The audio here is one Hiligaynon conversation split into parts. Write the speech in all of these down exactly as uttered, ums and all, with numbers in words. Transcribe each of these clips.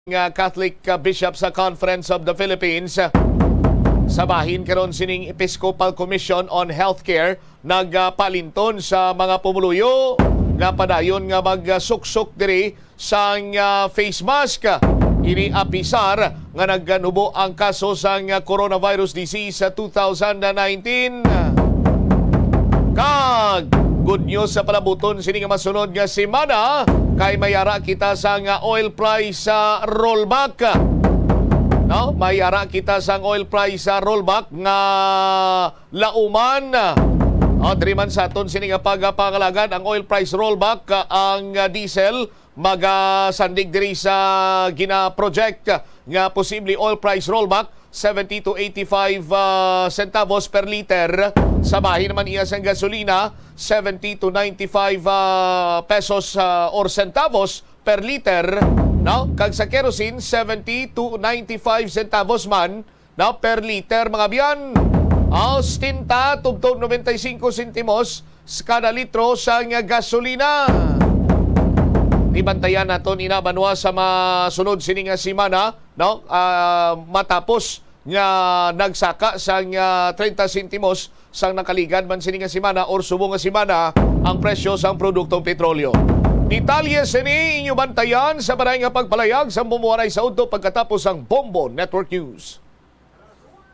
nga Catholic, ah, Bishops, ah, Conference of the Philippines, ah, sa bahin karon sining Episcopal Commission on Healthcare, nagpalinton sa mga pumuluyo nga padayon nga magsuksok diri sang, ah, face mask. Ini apisar nga nagnubo ang kaso sang, ah, coronavirus disease sa two thousand nineteen. Kag good news sa palabuton sini nga masunod nga semana, kay may ara kita sang, ah, oil price, ah, rollback. No? May ara kita sang oil price, ah, rollback nga lauman. O, diri man sa aton sini nga pagpangalagad, ang oil price rollback, ah, ang, ah, diesel magasandig diri sa gina-project nga posible oil price rollback, seventy to eighty-five, ah, centavos per liter. Sa bahin naman iya sang gasolina, seventy to ninety-five, ah, pesos, ah, or centavos per liter, no? Kag sa kerosene, seventy to ninety-five centavos man na per liter, mga biyan. Austin ta, tubtob noventa y cinco sentimos sa kada litro sang gasolina. Di bantayan naton ina, banwa, sa masunod sini nga semana, no? Ah, matapos nga nagsaka sang, ah, treinta sentimos sang nakaligad man sini nga semana or subong nga semana ang presyo sang produktong petrolyo. Detalye sini inyo bantayan sa balay nga pagpalayag sa Bombo Waray sa udto pagkatapos sang Bombo Network News.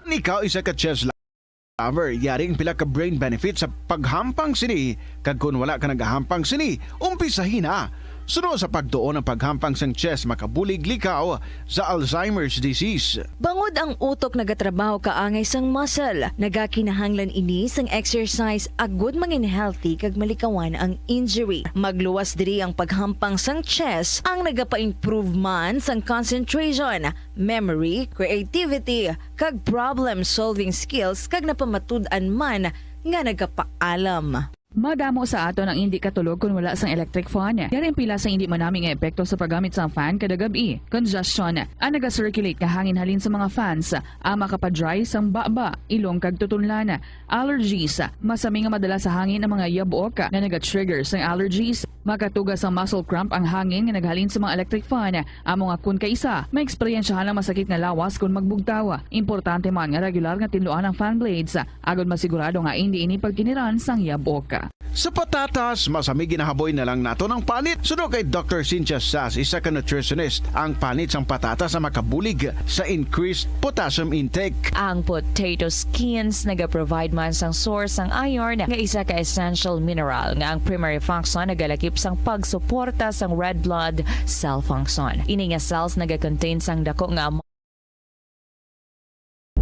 Ikaw isa ka chess lover, yari ang pila ka brain benefits sa paghampang sini, kag kon wala ka nagahampang sini, umpisahi na. Suno sa pagtuon, ang paghampang sang chess makabulig likaw sa Alzheimer's disease. Bangod ang utok nagatrabaho kaangay sang muscle, nagakinahanglan ini sang exercise agud mangin healthy kag malikawan ang injury. Magluwas diri ang paghampang sang chess, ang nagapa-improve man sang concentration, memory, creativity, kag problem-solving skills, kag napamatud-an man nga nagapaalam. Madamo sa aton ang indi katulog kon wala sang electric fan. Yari ang pila sang indi manami nga epekto sa paggamit sang fan kada gab-i. Congestion. Ang naga-circulate nga hangin halin sa mga fans ang makapa-dry sang baba, ilong kag tutunlan. Allergies. Masami nga madala sa hangin ang mga yabok nga naga-trigger sang allergies. Makatuga sang muscle cramp ang hangin nga naghalin sa mga electric fan. Amo nga kon kaisa, maeksperiensyahan ang masakit nga lawas kon magbugtaw. Importante man nga regular nga tinluan ang fan blades, agod masigurado nga indi ini pagkiniran sang yabok. Sa patatas, masami ginahaboy na lang naton ang panit. Suno kay Doctor Cynthia Sass, isa ka nutritionist, ang panit sang patatas ang makabulig sa increased potassium intake. Ang potato skins nagaprovide man sang source sang iron, nga isa ka essential mineral nga ang primary function nagalakip sang pagsuporta sang red blood cell function. Ini nga cells nagacontain sang dako nga amount.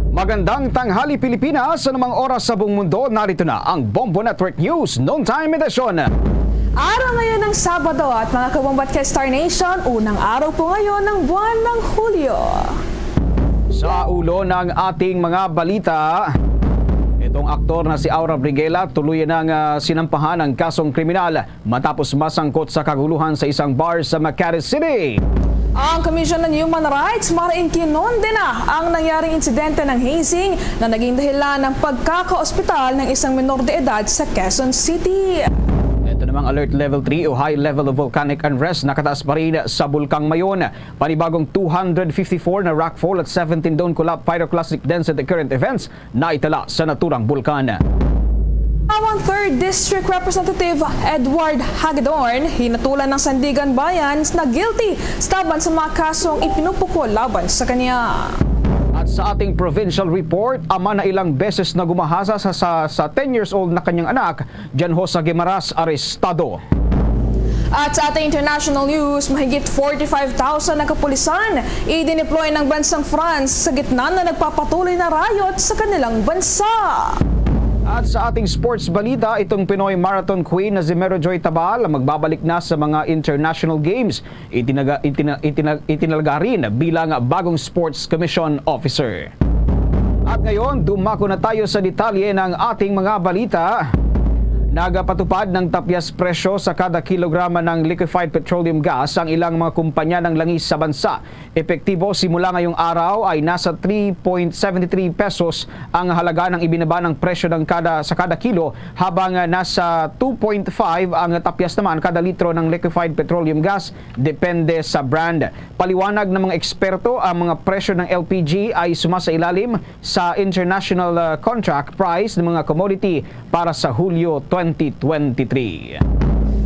Magandang tanghali, Pilipinas. Sa anumang oras sa buong mundo, narito na ang Bombo Network News Noontime Edition. Araw ngayon ng Sabado at mga kabombat kay Star Nation, unang araw po ngayon ng buwan ng Hulyo. Sa ulo ng ating mga balita, itong aktor na si Aura Briguela tuluyan ng, ah, sinampahan ng kasong kriminal matapos masangkot sa kaguluhan sa isang bar sa Makati City. Ang Commission on Human Rights, marain kinonde na ang nangyaring insidente ng hazing na naging dahilan ng pagkakaospital ng isang menor de edad sa Quezon City. Ito namang Alert Level three o High Level of Volcanic Unrest nakataas pa rin sa Bulkang Mayon. Panibagong two hundred fifty-four na rockfall at seventeen dome collapse pyroclastic density current events naitala sa naturang bulkan. Ang third District Representative Edward Hagedorn hinatulan ng Sandiganbayan na guilty sa laban sa mga kasong ipinupukol laban sa kanya. At sa ating provincial report, ama na ilang beses na gumahasa sa, sa, sa ten years old na kanyang anak, dyan ho sa Guimaras, arestado. At sa ating international news, mahigit forty-five thousand na kapulisan i-deploy ng bansang France sa gitna na nagpapatuloy na riot sa kanilang bansa. At sa ating sports balita, itong Pinoy Marathon Queen na si Mero Joy Tabal ang magbabalik na sa mga international games. Itinaga-, itina-, itina-, itinalaga rin bilang bagong Sports Commission Officer. At ngayon, dumako na tayo sa detalye ng ating mga balita. Nagapatupad ng tapyas presyo sa kada kilograma ng liquefied petroleum gas ang ilang mga kumpanya ng langis sa bansa. Epektibo simula ngayong araw ay nasa three point seventy three pesos ang halaga ng ibinaba ng presyo ng kada, sa kada kilo, habang, ah, nasa two point five ang tapyas naman kada litro ng liquefied petroleum gas, depende sa brand. Paliwanag ng mga eksperto, ang mga presyo ng L P G ay sumasailalim sa international, ah, contract price ng mga commodity para sa Hulyo twenty twenty-three.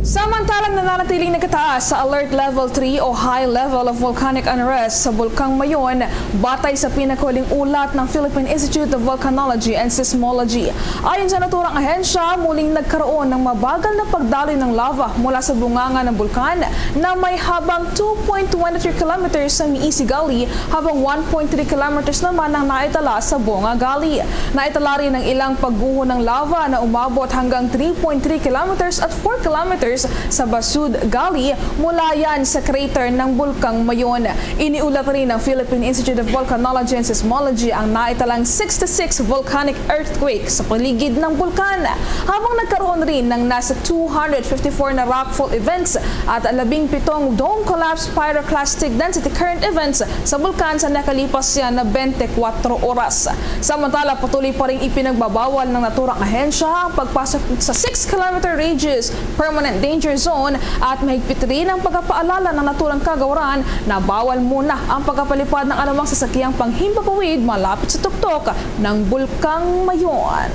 Samantalang nananatiling nagkataas sa Alert Level three o High Level of Volcanic Unrest sa Bulkang Mayon, batay sa pinakahuling ulat ng Philippine Institute of Volcanology and Seismology. Ayon sa naturang ahensya, muling nagkaroon ng mabagal na pagdaloy ng lava mula sa bunganga ng bulkan na may habang two point two three kilometers sa Miisi Gully, habang one point three kilometers naman ang naitala sa Bonga Gully. Naitala rin ang ilang pagguho ng lava na umabot hanggang three point three kilometers at four kilometers sa Basud Gully, mula yan sa crater ng Bulkang Mayon. Iniulat rin ng Philippine Institute of Volcanology and Seismology ang naitalang sixty-six volcanic earthquake sa paligid ng bulkan, habang nagkaroon rin ng nasa two hundred fifty-four na rockfall events at labing pitong dome collapse pyroclastic density current events sa bulkan sa nakalipas siya na twenty-four oras. Samantala, patuloy pa rin ipinagbabawal ng naturang ahensya ang pagpasok sa six kilometer radius permanent danger zone at mahigpit rin ang pagpapaalala ng naturang kagawaran na bawal muna ang pagpapalipad ng anumang sasakyang panghimpapawid malapit sa tuktok ng Bulkang Mayon.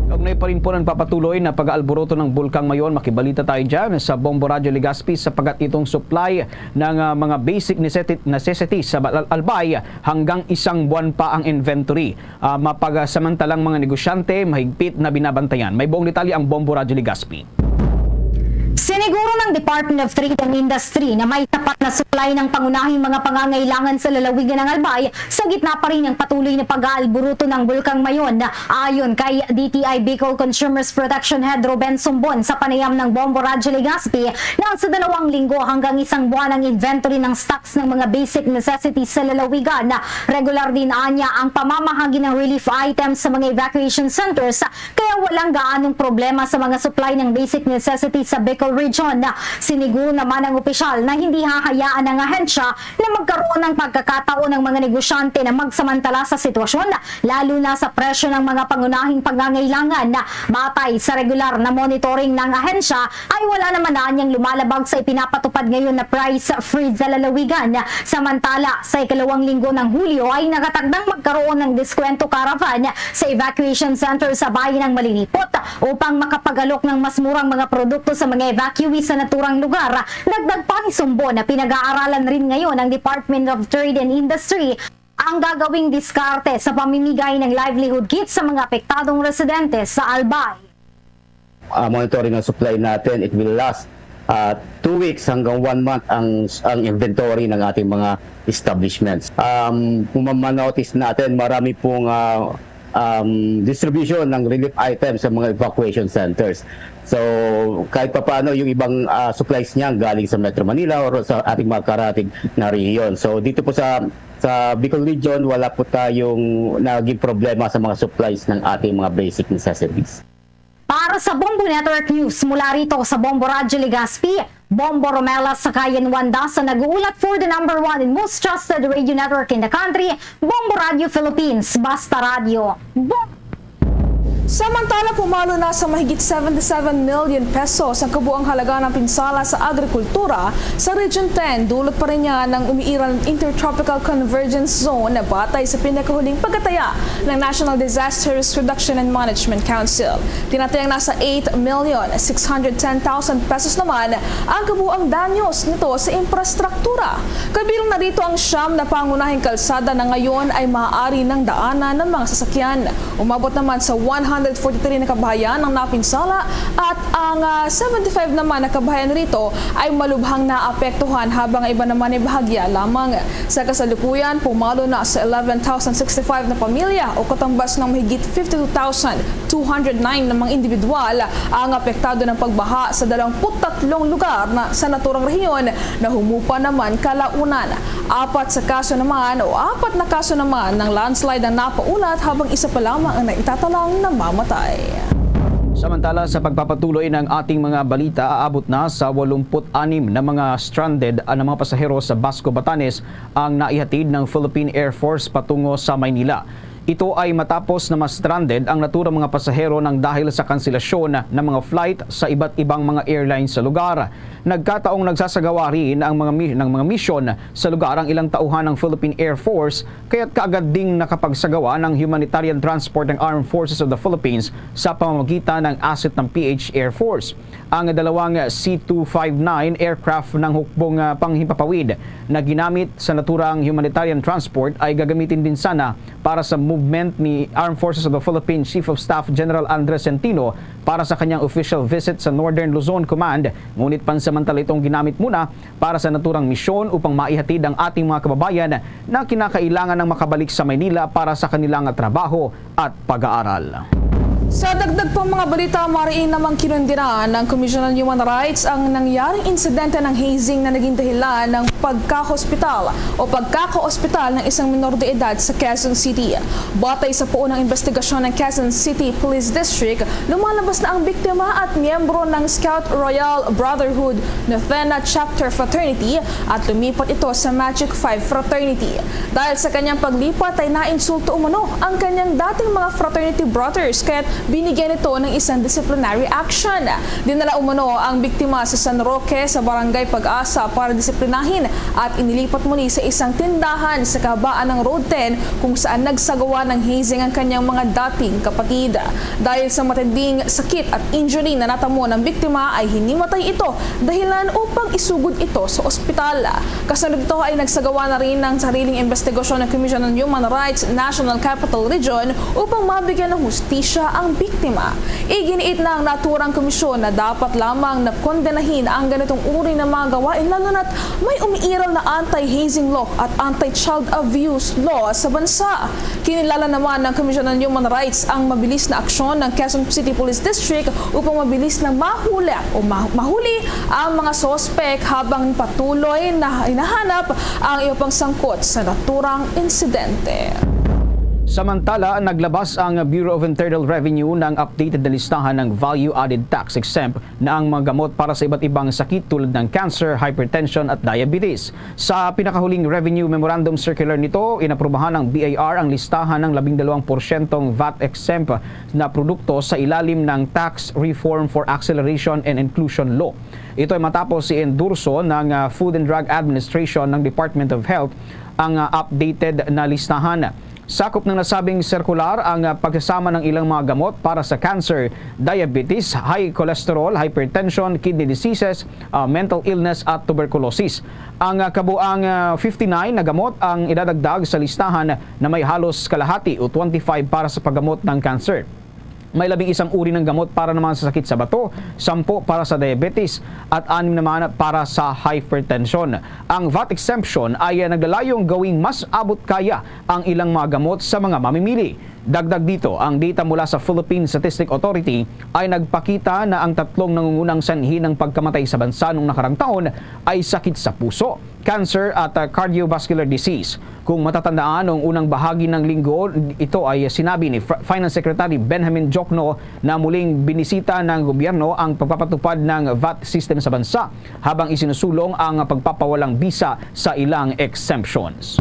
Kaugnay pa rin po ng papatuloy na pag-aalburuto ng Bulkang Mayon, makibalita tayo dyan sa Bombo Radyo Legazpi, sapagkat itong supply ng, ah, mga basic necessi-, necessities sa Bal-, Albay, hanggang isang buwan pa ang inventory. Ah, mapagasamantalang mga negosyante, mahigpit na binabantayan. May buong detalye ang Bombo Radyo Legazpi. Siniguro ng Department of Trade and Industry na may sapat na supply ng pangunahing mga pangangailangan sa lalawigan ng Albay sa gitna pa rin ng patuloy na pag-aalburuto ng Bulkang Mayon. Ayon kay D T I Bicol Consumers Protection Head Ruben Sumbon sa panayam ng Bombo Radyo Legazpi, nasa dalawang linggo hanggang isang buwan ang inventory ng stocks ng mga basic necessities sa lalawigan. Regular din anya ang pamamahagi ng relief items sa mga evacuation centers, kaya walang gaanong problema sa mga supply ng basic necessities sa Bicol Region. Siniguro naman ng opisyal na hindi hahayaan ng ahensya na magkaroon ng pagkakataon ang mga negosyante na magsamantala sa sitwasyon, lalo na sa presyo ng mga pangunahing pangangailangan. Batay sa regular na monitoring ng ahensya, ay wala naman anyang lumalabag sa ipinapatupad ngayon na price freeze sa lalawigan. Samantala, sa ikalawang linggo ng Hulyo ay nakatakdang magkaroon ng diskwento caravan sa evacuation center sa bayan ng Malinipot upang makapag-alok ng mas murang mga produkto sa mga evacuee sa naturang lugar. Dagdag pa ni Sumbon na pinag-aaralan rin ngayon ng Department of Trade and Industry ang gagawing diskarte sa pamimigay ng livelihood kits sa mga apektadong residente sa Albay. Ah, monitoring ng supply natin, it will last, ah, two weeks hanggang one month ang, ang inventory ng ating mga establishments. Um, kung ma-, ma-notice natin, marami pong, ah, um, distribution ng relief items sa mga evacuation centers. So, kahit papaano, yung ibang, ah, supplies niya galing sa Metro Manila or sa ating mga karatig na rehiyon. So, dito po sa, sa Bicol Region, wala po tayong naging problema sa mga supplies ng ating mga basic necessities. Para sa Bombo Network News, mula rito sa Bombo Radyo Legazpi, Bombo Romela Sakayan Wanda sa nag-uulat for the number one and most trusted radio network in the country, Bombo Radio Philippines, Basta Radio. Bom- Samantala, pumalo na sa mahigit seventy-seven million pesos ang kabuang halaga ng pinsala sa agrikultura sa Region ten, dulot pa rin niya ng umiiral Intertropical Convergence Zone, batay sa pinakahuling pagkataya ng National Disaster Risk Reduction and Management Council. Tinatayang nasa eight million six hundred ten thousand pesos naman ang kabuang danyos nito sa infrastruktura. Kabilang na rito ang siyam na pangunahing kalsada na ngayon ay maaari nang daanan ng mga sasakyan. Umabot naman sa one hundred forty-three na kabahayan ang napinsala at ang, ah, seventy-five naman na kabahayan rito ay malubhang naapektuhan, habang ang iba naman ay bahagya lamang. Sa kasalukuyan, pumalo na sa eleven thousand sixty-five na pamilya o katambas ng mahigit fifty-two thousand two hundred nine na mga individual ang apektado ng pagbaha sa dalawampu't tatlong lugar na sa naturang rehiyon na humupa naman kalaunan. Apat sa kaso naman o apat na kaso naman ng landslide ang napaulat, habang isa pa lamang ang naitatalang namamatay. Samantala, sa pagpapatuloy ng ating mga balita, aabot na sa walumpu't anim na mga stranded na mga pasahero sa Basco, Batanes ang naihatid ng Philippine Air Force patungo sa Maynila. Ito ay matapos na ma-stranded ang naturang mga pasahero nang dahil sa kanselasyon ng mga flight sa iba't ibang mga airlines sa lugar. Nagkataong nagsasagawa rin ang mga mi-, ng mga misyon sa lugar ang ilang tauhan ng Philippine Air Force, kaya't kaagad ding nakapagsagawa ng humanitarian transport ng Armed Forces of the Philippines sa pamamagitan ng asset ng P H Air Force. Ang dalawang C two five nine aircraft ng hukbong, ah, panghimpapawid na ginamit sa naturang humanitarian transport ay gagamitin din sana para sa movement ni Armed Forces of the Philippines Chief of Staff General Andres Centino para sa kanyang official visit sa Northern Luzon Command, ngunit pansamantala itong ginamit muna para sa naturang misyon upang maihatid ang ating mga kababayan na kinakailangan ng makabalik sa Maynila para sa kanilang trabaho at pag-aaral. Sa dagdag pang mga balita, mariin namang kinundinan ng Commission on Human Rights ang nangyaring insidente ng hazing na naging dahilan ng pagkahospital o pagkakaospital ng isang minor de edad sa Quezon City. Batay sa puunang investigasyon ng Quezon City Police District, lumalabas na ang biktima at miyembro ng Scout Royal Brotherhood Novena Chapter Fraternity at lumipat ito sa Magic Five Fraternity. Dahil sa kanyang paglipat ay nainsulto umano ang kanyang dating mga fraternity brothers, kaya't binigyan ito ng isang disciplinary action. Dinala umano ang biktima sa San Roque sa Barangay Pag-asa para disiplinahin at inilipat muli sa isang tindahan sa kahabaan ng Road ten, kung saan nagsagawa ng hazing ang kanyang mga dating kapatid. Dahil sa matinding sakit at injury na natamo ng biktima, ay hinimatay ito dahilan upang isugod ito sa ospital. Kasunod nito ay nagsagawa na rin ng sariling investigasyon ng Commission on Human Rights National Capital Region upang mabigyan ng hustisya ang biktima. Iginiit ng naturang komisyon na dapat lamang na kondenahin ang ganitong uri ng mga gawain, lalo na't may umiiral na anti-hazing law at anti-child abuse law sa bansa. Kinilala naman ng Commission on Human Rights ang mabilis na aksyon ng Quezon City Police District upang mabilis na mahuli o ma-, mahuli ang mga suspek habang patuloy na hinahanap ang iba pang sangkot sa naturang insidente. Samantala, naglabas ang Bureau of Internal Revenue ng updated na listahan ng value-added tax exempt na ang mga gamot para sa iba't ibang sakit tulad ng cancer, hypertension at diabetes. Sa pinakahuling revenue memorandum circular nito, inaprubahan ng B I R ang listahan ng labing dalawang porsyentong vat exempt na produkto sa ilalim ng Tax Reform for Acceleration and Inclusion Law. Ito ay matapos i-endorso ng, ah, Food and Drug Administration ng Department of Health ang, ah, updated na listahan. Sakop ng nasabing sirkular ang, ah, pagsasama ng ilang mga gamot para sa cancer, diabetes, high cholesterol, hypertension, kidney diseases, ah, mental illness at tuberculosis. Ang, ah, kabuang, ah, fifty-nine na gamot ang idadagdag sa listahan na may halos kalahati o twenty-five para sa paggamot ng cancer. May labing isang uri ng gamot para naman sa sakit sa bato, sampu para sa diabetes, at anim naman para sa hypertension. Ang vat exemption ay, ah, naglalayong gawing mas abot kaya ang ilang mga gamot sa mga mamimili. Dagdag dito, ang data mula sa Philippine Statistic Authority ay nagpakita na ang tatlong nangungunang sanhi ng pagkamatay sa bansa noong nakarang taon ay sakit sa puso, cancer at, ah, cardiovascular disease. Kung matatandaan, noong unang bahagi ng linggo, ito ay sinabi ni F-, Finance Secretary Benjamin Diokno na muling binisita ng gobyerno ang pagpapatupad ng vat system sa bansa habang isinusulong ang pagpapawalang bisa sa ilang exemptions.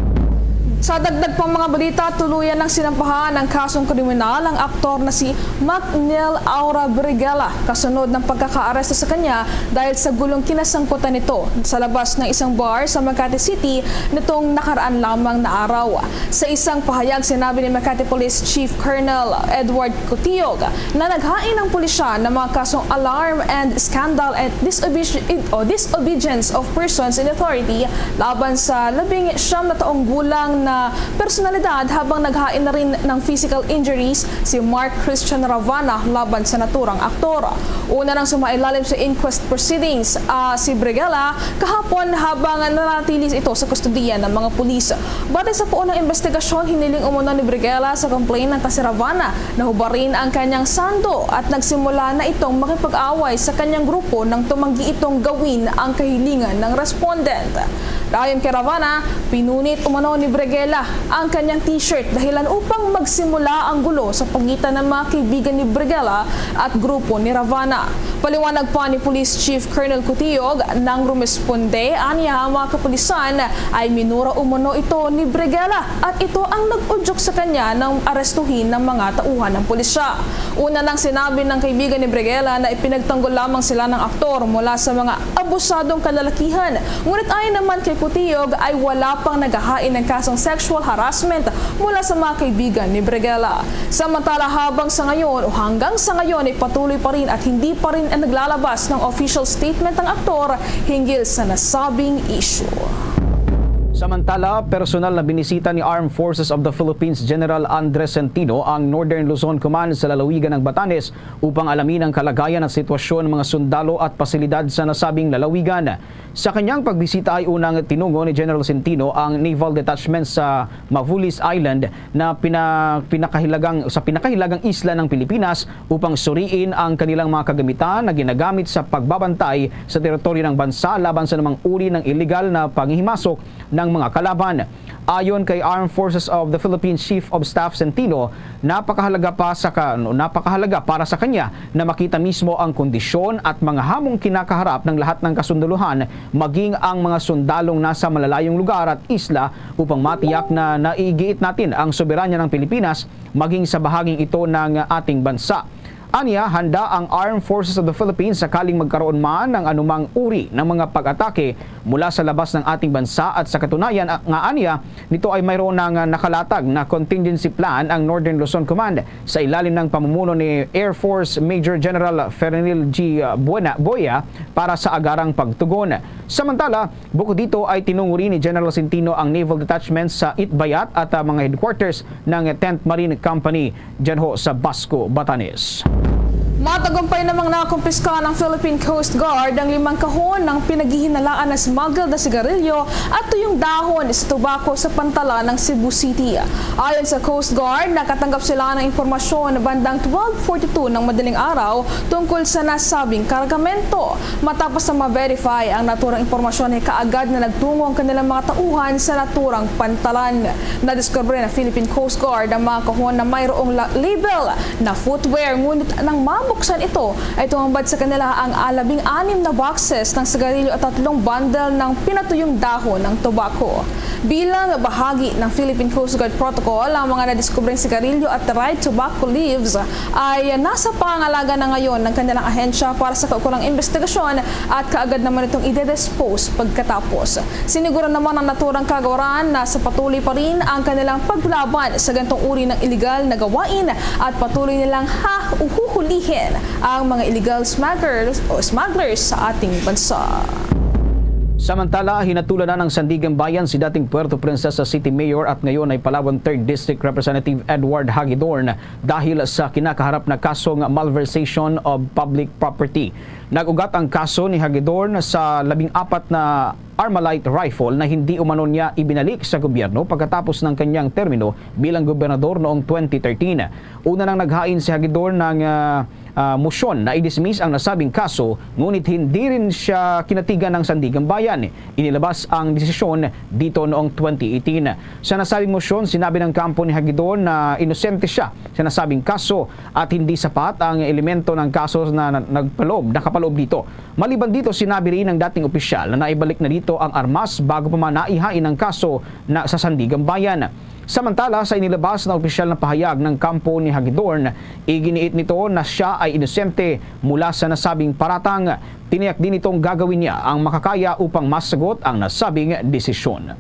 Sa dagdag pang mga balita, tuluyan ng sinampahan ng kasong kriminal ang aktor na si MacNeil Aura Briguela kasunod ng pagkakaaresto sa kanya dahil sa gulong kinasangkutan nito sa labas ng isang bar sa Makati City nitong nakaraan lamang na araw. Sa isang pahayag, sinabi ni Makati Police Chief Colonel Edward Cotillog na naghain ang pulisya ng mga kasong alarm and scandal and disobedi-, o disobedience of persons in authority laban sa labing siyam na taong gulang na personalidad, habang naghain na rin ng physical injuries si Mark Christian Ravana laban sa naturang aktor. Una nang sumailalim sa inquest proceedings, ah, si Briguela kahapon habang nanatili ito sa kustodiya ng mga pulis. Batay sa puunang investigasyon, hiniling umano ni Briguela sa complainant na si Ravana na hubarin ang kanyang sando at nagsimula na itong makipag-away sa kanyang grupo nang tumanggi itong gawin ang kahilingan ng respondent. Ayon kay Ravana, pinunit umano ni Briguela ang kanyang T-shirt dahilan upang magsimula ang gulo sa pagitan ng mga kaibigan ni Briguela at grupo ni Ravana. Paliwanag pa ni Police Chief Colonel Cutiog, nang rumesponde anya ang mga kapulisan ay minura umano ito ni Briguela at ito ang nag-udyok sa kanya ng arestuhin ng mga tauhan ng pulisya. Una nang sinabi ng kaibigan ni Briguela na ipinagtanggol lamang sila ng aktor mula sa mga abusadong kalalakihan. Ngunit ayon naman kay Cutiog ay wala pang naghahain ng kasong sexual harassment mula sa mga kaibigan ni Briguela. Samantala, habang sa ngayon o hanggang sa ngayon ay patuloy pa rin at hindi pa rin ang naglalabas ng official statement ang aktor hinggil sa nasabing issue. Samantala, personal na binisita ni Armed Forces of the Philippines General Andres Centino ang Northern Luzon Command sa lalawigan ng Batanes upang alamin ang kalagayan at sitwasyon ng mga sundalo at pasilidad sa nasabing lalawigan. Sa kanyang pagbisita ay unang tinungo ni General Centino ang naval detachment sa Mavulis Island na pina, pinakahilagang, sa pinakahilagang isla ng Pilipinas upang suriin ang kanilang mga kagamitan na ginagamit sa pagbabantay sa teritoryo ng bansa laban sa anumang uri ng iligal na panghihimasok ng mga kalaban. Ayon kay Armed Forces of the Philippines Chief of Staff Centino, napakahalaga pa sa ka, napakahalaga para sa kanya na makita mismo ang kondisyon at mga hamong kinakaharap ng lahat ng kasundalohan, maging ang mga sundalong nasa malalayong lugar at isla, upang matiyak na naiigiit natin ang soberanya ng Pilipinas maging sa bahaging ito ng ating bansa. Anya, handa ang Armed Forces of the Philippines sakaling magkaroon man ng anumang uri ng mga pag-atake mula sa labas ng ating bansa, at sa katunayan, a-, nga anya nito ay mayroon na nga nakalatag na contingency plan ang Northern Luzon Command sa ilalim ng pamumuno ni Air Force Major General Fernil G. Buena, Boya para sa agarang pagtugon. Samantala, bukod dito ay tinungo rin ni General Centino ang naval detachment sa Itbayat at, ah, mga headquarters ng Tenth Marine Company dyan ho sa Basco, Batanes. Matagumpay namang nakumpiska ng Philippine Coast Guard ang limang kahon ng pinaghihinalaan na smuggled na sigarilyo at tuyong dahon sa tobacco sa pantalan ng Cebu City. Ayon sa Coast Guard, nakatanggap sila ng impormasyon bandang twelve forty-two ng madaling araw tungkol sa nasabing kargamento. Matapos na ma-verify ang naturang impormasyon, ay kaagad na nagtungo ang kanilang mga tauhan sa naturang pantalan. Nadiskubre ng Philippine Coast Guard ang mga kahon na mayroong la-, label na footwear, ngunit nang mabuksan ito, ay tumambad sa kanila ang, ah, labing anim na boxes ng sigarilyo at tatlong bundle ng pinatuyong dahon ng tobacco. Bilang bahagi ng Philippine Coast Guard Protocol, ang mga nadiskubreng sigarilyo at dried tobacco leaves ay nasa pangangalaga na ngayon ng kanilang ahensya para sa kaukulang investigasyon at kaagad naman itong ide-dispose pagkatapos. Siniguro naman ang naturang kagawaran na sa patuloy pa rin ang kanilang paglaban sa gantong uri ng iligal na gawain at patuloy nilang ha-, huhulihin ang mga illegal smugglers o smugglers sa ating bansa. Samantala, hinatulan na ng Sandiganbayan si dating Puerto Princesa City Mayor at ngayon ay Palawan Third District Representative Edward Hagedorn dahil sa kinakaharap na kasong malversation of public property. Nag-ugat ang kaso ni Hagedorn sa labing apat na Armalite rifle na hindi umano niya ibinalik sa gobyerno pagkatapos ng kanyang termino bilang gobernador noong twenty thirteen. Una nang naghain si Hagedorn ng, ah, ah, motion na i-dismiss ang nasabing kaso, ngunit hindi rin siya kinatigan ng Sandiganbayan. Inilabas ang desisyon dito noong twenty eighteen. Sa nasabing motion, sinabi ng kampo ni Hagedorn na inosente siya sa nasabing kaso at hindi sapat ang elemento ng kaso na na-, nagpaloob, nakapaloob dito. Maliban dito, sinabi rin ng dating opisyal na naibalik na dito ang armas bago pa man naihain ang kaso na sa Sandiganbayan. Samantala, sa inilabas na opisyal na pahayag ng kampo ni Hagedorn, iginiit nito na siya ay inosente mula sa nasabing paratang. Tiniyak din nitong gagawin niya ang makakaya upang masagot ang nasabing desisyon.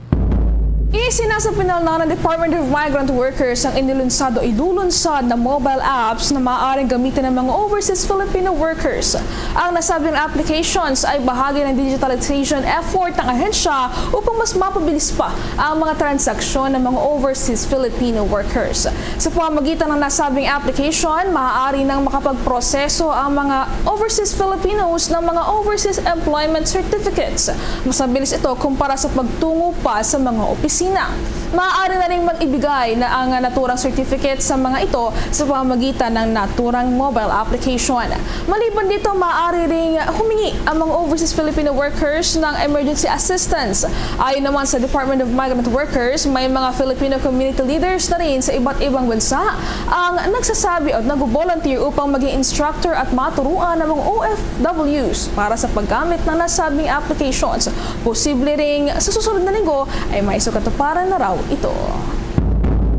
Isinasapinal na ng Department of Migrant Workers ang inilunsad o ilulunsad na mobile apps na maaaring gamitin ng mga overseas Filipino workers. Ang nasabing applications ay bahagi ng digitalization effort ng ahensya upang mas mapabilis pa ang mga transaksyon ng mga overseas Filipino workers. Sa pamamagitan ng nasabing application, maaari nang makapagproseso ang mga overseas Filipinos ng mga overseas employment certificates. Mas mabilis ito kumpara sa pagtungo pa sa mga opisina. Sina. Maaari na ring mag-ibigay na ang naturang certificate sa mga ito sa pamamagitan ng naturang mobile application. Maliban dito, maaari ring humingi ang mga overseas Filipino workers ng emergency assistance. Ayon naman sa Department of Migrant Workers, may mga Filipino community leaders na rin sa iba't ibang bansa ang nagsasabi at nagbo-volunteer upang maging instructor at maturuan ang mga O F Ws para sa paggamit ng nasabing applications. Posible ring sa susunod na linggo ay may sugkatuparan na raw ito.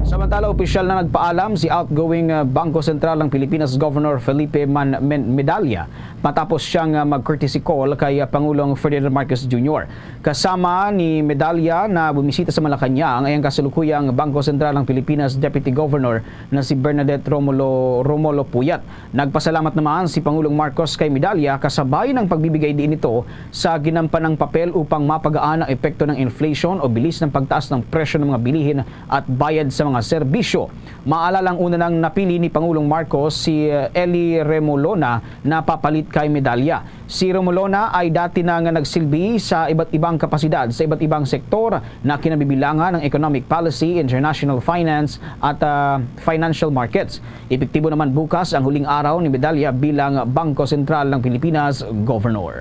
Samantala, opisyal na nagpaalam si outgoing, uh, Bangko Sentral ng Pilipinas Governor Felipe Man-, Men-, Medalla matapos siyang, uh, mag-courtesy call kay, uh, Pangulong Ferdinand Marcos Junior. Kasama ni Medalla na bumisita sa Malacañang ay ang kasalukuyang Bangko Sentral ng Pilipinas Deputy Governor na si Bernadette Romulo, Romulo Puyat. Nagpasalamat naman si Pangulong Marcos kay Medalla kasabay ng pagbibigay diin nito sa ginampanang papel upang mapagaan ang epekto ng inflation o bilis ng pagtaas ng presyo ng mga bilihin at bayad sa mga serbisyo. Maalalang una nang napili ni Pangulong Marcos si, eh, Eli Remolona na papalit kay Medalla. Si Remolona ay dati na nga nagsilbi sa iba't ibang kapasidad sa iba't ibang sektor na kinabibilangan ng economic policy, international finance, at, ah, financial markets. Epektibo naman bukas ang huling araw ni Medalla bilang Bangko Sentral ng Pilipinas Governor.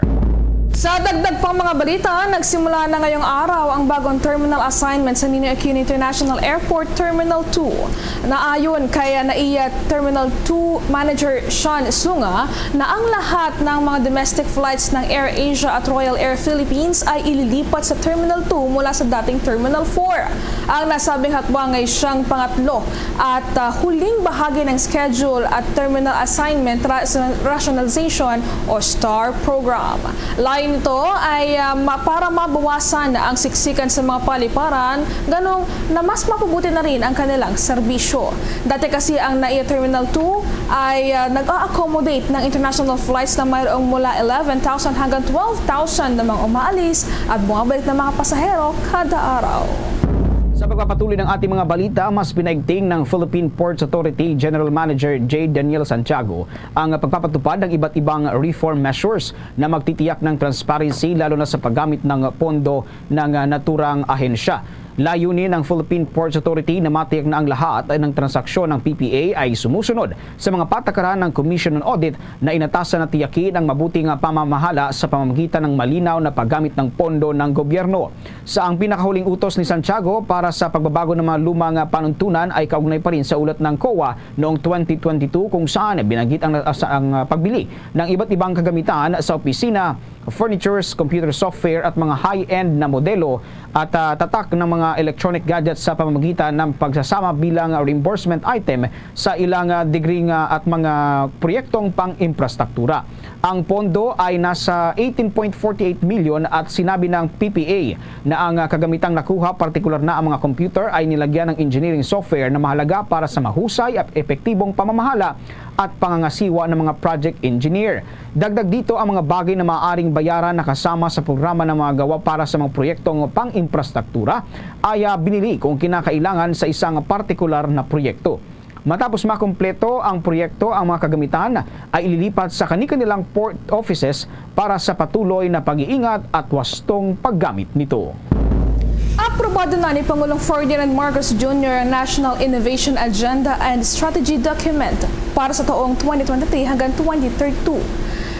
Sa dagdag pang mga balita, nagsimula na ngayong araw ang bagong terminal assignment sa Ninoy Aquino International Airport Terminal two. Naayon kay NAIA Terminal two Manager Sean Sunga na ang lahat ng mga domestic flights ng AirAsia at Royal Air Philippines ay ililipat sa Terminal two mula sa dating Terminal four. Ang nasabing hakbang ay siyang pangatlo at, ah, huling bahagi ng schedule at terminal assignment ra-, rationalization o STAR program. Layo nito ay, ah, ma-, para mabawasan ang siksikan sa mga paliparan, ganong na mas mapabuti na rin ang kanilang serbisyo. Dati kasi ang NAIA Terminal two ay, ah, nag-a-accommodate ng international flights na mayroong mula eleven thousand hanggang twelve thousand na mga umaalis at bumabalik na mga pasahero kada araw. Sa pagpapatuloy ng ating mga balita, mas pinaigting ng Philippine Ports Authority General Manager J. Daniel Santiago ang pagpapatupad ng iba't ibang reform measures na magtitiyak ng transparency, lalo na sa paggamit ng pondo ng, ah, naturang ahensya. Layunin ng Philippine Ports Authority na matiyak na ang lahat ng transaksyon ng P P A ay sumusunod sa mga patakaran ng Commission on Audit na inatasan na tiyakin ang mabuting pamamahala sa pamamagitan ng malinaw na paggamit ng pondo ng gobyerno. Sa ang pinakahuling utos ni Santiago para sa pagbabago ng mga lumang panuntunan ay kaugnay pa rin sa ulat ng COA noong twenty twenty-two, kung saan binanggit ang, ang pagbili ng iba't ibang kagamitan sa opisina, furnitures, computer software at mga high-end na modelo at, ah, tatak ng mga electronic gadgets sa pamamagitan ng pagsasama bilang reimbursement item sa ilang, ah, degree nga at mga proyektong pang-infrastruktura. Ang pondo ay nasa eighteen point forty eight million at sinabi ng P P A na ang, ah, kagamitang nakuha, partikular na ang mga computer, ay nilagyan ng engineering software na mahalaga para sa mahusay at epektibong pamamahala at pangangasiwa ng mga project engineer. Dagdag dito, ang mga bagay na maaaring bayaran na kasama sa programa ng mga gawa para sa mga proyektong pang-infrastruktura ay, ah, binili kung kinakailangan sa isang partikular na proyekto. Matapos makumpleto ang proyekto, ang mga kagamitan ay ililipat sa kani-kanilang port offices para sa patuloy na pag-iingat at wastong paggamit nito. Aprobado na ni Pangulong Ferdinand Marcos Junior ang National Innovation Agenda and Strategy Document para sa taong twenty twenty-three hanggang twenty thirty-two.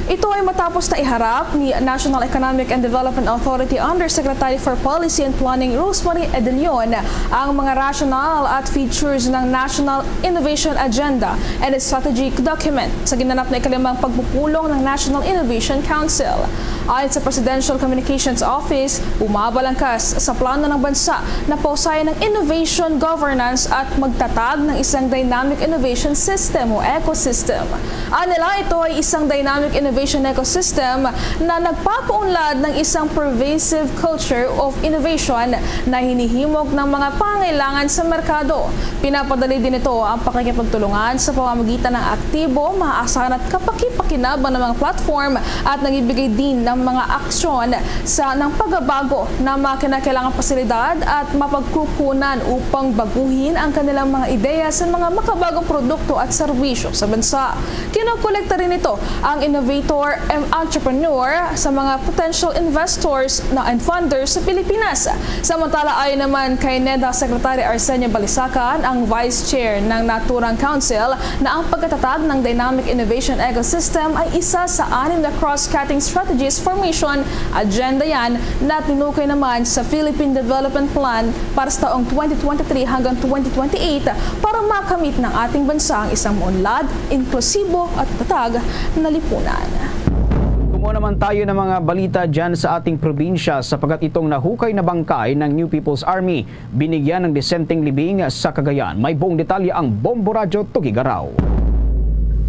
Ito ay matapos na iharap ni National Economic and Development Authority Undersecretary for Policy and Planning Rosemary Edelion ang mga rationale at features ng National Innovation Agenda and Strategic Document sa ginanap na ikalimang pagpupulong ng National Innovation Council. Ayon sa Presidential Communications Office, bumabalangkas sa plano ng bansa na pausayan ang innovation governance at magtatag ng isang dynamic innovation system o ecosystem. Anila, ito ay isang dynamic innovation ecosystem na nagpapaunlad ng isang pervasive culture of innovation na hinihimok ng mga pangailangan sa merkado. Pinapadali din ito ang pakikipagtulungan sa pamamagitan ng aktibo, maaasahan at kapakipakinabang ng mga platform at nagbibigay din ng mga aksyon sa ng pagbabago ng mga kinakailangang pasilidad at mapagkukunan upang baguhin ang kanilang mga ideya sa mga makabagong produkto at serbisyo sa bansa. Kinokolekta rin nito ang innovative Tor em-, entrepreneur sa mga potential investors na and funders sa Pilipinas. Samantala, ayon naman kay NEDA Secretary Arsenio Balisacan, ang Vice Chair ng Naturang Council, na ang pagkatatag ng dynamic innovation ecosystem ay isa sa anim na cross-cutting strategies for mission agenda yan na tinukoy naman sa Philippine Development Plan para sa taong twenty twenty-three hanggang twenty twenty-eight para makamit ng ating bansa ang isang maunlad, inklusibo at matatag na lipunan. Kumuha naman tayo ng mga balita dyan sa ating probinsya, sapagkat itong nahukay na bangkay ng New People's Army binigyan ng disenteng libing sa Cagayan. May buong detalye ang Bombo Radyo Tugigaraw.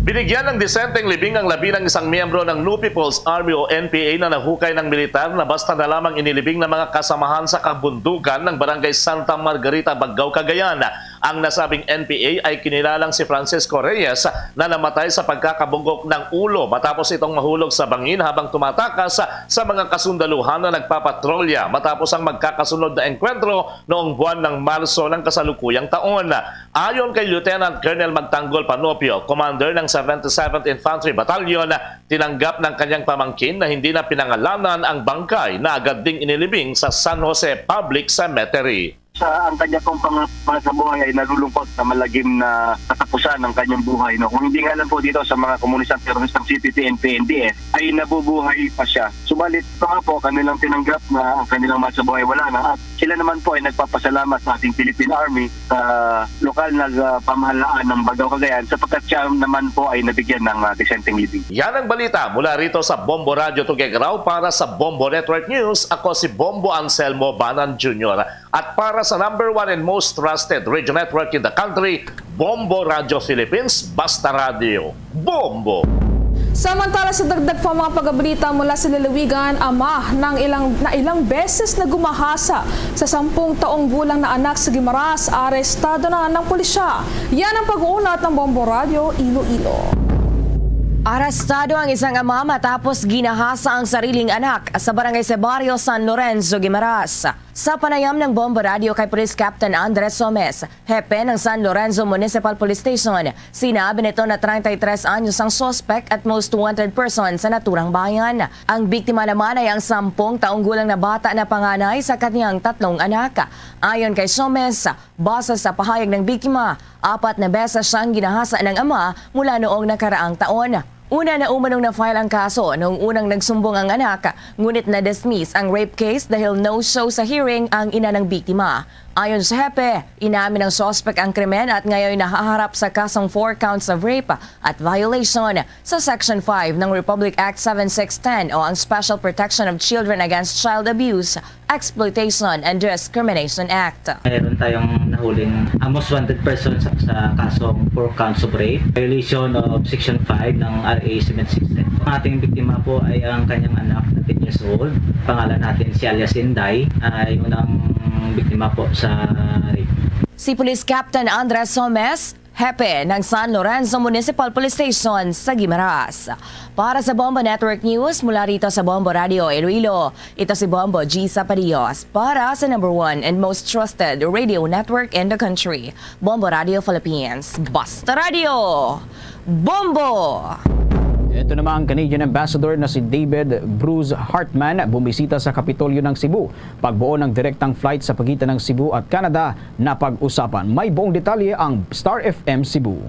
Binigyan ng disenteng libing ang labi ng isang miyembro ng New People's Army o N P A na nahukay ng militar na basta na lamang inilibing ng mga kasamahan sa kabundukan ng Barangay Santa Margarita, Baggao, Cagayan. Ang nasabing N P A ay kinilalang si Francisco Reyes na namatay sa pagkakabugok ng ulo matapos itong mahulog sa bangin habang tumatakas sa mga kasundaluhan na nagpapatrolya matapos ang magkakasunod na engkwentro noong buwan ng Marso ng kasalukuyang taon. Ayon kay Lieutenant Colonel Magtanggol Panopio, commander ng seventy-seventh Infantry Battalion, tinanggap ng kanyang pamangkin na hindi na pinangalanan ang bangkay na agad ding inilibing sa San Jose Public Cemetery. Sa ang kanya pong pang-, pangasa buhay ay nalulungkot sa malagim na katapusan ng kanyang buhay, no? Kung hindi nga lang po dito sa mga komunistang teroristang C P P, N P, N D F, ay nabubuhay pa siya. Subalit pa nga po, kanilang tinanggap na ang kanilang mahal sa buhay wala na. At sila naman po ay nagpapasalamat sa ating Philippine Army, sa lokal na, ah, pamahalaan ng Baggao, Cagayan, sapagkat siya naman po ay nabigyan ng, ah, disenteng libing. Yan ang balita mula rito sa Bombo Radyo Tuguegarao. Para sa Bombo Network News, ako si Bombo Anselmo Banan Junior. At para sa number one and most trusted radio network in the country, Bombo Radyo Philippines, Basta Radyo, Bombo! Samantala, sa dagdag pa mga pagabalita mula sa lalawigan, ama ng ilang, na ilang beses na gumahasa sa sampung taong gulang na anak sa Guimaras, arestado na ng pulisya. Yan ang pag-uulat ng Bombo Radyo Iloilo. Arestado ang isang ama matapos ginahasa ang sariling anak sa Barangay Sebario, San Lorenzo, Guimaras. Sa panayam ng Bombo Radio kay Police Captain Andres Somes, hepe ng San Lorenzo Municipal Police Station, sinabi nito na treinta y tres anyos ang suspek at most wanted person sa naturang bayan. Ang biktima naman ay ang sampung taong gulang na bata na panganay sa kanyang tatlong anak. Ayon kay Somes, base sa pahayag ng biktima, apat na beses siyang ginahasa ng ama mula noong nakaraang taon. Una na umanong na-file ang kaso noong unang nagsumbong ang anak, ngunit na-dismiss ang rape case dahil no-show sa hearing ang ina ng biktima. Ayon sa hepe, inamin ng suspek ang krimen at ngayon nahaharap sa kasong four counts of rape at violation sa Section five ng Republic Act seven six ten o ang Special Protection of Children Against Child Abuse, Exploitation and Discrimination Act. Meron tayong nahuling, ah, most wanted person sa, sa kasong four counts of rape, violation of Section five ng R A seven six ten. Ang ating biktima po ay ang kanyang anak na ten years old. Pangalan natin si alias Inday, ay unang biktima po sa rape. Si Police Captain Andres Somes, hepe ng San Lorenzo Municipal Police Station sa Guimaras. Para sa Bombo Network News, mula rito sa Bombo Radio Iloilo, ito si Bombo G Sapadios para sa number one and most trusted radio network in the country, Bombo Radio Philippines. Basta Radio! Bombo! Ito naman ang Canadian Ambassador na si David Bruce Hartman bumisita sa Kapitolyo ng Cebu. Pagbuo ng direktang flight sa pagitan ng Cebu at Canada napag-usapan. May buong detalye ang Star F M Cebu.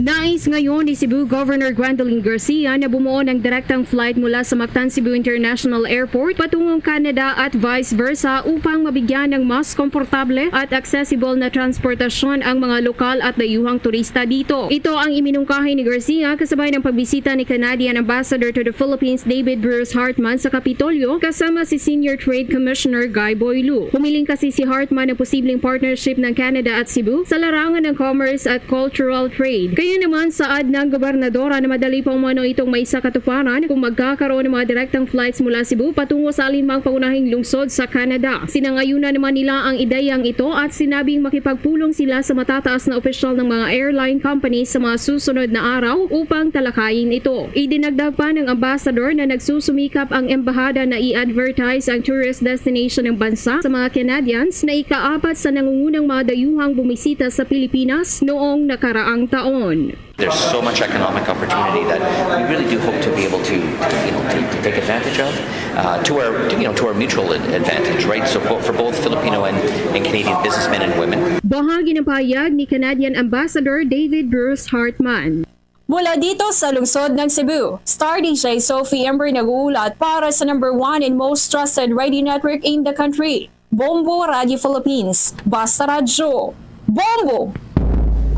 Nais ngayon ni Cebu Governor Gwendolyn Garcia na bumuo ng direktang flight mula sa Mactan Cebu International Airport patungong Canada at vice versa upang mabigyan ng mas komportable at accessible na transportasyon ang mga lokal at dayuhang turista dito. Ito ang iminungkahi ni Garcia kasabay ng pagbisita ni Canadian Ambassador to the Philippines David Bruce Hartman sa Kapitolyo kasama si Senior Trade Commissioner Guy Boy Lu. Humiling kasi si Hartman ng posibleng partnership ng Canada at Cebu sa larangan ng commerce at cultural trade. Kaya naman, saad ng gobernadora na madali pa umano itong maisakatuparan kung magkakaroon ng mga direktang flights mula Cebu patungo sa alinmang pangunahing lungsod sa Canada. Sinangayunan naman nila ang ideyang ito at sinabing makipagpulong sila sa matataas na opisyal ng mga airline companies sa mga susunod na araw upang talakayin ito. Idinagdag pa ng ambassador na nagsusumikap ang embahada na i-advertise ang tourist destination ng bansa sa mga Canadians na ikaapat sa nangungunang mga dayuhang bumisita sa Pilipinas noong nakaraang taon. There's so much economic opportunity that we really do hope to be able to, to, you know, to, to take advantage of, uh, to our, to, you know, to our mutual ad- advantage, right? So bo- for both Filipino and, and Canadian businessmen and women. Buhag ginapahayag ni Canadian Ambassador David Bruce Hartman. Mula dito sa lungsod ng Cebu, Star D J Sophie Ember nag-uulat para sa number one and most trusted radio network in the country, Bombo Radio Philippines. Basta Radyo, Bombo!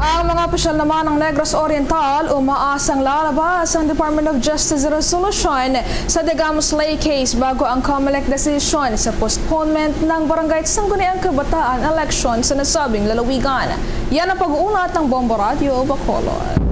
Ang mga opisyal naman ng Negros Oriental umaasang lalabas ang Department of Justice resolution sa Digamo Slay case bago ang Comelec decision sa postponement ng Barangay at Sangguniang Kabataan election sa nasabing lalawigan. Yan ang pag-uulat ng Bombo Radio Bacolod.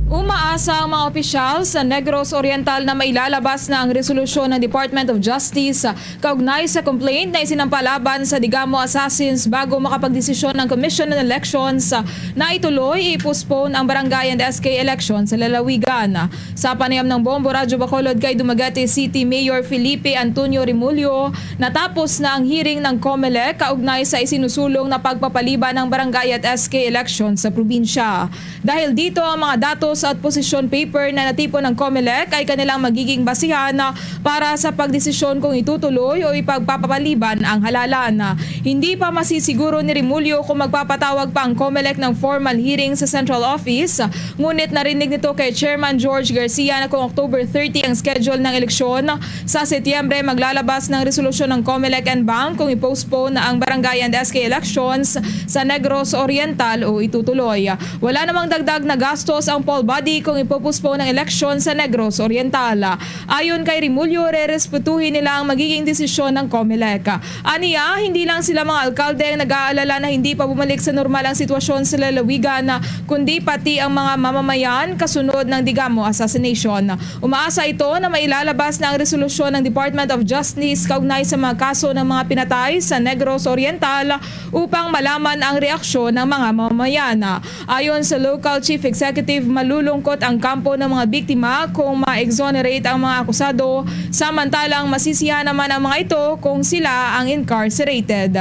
Umaasa ang mga opisyal sa Negros Oriental na mailalabas na ang resolusyon ng Department of Justice kaugnay sa complaint na isinampa laban sa Digamo Assassins bago makapagdesisyon ang Commission on Elections na ituloy i-postpone ang barangay and S K election sa lalawigan. Sa panayam ng Bombo Radyo Bacolod kay Dumaguete City Mayor Felipe Antonio Remulla, natapos na ang hearing ng Comelec kaugnay sa isinusulong na pagpapaliban ng barangay at S K election sa probinsya. Dahil dito, ang mga datos at position paper na natipon ng Comelec ay kanilang magiging basihan para sa pagdesisyon kung itutuloy o ipagpapaliban ang halalan. Hindi pa masisiguro ni Remulla kung magpapatawag pa ang Comelec ng formal hearing sa Central Office, ngunit narinig nito kay Chairman George Garcia na kung October thirty ang schedule ng eleksyon, sa Setyembre maglalabas ng resolusyon ng Comelec en banc kung i-postpone na ang barangay and S K elections sa Negros Oriental o itutuloy. Wala namang dagdag na gastos ang poll body kung ipopospone ang eleksyon sa Negros Oriental. Ayon kay Remulla, rerespetuhin nila ang magiging desisyon ng Comelec. Aniya, hindi lang sila mga alkalde ang nag-aalala na hindi pa bumalik sa normal ang sitwasyon sa lalawigan, kundi pati ang mga mamamayan kasunod ng Digamo assassination. Umaasa ito na mailalabas na ang resolusyon ng Department of Justice kaugnay sa mga kaso ng mga pinatay sa Negros Oriental upang malaman ang reaksyon ng mga mamamayan. Ayon sa local chief executive, malulungkot ang kampo ng mga biktima kung ma-exonerate ang mga akusado, samantalang masisihan naman ang mga ito kung sila ang incarcerated.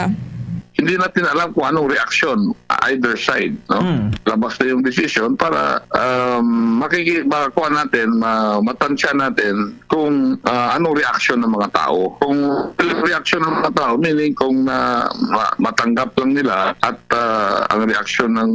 Hindi natin alam kung anong reaksyon either side, no? Labas na yung decision para um, makiki makuha natin, ma matansya natin kung uh, anong reaksyon ng mga tao. Kung reaksyon ng mga tao, meaning kung uh, matanggap lang nila at uh, ang reaksyon ng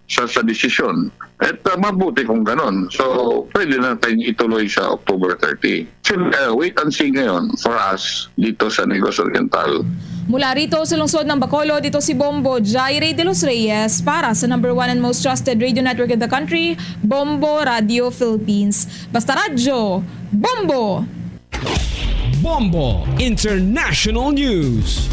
sa, sa desisyon. At uh, mabuti kung ganon. So, pwede na tayong ituloy sa October thirty. Still, uh, wait and see ngayon for us dito sa Negros Oriental. Mula rito sa lungsod ng Bacolod, ito si Bombo Jaire de los Reyes para sa number one and most trusted radio network in the country, Bombo Radio Philippines. Basta Radyo, Bombo! Bombo International News.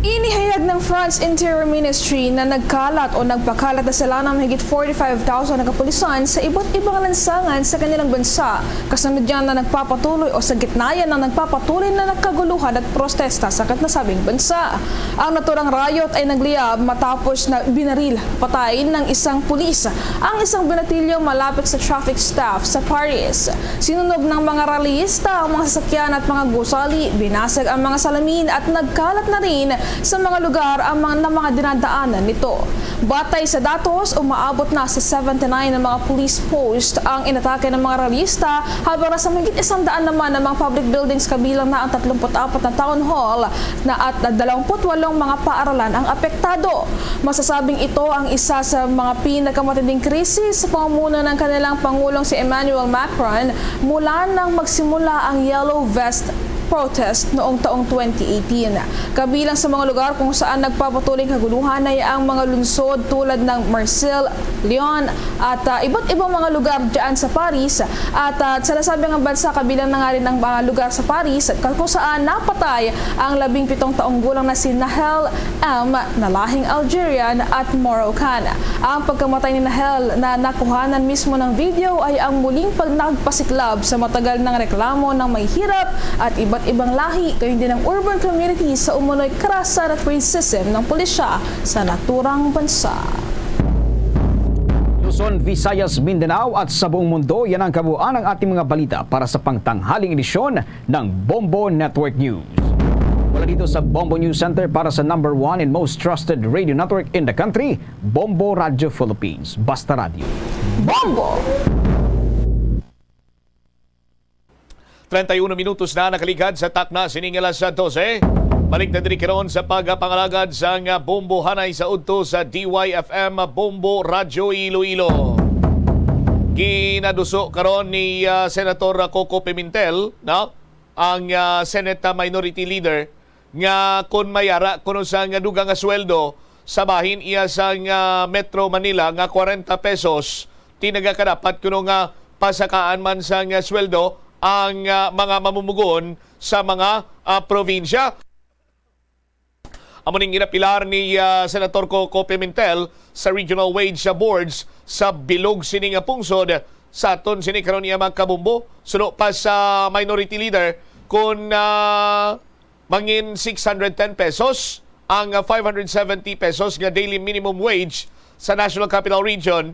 Inihayag ng France Interior Ministry na nagkalat o nagpakalat na sila ng mahigit forty-five thousand na kapulisan sa iba't ibang lansangan sa kanilang bansa. Kasunod yan na nagpapatuloy o sa gitna yan na nagpapatuloy na nagkaguluhan at protesta sa nasabing bansa. Ang naturang riot ay nagliyab matapos na binaril patay ng isang pulis ang isang binatilyo malapit sa traffic staff sa Paris. Sinunog ng mga rallyista ang mga sasakyan at mga gusali, binasag ang mga salamin at nagkalat na rin sa mga lugar ang mga, na mga dinadaanan nito. Batay sa datos, umaabot na sa seventy-nine ang mga police post ang inatake ng mga rallyista, habang nasa mahigit isang daan naman ang mga public buildings, kabilang na ang tatlumpu't apat na town hall na at dalawampu't walong mga paaralan ang apektado. Masasabing ito ang isa sa mga pinakamatinding krisis sa pamumuno ng kanilang Pangulong si Emmanuel Macron mula nang magsimula ang Yellow Vest protest noong taong twenty eighteen. Kabilang sa mga lugar kung saan nagpapatuloy ang kaguluhan ay ang mga lungsod tulad ng Marseille, Lyon, at ah, iba't ibang mga lugar dyan sa Paris. At ah, sa nasabing bansa, kabilang na nga rin ang mga lugar sa Paris kung saan napatay ang labing pitong taong gulang na si Nahel M. na lahing Algerian at Moroccan. Ang pagkamatay ni Nahel na nakuhanan mismo ng video ay ang muling pag nagpasiklab sa matagal ng reklamo ng mahihirap at iba't ibang lahi, gayon din ang urban community sa umunoy karahasan at racism ng pulisya sa naturang bansa. Luzon, Visayas, Mindanao at sa buong mundo, yan ang kabuuan ng ating mga balita para sa pangtanghaling edisyon ng Bombo Network News. Dito sa Bombo News Center para sa number one and most trusted radio network in the country, Bombo Radio Philippines. Basta Radio. Bombo! Treinta y uno minutos na nakaligad sa takna sining alas dose. Balik ta diri karon sa pagpangalagad sang bombohanay sa udto sa D Y F M Bombo Radyo Iloilo. Ginaduso karon ni, ah, Senator Coco Pimentel, no? Ang, ah, Senate, ah, Minority Leader nga kon may ara kuno sang dugang nga sweldo sa bahin iya sang, ah, Metro Manila nga kwarenta pesos, ti nagakadapat kuno nga pasakaan man sang, ah, sweldo ang, ah, mga mamumugon sa mga, ah, probinsya. Amo ning ginapilar ni, ah, Senator Coco Pimentel sa regional wage, ah, boards sa bilog sini nga pungsod. Sa aton sini karon iya mga kabumbo, suno pa sa minority leader, kung, ah, mangin six hundred ten pesos ang, ah, five hundred seventy pesos nga daily minimum wage sa National Capital Region,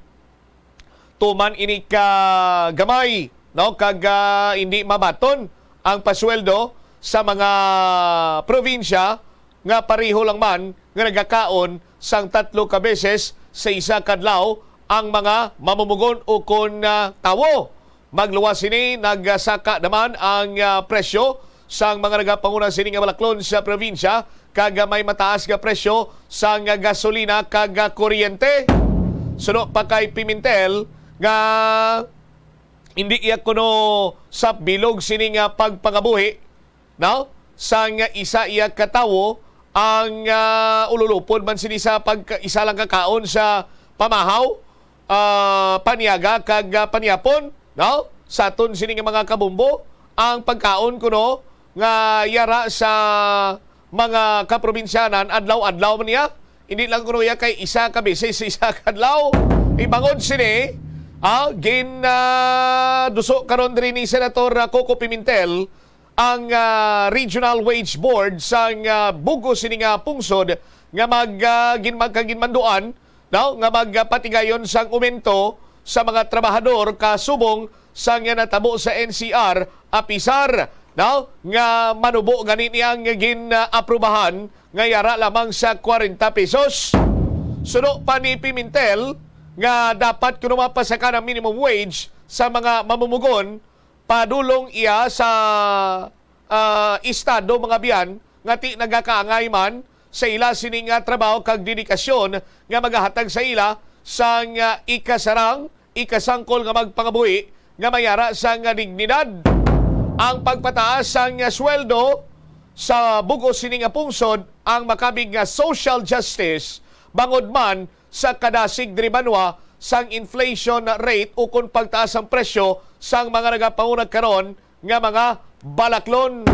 tuman ini ka gamay, no? Kag, ah, hindi mabaton ang pasweldo sa mga probinsya nga pareho lang man nga nagakaon sang tatlo ka beses sa isa ka adlaw ang mga mamumugon ukon, ah, tawo. Magluwas sini, nagsaka naman ang, ah, presyo sang mga nagapanguna sini nga balaklon sa probinsya, kag may mataas nga presyo sang gasolina kag kuryente. Suno pa kay Pimentel nga hindi iya kuno sa bilog sini nga pagpangabuhi, no? Sang isa iya ka tawo ang, ah, ululupod man sini sa pag isa lang kakaon sa pamahaw, ah, paniaga kag, ah, panyapon, no? Sa aton sini nga mga kabumbo, ang pagkaon kuno nga yara sa mga kaprobinsyanan adlaw-adlaw man niya. Hindi lang kuno iya kay isa ka beses sa isa ka adlaw. Ibangod sini, ah, gin, ah, duso karon diri ni Senator, ah, Coco Pimentel ang, ah, Regional Wage Board sang, ah, bug-os sini nga pungsod nga mag, ah, gin-, magkaginmanduan, no, nga magpatigayon sang umento sa mga trabahador kasubong sang natabo sa N C R, apisar, no, nga manubo gani niyang gin-aprubahan nga yara lamang sa kwarenta pesos. Suno pa ni Pimentel nga dapat kuno mapasakan ang minimum wage sa mga mamumugon, padulong iya sa, ah, estado, mga biyan, nga ti nagakaangay man sa ila sini nga trabaho kag dedikasyon nga magahatag sa ila sang, ah, ikasarang, ikasangkol nga magpangabuhi nga mayara sang dignidad. Ang pagpataas sang sweldo sa bug-os sini nga pungsod ang makabig nga social justice, bangod man sa kadasig diri banwa sang inflation rate ukon pagtaas sang presyo sang mga nagapanguna karon nga mga balaklon.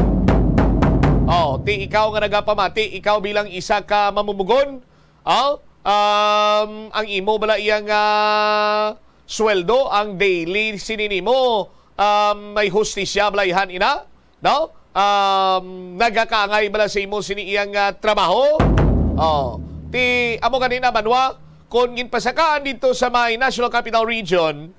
Oh, ti ikaw nga nagapamati, ikaw bilang isa ka mamumugon, oh, um, ang imo bala iyang, ah, sweldo, ang daily sini nimo, um, may hustisya bala ihan ina? No? Um, nagakaangay bala sa imo sini iyang, ah, trabaho? Oh. Ti, amo ganina, banwa, kung ginpasakaan dito sa may National Capital Region,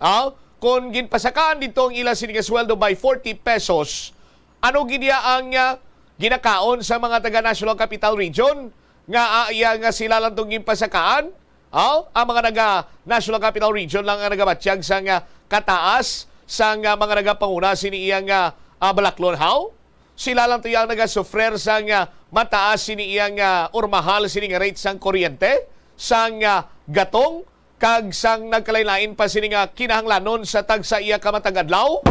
ah, kung ginpasakaan dito ang ila sini nga sweldo by forty pesos, ano gid iya ang, ah, ginakaon sa mga taga National Capital Region nga, ah, iya nga sila lang tong ginpasakaan? Haw? Ang mga naga National Capital Region lang ang nagabatyag sang, ah, kataas sang, ah, mga nagapanguna sini iyang, ah, ah, balaklon, haw? Sila lang to yang nagasufrer sang, ah, mataas sini iyang, ah, or mahal sini nga rate sang kuryente, sang, ah, gatong, kag sang nagkalain-lain pa sini nga kinahanglanon sa tagsa iya ka matag adlaw?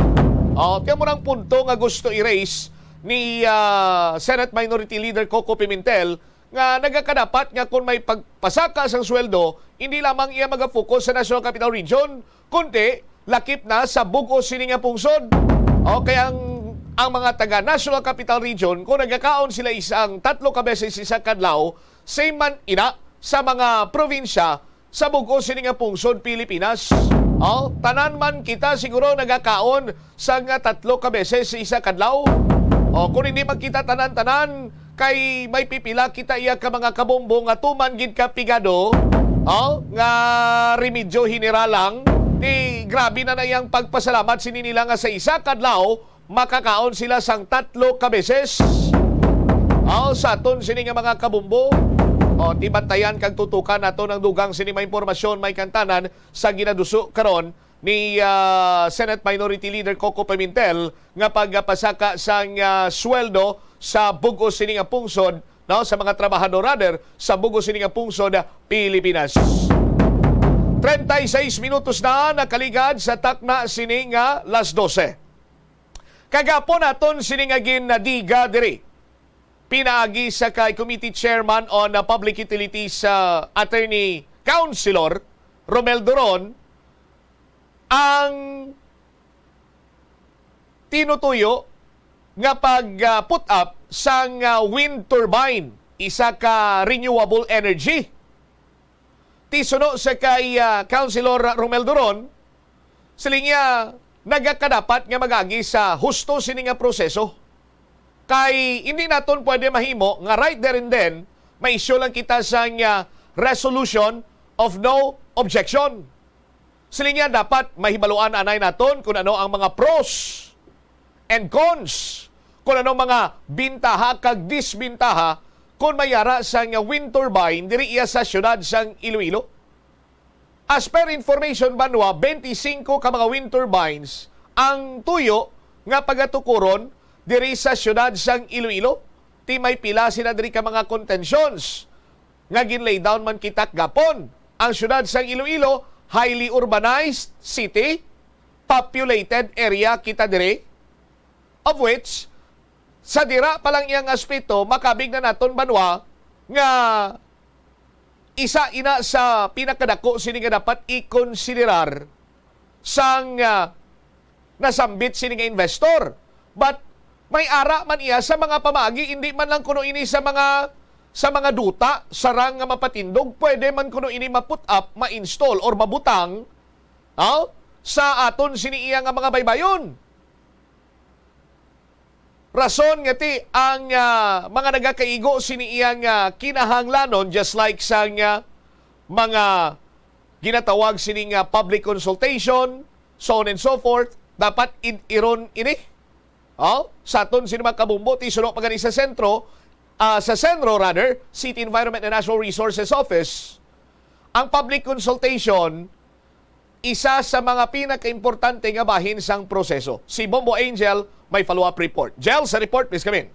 Oh, ti amo nang punto nga gusto i-raise ni, ah, Senate Minority Leader Coco Pimentel, nga nagakadapat nga kon may pagpasaka sang sweldo, hindi lamang iya magafocus sa National Capital Region, kundi lakip na sa bug-os sini nga pungsod. O kay ang, ang mga taga National Capital Region, kung nagakaon sila isang tatlo ka beses isa kadlaw, same man ina sa mga probinsya sa bug-os sini nga pungsod Pilipinas. O, tanan man kita siguro nagakaon sa nga tatlo ka beses sa isa kadlaw. O, kung hindi man kita tanan-tanan, kay may pipila kita iya ka mga kabombo nga tuman gid ka pigado, o, nga remedyo general lang, ti grabe na na iyang pagpasalamat sini nila nga sa isa kadlaw makakaon sila sang tatlo ka beses. Aw, sa aton sini nga mga kabumbo, o, tibantayan kag tutukan nato ang dugang sini mga impormasyon, may kantanan sa ginaduso karon ni, ah, Senate Minority Leader Coco Pimentel nga pagpasaka sang, ah, sweldo sa bug-os sini nga pungsod, no, sa mga trabahador, rather, sa bug-os sini nga pungsod, ah, Pilipinas. Treinta y seis minutos na nakaligad sa takna sini nga las dose. Kagapon aton sini nga ginadiga diri. Pinaagi sa kay Committee Chairman on, uh, Public Utilities, uh, Attorney Councilor Romel Duron, ang tinutuyo nga pag, uh, put up sang, uh, wind turbine, isa ka renewable energy. Ti suno sa kay, ah, Councilor Romel Duron, siling niya, nagakadapat nga mag-agi sa husto sini nga proseso. Kay hindi naton pwede mahimo nga right there and then, ma-issue lang kita sang, ah, resolution of no objection. Siling niya, dapat mahibaluan anay naton kung ano ang mga pros and cons, kung ano mga bintaha kag disbintaha kung may ara sang wind turbine diri iya sa siyudad sang Iloilo. As per information, banwa, twenty-five ka mga wind turbines ang tuyo nga pagatukuron diri sa siyudad sang Iloilo. Ti may pila sila diri ka mga contentions nga gin-lay down man kita gapon. Ang siyudad sang Iloilo, highly urbanized city, populated area kita diri, of which, sa dira pa lang iyang aspeto, makabig na naton banwa nga isa ina sa pinakadako sini nga dapat ikonsiderar sang, ah, nasambit sini nga investor. But may ara man iya sa mga pamaagi, hindi man lang kuno ini sa mga, sa mga duta, sarang nga mapatindog, pwede man kuno ini ma-put up, ma-install, or mabutang, no, sa aton sini iya nga mga baybayon. Rason nga ti ang, ah, mga nagakaigo sini iya nga kinahanglanon, just like sang, ah, mga ginatawag sini nga public consultation, so on and so forth, dapat id-iron ini. Oh, sa aton sini mga kabumbo, ti suno pa gani sa sentro, ah, sa Senro rather, City Environment and Natural Resources Office, ang public consultation, isa sa mga pinakaimportante nga bahin sang proseso. Si Bombo Angel may follow-up report. Jel, sa report, please come in.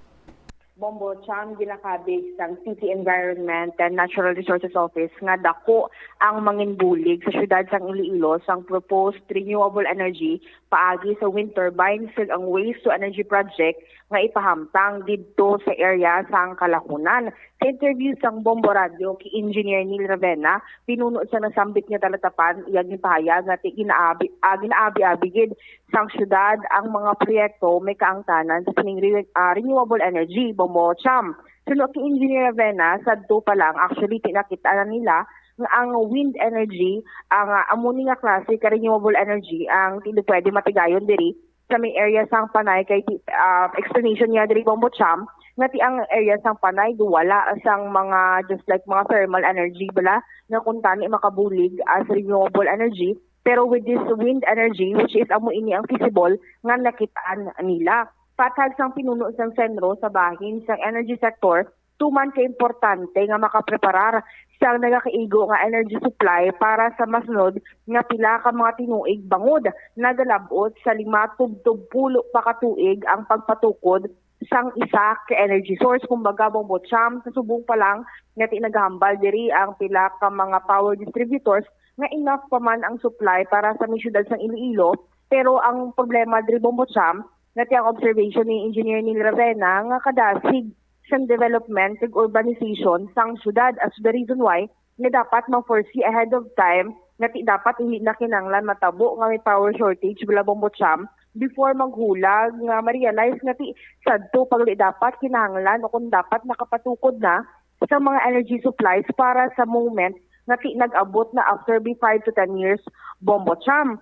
Bombo Cham, ginakabig sang City Environment and Natural Resources Office nga dako ang manginbulig sa siyudad sang Iloilo sang proposed renewable energy paagi sa wind turbines kag ang waste to energy project nga ipahamtang didto sa area sang Kalahunan. Sa interview sang Bombo Radio kay Engineer Neil Ravena, pinuno sa nasambit nga talatapan, iya ginpahayag nga ti ginaabi, ah, ginaabi-abi gid sang syudad ang mga proyekto may kaangtanan sa sining re-, ah, renewable energy, Bombo Cham. Suno kay Engineer Ravena, sadto pa lang, actually, ti nakit-an na nila nga ang wind energy, ang, ah, amo ni nga klase ka renewable energy, ang ti pwede matigayon diri sa may area sang Panay kay ti, ah, explanation niya diri, Bombo Cham, nga ti ang area sang Panay do wala sang mga, just like, mga thermal energy bala nga kuntani makabulig as renewable energy, pero with this wind energy, which is amo ini ang feasible nga nakit-an nila. Patag sang pinuno sang Senro sa bahin sang energy sector, tuman ka importante nga makapreparar sang nagakaigo nga energy supply para sa masunod nga pila ka mga tinuig, bangod nagalab-ot sa lima tubtob pulo pa ka tuig ang pagpatukod sang isa ka energy source. Kumbaga, Bombo Cham, sa subong pa lang nga ti nagahambal diri ang pila ka mga power distributors nga enough pa man ang supply para sa may syudad sang Iloilo, pero ang problema diri, Bombo Cham, nga ti ang observation ni Engineer Neil Ravena nga kadasig sang development kag urbanization sang syudad, as the reason why nga dapat ma-foresee ahead of time nga ti dapat hindi na kinahanglan matabo nga may power shortage bala, Bombo Cham, before maghulag nga ma-realize nga ti sadto pa gali dapat kinahanglan o kung dapat nakapatukod na sa mga energy supplies para sa moment nga ti nag-abot na after bi five to ten years, Bombo Cham.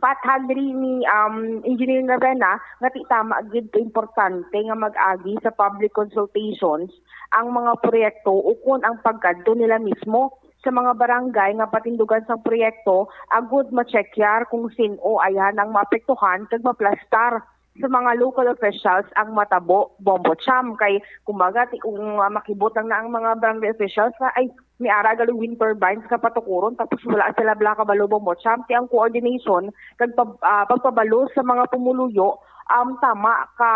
Patag diri ni, um, Engineer Ravena nga ti tama gid ka importante nga mag-agi sa public consultations ang mga proyekto ukon ang pagkadto nila mismo sa mga barangay nga patindugan sang proyekto, agud ma-checkyar kung sin-o ayhan ang maapektuhan kag maplastar sa mga local officials ang matabo, Bombo Cham. Kay, kumbaga, ti-, kung, ah, makibot lang na ang mga barangay officials na, ay, may ara gali wind turbines nga patukuron, tapos wala sila bala kabalo, Bombo Cham. Ti ang coordination kag pab-, ah, pagpabalo sa mga pumuluyo, um, tama ka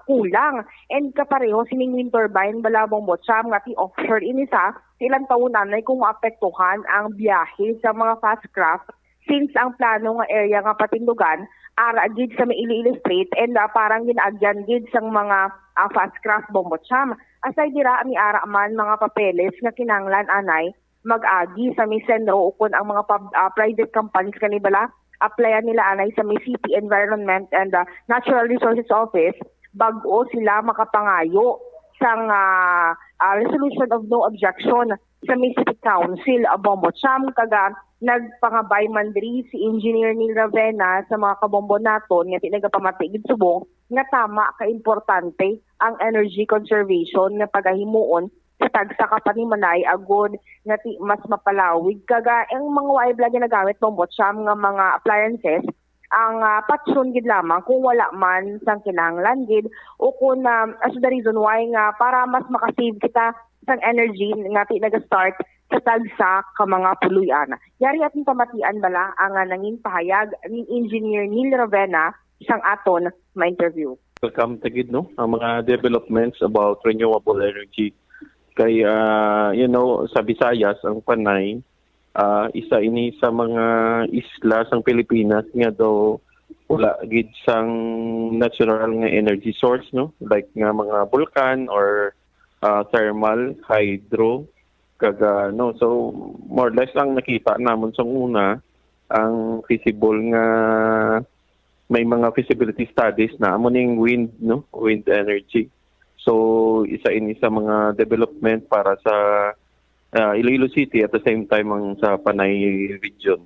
kulang. And kapareho sining wind turbine bala, Bombo Cham, nga ti offshore ini sa, ti lantawon anay kung maapektuhan ang biyahe sa mga fast craft, since ang plano nga area nga patindugan ara gid sa may Iloilo Strait and, ah, parang ginaagyan gid sang mga, ah, fast craft, Bombo Cham. Aside dira, may ara man mga papeles nga kinahanglan anay mag-agi sa may CENRO ukon ang mga pub-, ah, private companies kani bala, applyan nila anay sa may City Environment and, ah, Natural Resources Office bag-o sila makapangayo sang, ah, ah, resolution of no objection sa may City Council, ah, Bombo Cham. Kag, ah, nagpangabay man diri si Engineer Neil Ravena sa mga kabombo naton nga ti nagapamati gid subong nga tama ka importante ang energy conservation nga pagahimuon sa tagsa ka panimalay agod nga ti mas mapalawig kag, ah, ang mga waay bala ginagamit, Bombo Cham, nga mga appliances ang, ah, patyon gid lamang kung wala man sang kinahanglan gid o kung, ah, as the reason why nga para mas makasave kita sang energy nga ti naga-start sa tagsa ka mga puloy-an. Yari aton pamatian bala ang, ah, nangin pahayag ni Engineer Neil Ravena sang aton ma-interview. Welcome ta gid, no, ang mga developments about renewable energy. Kay, ah, you know, sa Visayas, ang Panay, ah, isa ini sa mga isla sang Pilipinas nga daw wala gid sang natural nga energy source, no, like nga mga bulkan or, ah, thermal, hydro, kag, ah, no. So, more or less, ang nakita namon sa una, ang feasible nga may mga feasibility studies na amo ning wind, no, wind energy. So, isa ini sa mga development para sa, ah, Iloilo City, at the same time ang sa Panay region.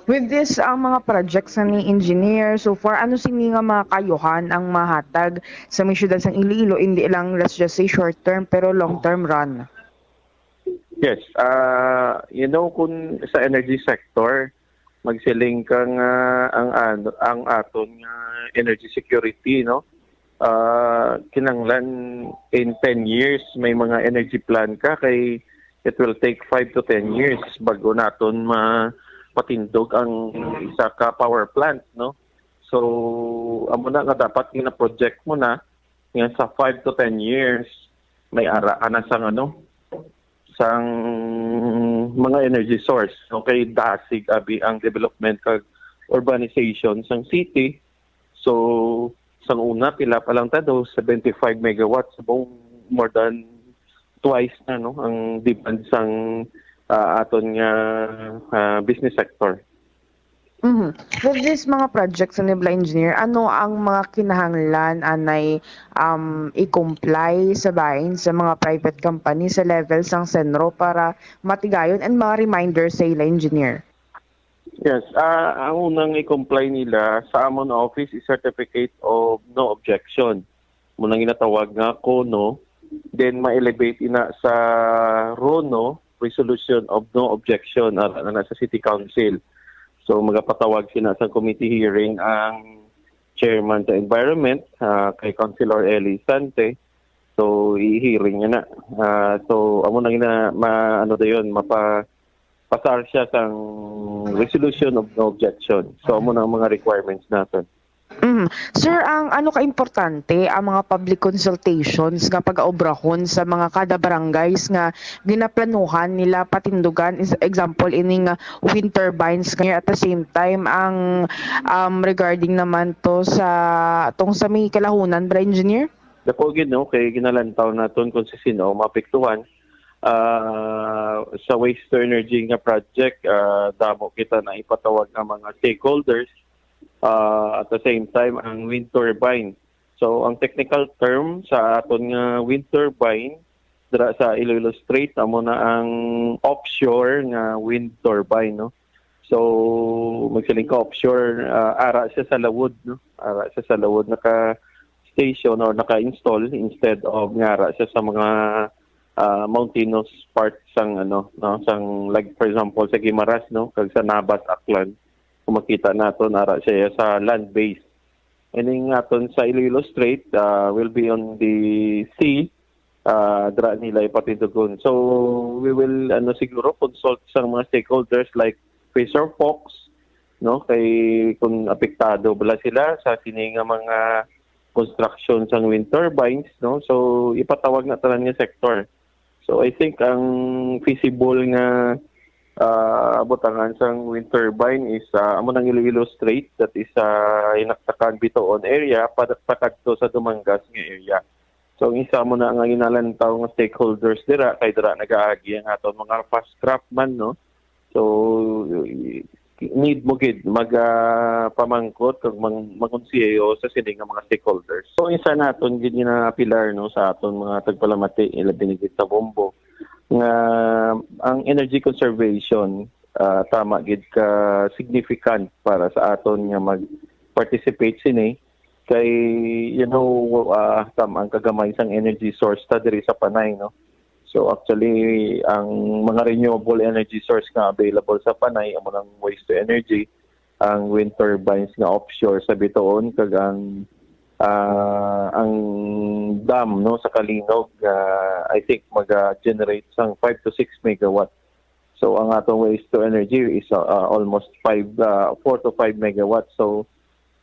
With this, ang mga projects na ni Engineer, so far, ano sini nga mga kaayuhan ang mahatag sa may siyudad sang Iloilo, hindi lang, let's just say, short term, pero long term run? Yes, ah, you know, kung sa energy sector, magsiling ka nga ang ano, ang aton nga energy security, no? Ah, kinahanglan in ten years may mga energy plan ka, kay it will take five to ten years bago naton mapatindog ang isa ka power plant, no? So, amo na nga dapat gina-project mo na nga sa five to ten years may ara ka na sang ano, sang mga energy source. Okay, dasig abi ang development kag urbanization sang city. So, sang una, pila pa lang ta do, seventy-five megawatts, subong more than twice na, no, ang demand sang, ah, aton nga, ah, business sector. Mhm. With this mga projects, ni bala, Engineer, ano ang mga kinahanglan anay, um, i-comply sa bahin sa mga private company sa level sang CENRO para matigayon and mga reminders sa ila, Engineer? Yes, ah, ang unang i-comply nila sa amon office is Certificate of No Objection. Mo nang ginatawag nga CONO. Then ma-elevate ina sa RONO, Resolution of No Objection, ara na, na sa City Council. So magapatawag sina sa committee hearing ang chairman sa environment, ah, kay Councilor Eli Sante. So i-hearing niya na. Ah, so amo na gina ma ano dayon mapa pasar siya sang resolution of no objection. So amo na ang mga requirements naton. Mhm. Sir, ang ano ka importante ang mga public consultations nga pag-aobrahon sa mga kada barangays nga ginaplanuhan nila patindugan, is example ining, ah, wind turbines nga at the same time ang, um, regarding naman to sa tong sa may kalahunan, bra, Engineer? Dako gid, no, kay ginalantaw naton kung si sino ang maapektuhan. Ah, sa waste to energy nga project, ah, damo kita na ipatawag nga mga stakeholders. Ah, at the same time, ang wind turbine. So, ang technical term sa aton nga wind turbine dira sa Iloilo Strait, amo na ang offshore nga wind turbine, no? So, magsiling ka offshore, ah, ara siya sa lawod, no? Ara siya sa lawod, naka-station or naka-install instead of nga ara siya sa mga, ah, mountainous part sang, ano, no? Sang, like, for example, sa Guimaras, no? Kag sa Nabas, Aklan. Kung makita naton, ara siya sa land base. Ining aton sa Iloilo Strait, ah, will be on the sea, ah, dira nila ipatindugon. So, we will, ano, siguro consult sa mga stakeholders like Fisher Folks, no? Kay kung apektado bala sila sa sini nga mga construction sang wind turbines, no? So, ipatawag na tanan nga sector. So, I think ang feasible nga, ah, butangan sang wind turbine is, ah, amo nang Iloilo Strait, that is, ah, Hinaktakan, Bitoon area, pad-, pakadto sa Dumangas nga area. So, ang isa mo na nga ginalantaw nga stakeholders dira, kay dira nagaagi ang aton mga fast craft man, no? So, i-, need mo gid mag, ah, pamangkot kag mang-, mangonseho sa sini nga mga stakeholders. So, isa naton gid nga pilar, no, sa aton mga tagpalamati, ilabi na gid sa Bombo, nga ang energy conservation, ah, tama gid ka significant para sa aton nga mag-participate sini. Kay, you know, ah, tam-, ang kagamay sang energy source ta diri sa Panay, no? So, actually, ang mga renewable energy source nga available sa Panay, amo nang waste to energy, ang wind turbines nga offshore sa Bitoon, kag ang, ah, ang dam, no, sa Calinog, ah, I think, maga-generate sang five to six megawatt. So, ang atong waste to energy is, ah, ah, almost five, ah, four to five megawatt. So,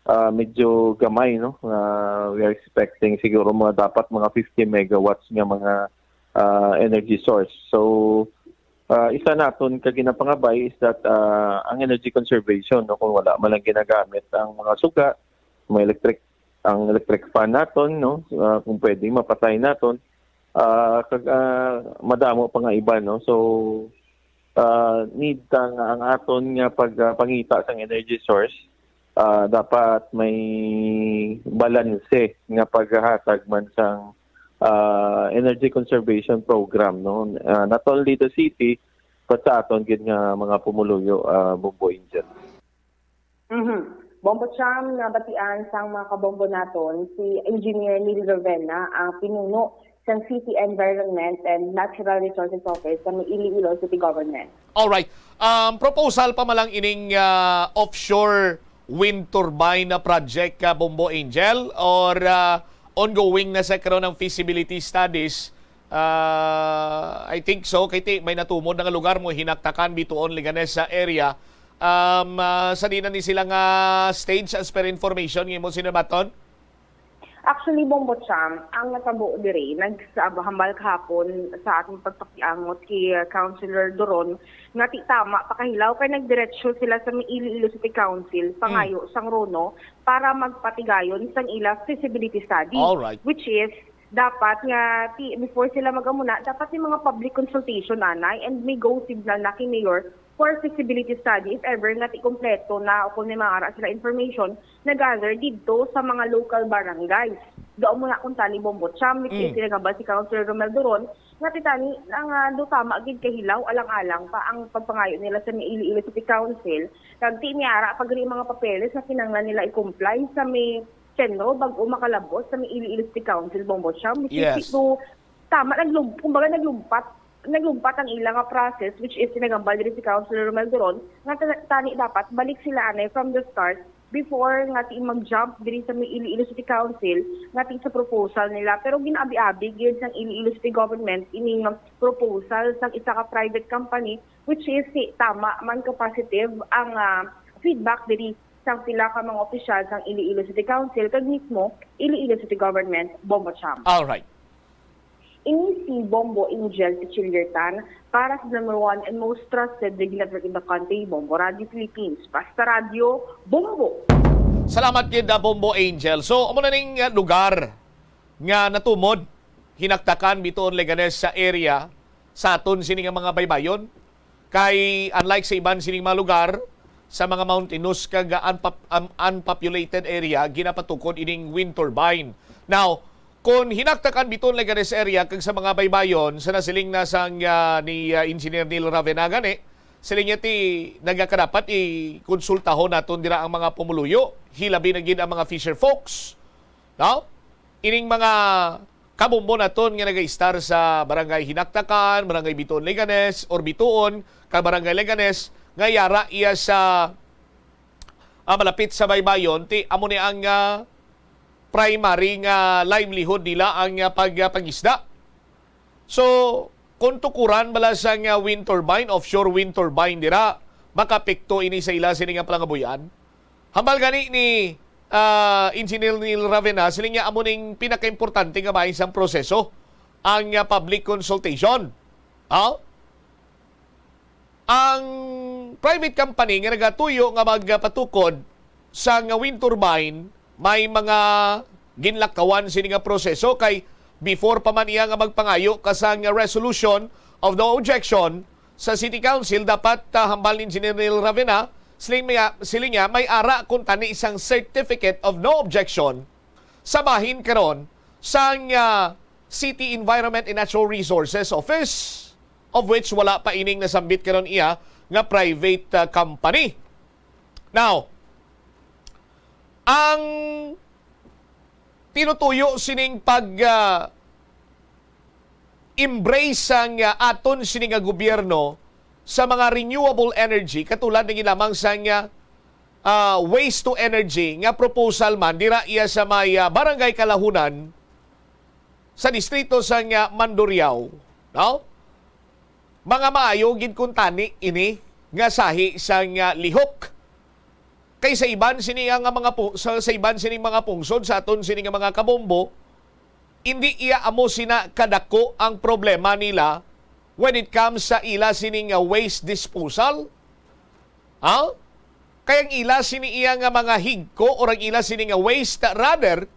ah, medyo gamay, no? Ah, we are expecting siguro mga, dapat mga fifty megawatts nga mga, ah, energy source. So, ah, isa naton ka ginapangabay is that, ah, ang energy conservation, no, kung wala man lang ginagamit ang mga suga, mga electric, ang electric fan naton, no, ah, kung pwede, mapatay naton, ah, kag, ah, madamo pa nga iba, no? So, ah, need ta nga ang aton nga pag, ah, pangita sang energy source, ah, dapat may balanse nga paghatag man sang, ah, energy conservation program, no? Ah, not only the city, but sa aton gid nga mga pumuluyo, ah, Bombo Angel. Mhm. Bombo Cham, nabatian sang mga kabombo naton, si Engineer Neil Ravenna, ang pinuno sang City Environment and Natural Resources Office sa Iloilo City Government. Alright. Um, proposal pa man lang ining, ah, offshore wind turbine na project, ah, Bombo Angel, or, ah, ongoing na sa karon ang feasibility studies? Ah, I think so. Kay ti, may natumod na nga lugar mo, Hinaktakan, Bituon, Leganes sa area. Um, ah, sa diin na ni sila nga stage as per information nga imo sinabaton? Actually, Bombo Cham, ang natabo diri, nagsahambal kahapon sa ating pagpakiangot kay, uh, Councilor Doron, nga ti tama pakahilaw kay nagdiretso sila sa may Iloilo City Council, pangayo sang RONO, para magpatigayon sang ila feasibility study, Alright. which is dapat nga ti, before sila mag-amuna, dapat may mga public consultation anay and may go signal na kay Mayor for feasibility study if ever nga ti kompleto na o kung may mga ara sila information na gather didto sa mga local barangays. Daw mo na kung tani Bombo Cham, which is Mm. ginagambal si Councilor Romel Doron, nga ti tani nga do tama gid kahilaw alang-alang pa ang pagpangayo nila sa may Iloilo City Council, kag ti niara pa gani mga papeles na kinahanglan nila i-comply sa may CENRO bag-o makalabot sa may Iloilo City Council, Bombo Cham, which is Yes. to tama, naglum-, kumbaga naglumpat, naglumpat ang ila nga process, which is ginagambal diri si Councilor Romel Doron, nga ta-, tani dapat balik sila anay from the start before nga ti mag-jump diri sa may Iloilo City Council nga ti sa proposal nila. Pero ginabi-abi gyud sang Iloilo City Government ini nga proposal sang isa ka private company, which is si tama man ka positive ang, ah, feedback diri sang pila ka mga opisyal sang Iloilo City Council kag mismo Iloilo City Government, Bombo Cham. Alright. Ini si Bombo Angel Pichillertan para sa number one and most trusted radio network in the country, Bombo Radio Philippines. Basta Radyo, Bombo! Salamat gid, ah, Bombo Angel. So, amo na ning, ah, lugar nga natumod, Hinaktakan, Bitoon, Leganes sa area sa aton sini nga mga baybayon. Kay unlike sa iban sining mga lugar, sa mga mountainous kag unpop-, um, unpopulated area, ginapatukod ining wind turbine. Now, kung Hinaktakan, Bitoon, Leganes area kag sa mga baybayon, sa nasiling na sang, ah, ni, ah, Engineer Neil Ravena gani, siling niya ti nagakadapat ikonsultahon naton dira ang mga pumuluyo, hilabi na gid ang mga fisher folks. No? Ining mga kabombo naton nga nagaistar sa Barangay Hinaktakan, Barangay Bitoon Leganes, or Bitoon, kag Barangay Leganes, nga yara iya sa, ah, malapit sa baybayon, ti amo ni ang, ah, primary nga livelihood nila ang, ah, pag, ah, pangisda. So, kung tukuran bala sang, ah, wind turbine, offshore wind turbine dira, makapekto ini sa ila sini nga palangabuy-an. Hambal gani ni, ah, Engineer Neil Ravena, siling niya amo ning pinakaimportante nga bahin sang proseso, ang, ah, public consultation. Ha? Ang private company nga nagatuyo nga magpatukod sang wind turbine, may mga ginlakawan sini nga proseso, kay before pa man iya nga magpangayo ka sang resolution of no objection sa City Council, dapat, ah, hambal ni Engineer Neil Ravena, siling niya, siling niya, may ara kuntani isang certificate of no objection sa bahin karon sang, ah, City Environment and Natural Resources Office, of which wala pa ining nasambit karon iya nga private, ah, company. Now, ang tinutuyo sining pag, ah, embrace sang, ah, aton sini nga gobyerno sa mga renewable energy, katulad na lamang sang, ah, ah, waste to energy nga proposal man dira iya sa may, ah, Barangay Kalahunan sa distrito sang, ah, Mandurriao, no? Mga maayo gid kuntani ini nga sahi sang, ah, lihok. Kay sa iban sini nga mga pu-, sa, sa iban sining mga pungsod sa aton sini nga mga kabombo, indi iya amo sina kadako ang problema nila when it comes sa ila sini nga waste disposal. Ha? Kay ang ila sini iya nga mga higko or ang ila sini nga waste, rather,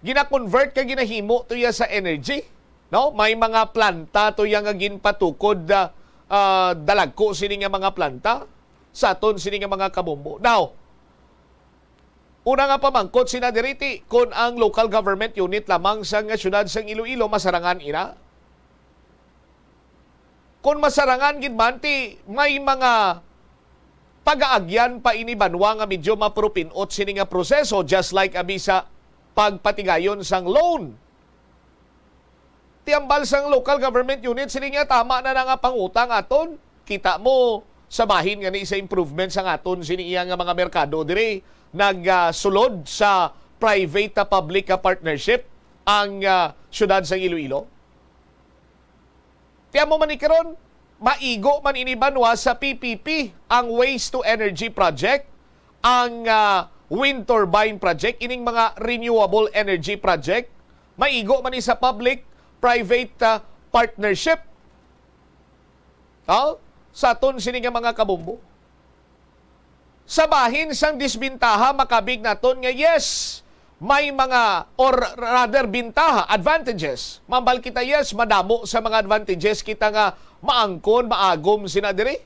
gina-convert ka, ginahimo to iya sa energy, no? May mga planta to iya nga ginpatukod, ah, ah, dalagko sini nga mga planta sa aton sini nga mga kabombo. Now, una nga pamangkot sina diri ti, kun ang local government unit lamang sang siyudad sang Iloilo masarangan ina. Kon masarangan gid man, ti may mga pagaagyan pa ini banwa nga medyo mapurupin-ot sini nga proseso, just like abi sa pagpatigayon sang loan. Ti hambal sang local government unit, sini nga tama na na nga pangutang aton. Kita mo sa bahin nga ni sa improvement sang aton sini iya nga mga merkado diri nagsulod sa private, ah, public, ah, partnership ang, ah, siyudad sang Iloilo. Ti amo man ni karon, maigo man ini banwa sa P P P ang waste to energy project, ang, ah, wind turbine project, ining mga renewable energy project, maigo man ni sa public private, ah, partnership. Oh, sa aton sini nga mga kabombo. Sa bahin sang disbentaha, makabig naton nga yes, may mga, or rather, bintaha, advantages. Mambal kita, yes, madamo sa mga advantages kita nga maangkon, maagom sina diri.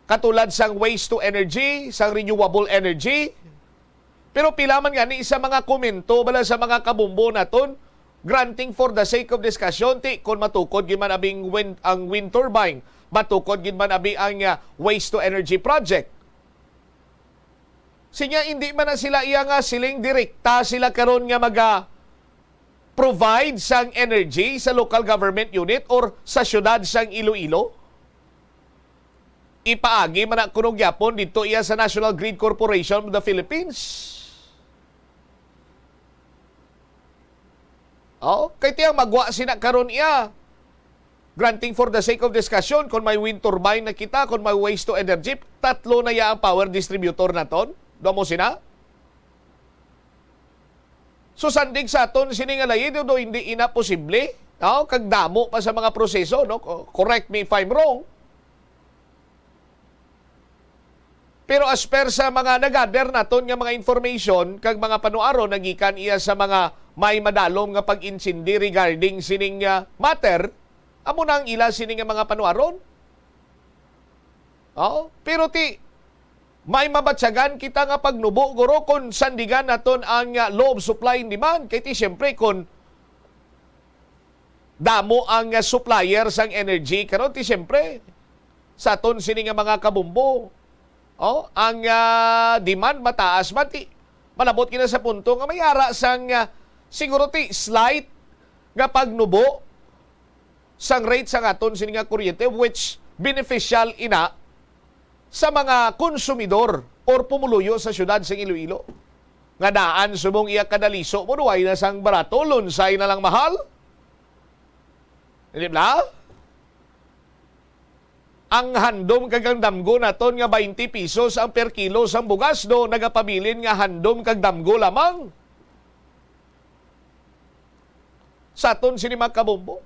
Katulad sang waste to energy, sang renewable energy, pero pila man gani sa mga komento bala sa mga kabombo naton, granting for the sake of discussion, ti kon matukod gid man abing wind, ang wind turbine, matukod gid man abi ang, ah, waste to energy project. Sinya, hindi man na sila iya nga siling direkta sila karon nga maga-provide sang energy sa local government unit or sa siyudad sang Iloilo. Ipaagi man na kuno gyapon didto iya sa National Grid Corporation of the Philippines. Oh, kay tiyang magwa sina karon iya. Granting for the sake of discussion, kung may wind turbine na kita, kung may waste to energy, tatlo na ya ang power distributor naton. Duha mo sina? So, sandig sa aton sini nga layi, do hindi ina posible, no? Kag damo pa sa mga proseso, no? Co-, correct me if I'm wrong. Pero as per sa mga nagather naton nga mga information kag mga panuaron nagikan iya sa mga may madalom nga pag-insindi regarding sining, ah, matter, amo na ang ila sini nga mga panuaron. Oh, pero ti, may mabatyagan kita nga pagnubo, guro, kung sandigan naton ang, ah, law of supply and demand. Kay ti, siyempre, kung damo ang, ah, supplier sang energy karon, ti, siyempre, sa aton sini nga mga kabombo, oh, ang, ah, demand mataas man, ti, malabot kita sa punto nga may ara sang, ah, siguro, ti, slight nga pagnubo sang rate sang aton sini nga kuryente, which beneficial ina sa mga konsumidor or pumuluyo sa siyudad sang Iloilo. nga daan subong iya kadaliso mo, duway na sang barato, lunsay na lang mahal. Di ba? Ang handom kag ang damgo naton nga twenty pesos ang per kilo sang bugas, do nagapabilin nga handom kag damgo lamang sa aton sini, mga kabombo.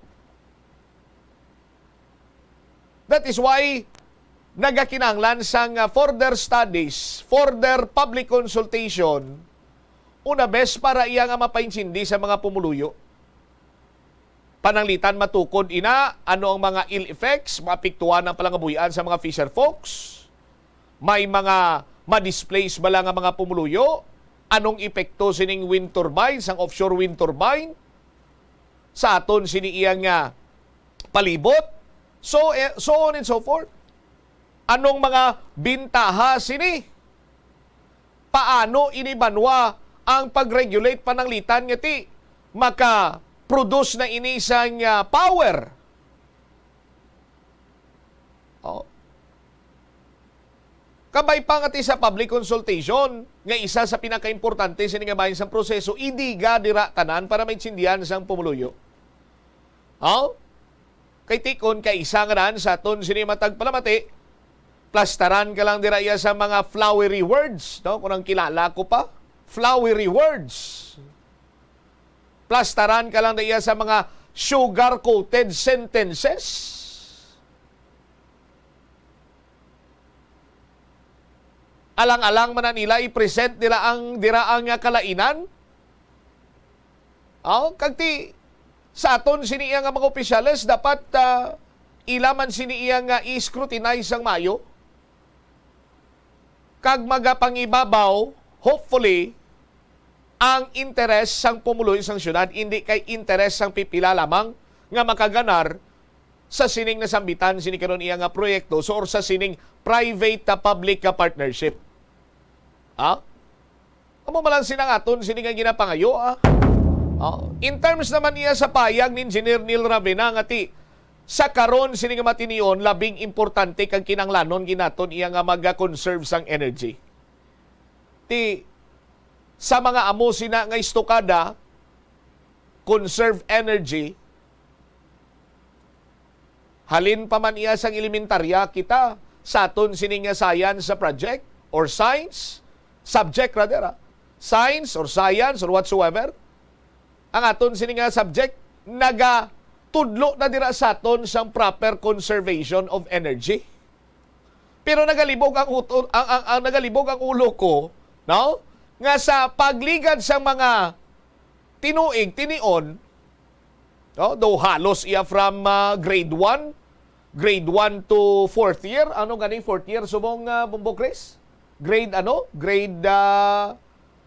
That is why nagakinahanglan sang, ah, further studies, further public consultation, una bes para iya nga mapaintindi sa mga pumuluyo. Pananglitan matukod ina, ano ang mga ill effects, maapektuhan ang palangabuhian sa mga fisher folks, may mga ma-displace bala nga mga pumuluyo, anong epekto sining wind turbine, sang offshore wind turbine, sa aton sini iyang, ah, palibot, so, eh, so on and so forth. Anong mga bintaha sini? Paano ini banwa ang pag-regulate pananglitan nga ti maka-produce na ini sang, ah, power? Oh. Kabay pa nga ti sa public consultation, nga isa sa pinakaimportante sini nga bahin sang proseso, idiga dira tanan para maintindihan sang pumuluyo. Oh? Kay tikon, kaisa nga daan sa aton sini matag palamati, plastaran ka lang dira iya sa mga flowery words, no? Kung ang kilala ko pa, flowery words. Plastaran ka lang dira iya sa mga sugar-coated sentences. Alang-alang man na nila i-present nila ang dira ang, ah, kalainan. Aw, kag ti, sa aton sini iya nga mga opisyales, dapat, ah, ila man sini iya nga i-scrutinize sang maayo. Kag magapangibabaw, hopefully, ang interes sang pumuluyo sang syudad, indi kay interes sang pipila lamang nga makaganar sa sining nasambitan sini karon iya nga proyekto, so, or sa sining private, ah, public, ah, partnership. Ha? Amo man lang sina nga aton sini nga ginapangayo, ah. Oh, in terms naman iya sa payag ni Engineer Neil Ravena nga ti sa karon sini nga matinion, labing importante kag kinahanglanon gid naton iya nga maga-conserve sang energy. Ti sa mga amo sina nga estokada, conserve energy, halin pa man iya sang elementarya, kita sa aton sini nga science sa project or science, subject rather, ah. Science or science or whatsoever, ang aton sini nga subject nagatudlo na dira sa aton sang proper conservation of energy. Pero nagalibog ang uto-, ang, ang, ang nagalibog ang ulo ko, no? Nga sa pagligad sang mga tinuig, tinion, no? Though halos iya from, ah, grade one, grade one to fourth year. Ano gani fourth year subong, ah, Bombo Chris? Grade ano? Grade, ah,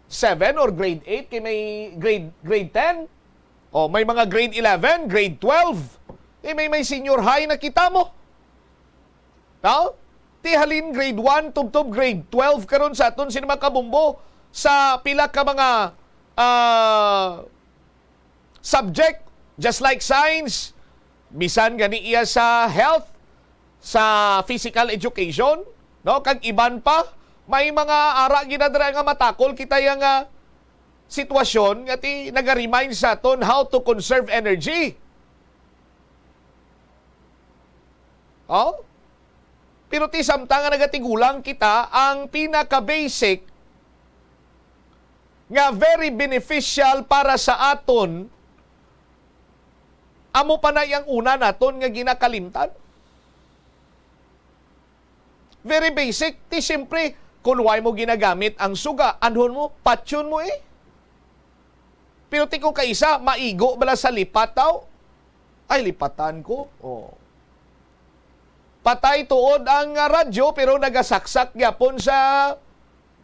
seven or grade eight? Kay may grade, grade ten. Oh, may mga grade eleven, grade twelve. Eh, may, may senior high na kita mo. No? Ti halin grade one, tubtob grade twelve karon sa aton sini mga kabombo, sa pila ka mga, ah, subject, just like science, bisan gani iya sa health, sa physical education, no, kag iban pa, may mga ara ginadra nga matakol kita iya nga sitwasyon nga ti naga-remind sa aton how to conserve energy. Oh? Pero ti samtang nga nagatigulang kita, ang pinaka-basic nga very beneficial para sa aton, amo pa na iyang una naton nga ginakalimtan. Very basic. Ti siyempre, kung why mo ginagamit ang suga, anhon mo, patyon mo eh. Pero ti kung kaisa, maigo bala sa lipat daw? Ay, lipatan ko. Oh. Patay tuod ang, ah, radyo, pero nagasaksak gyapon sa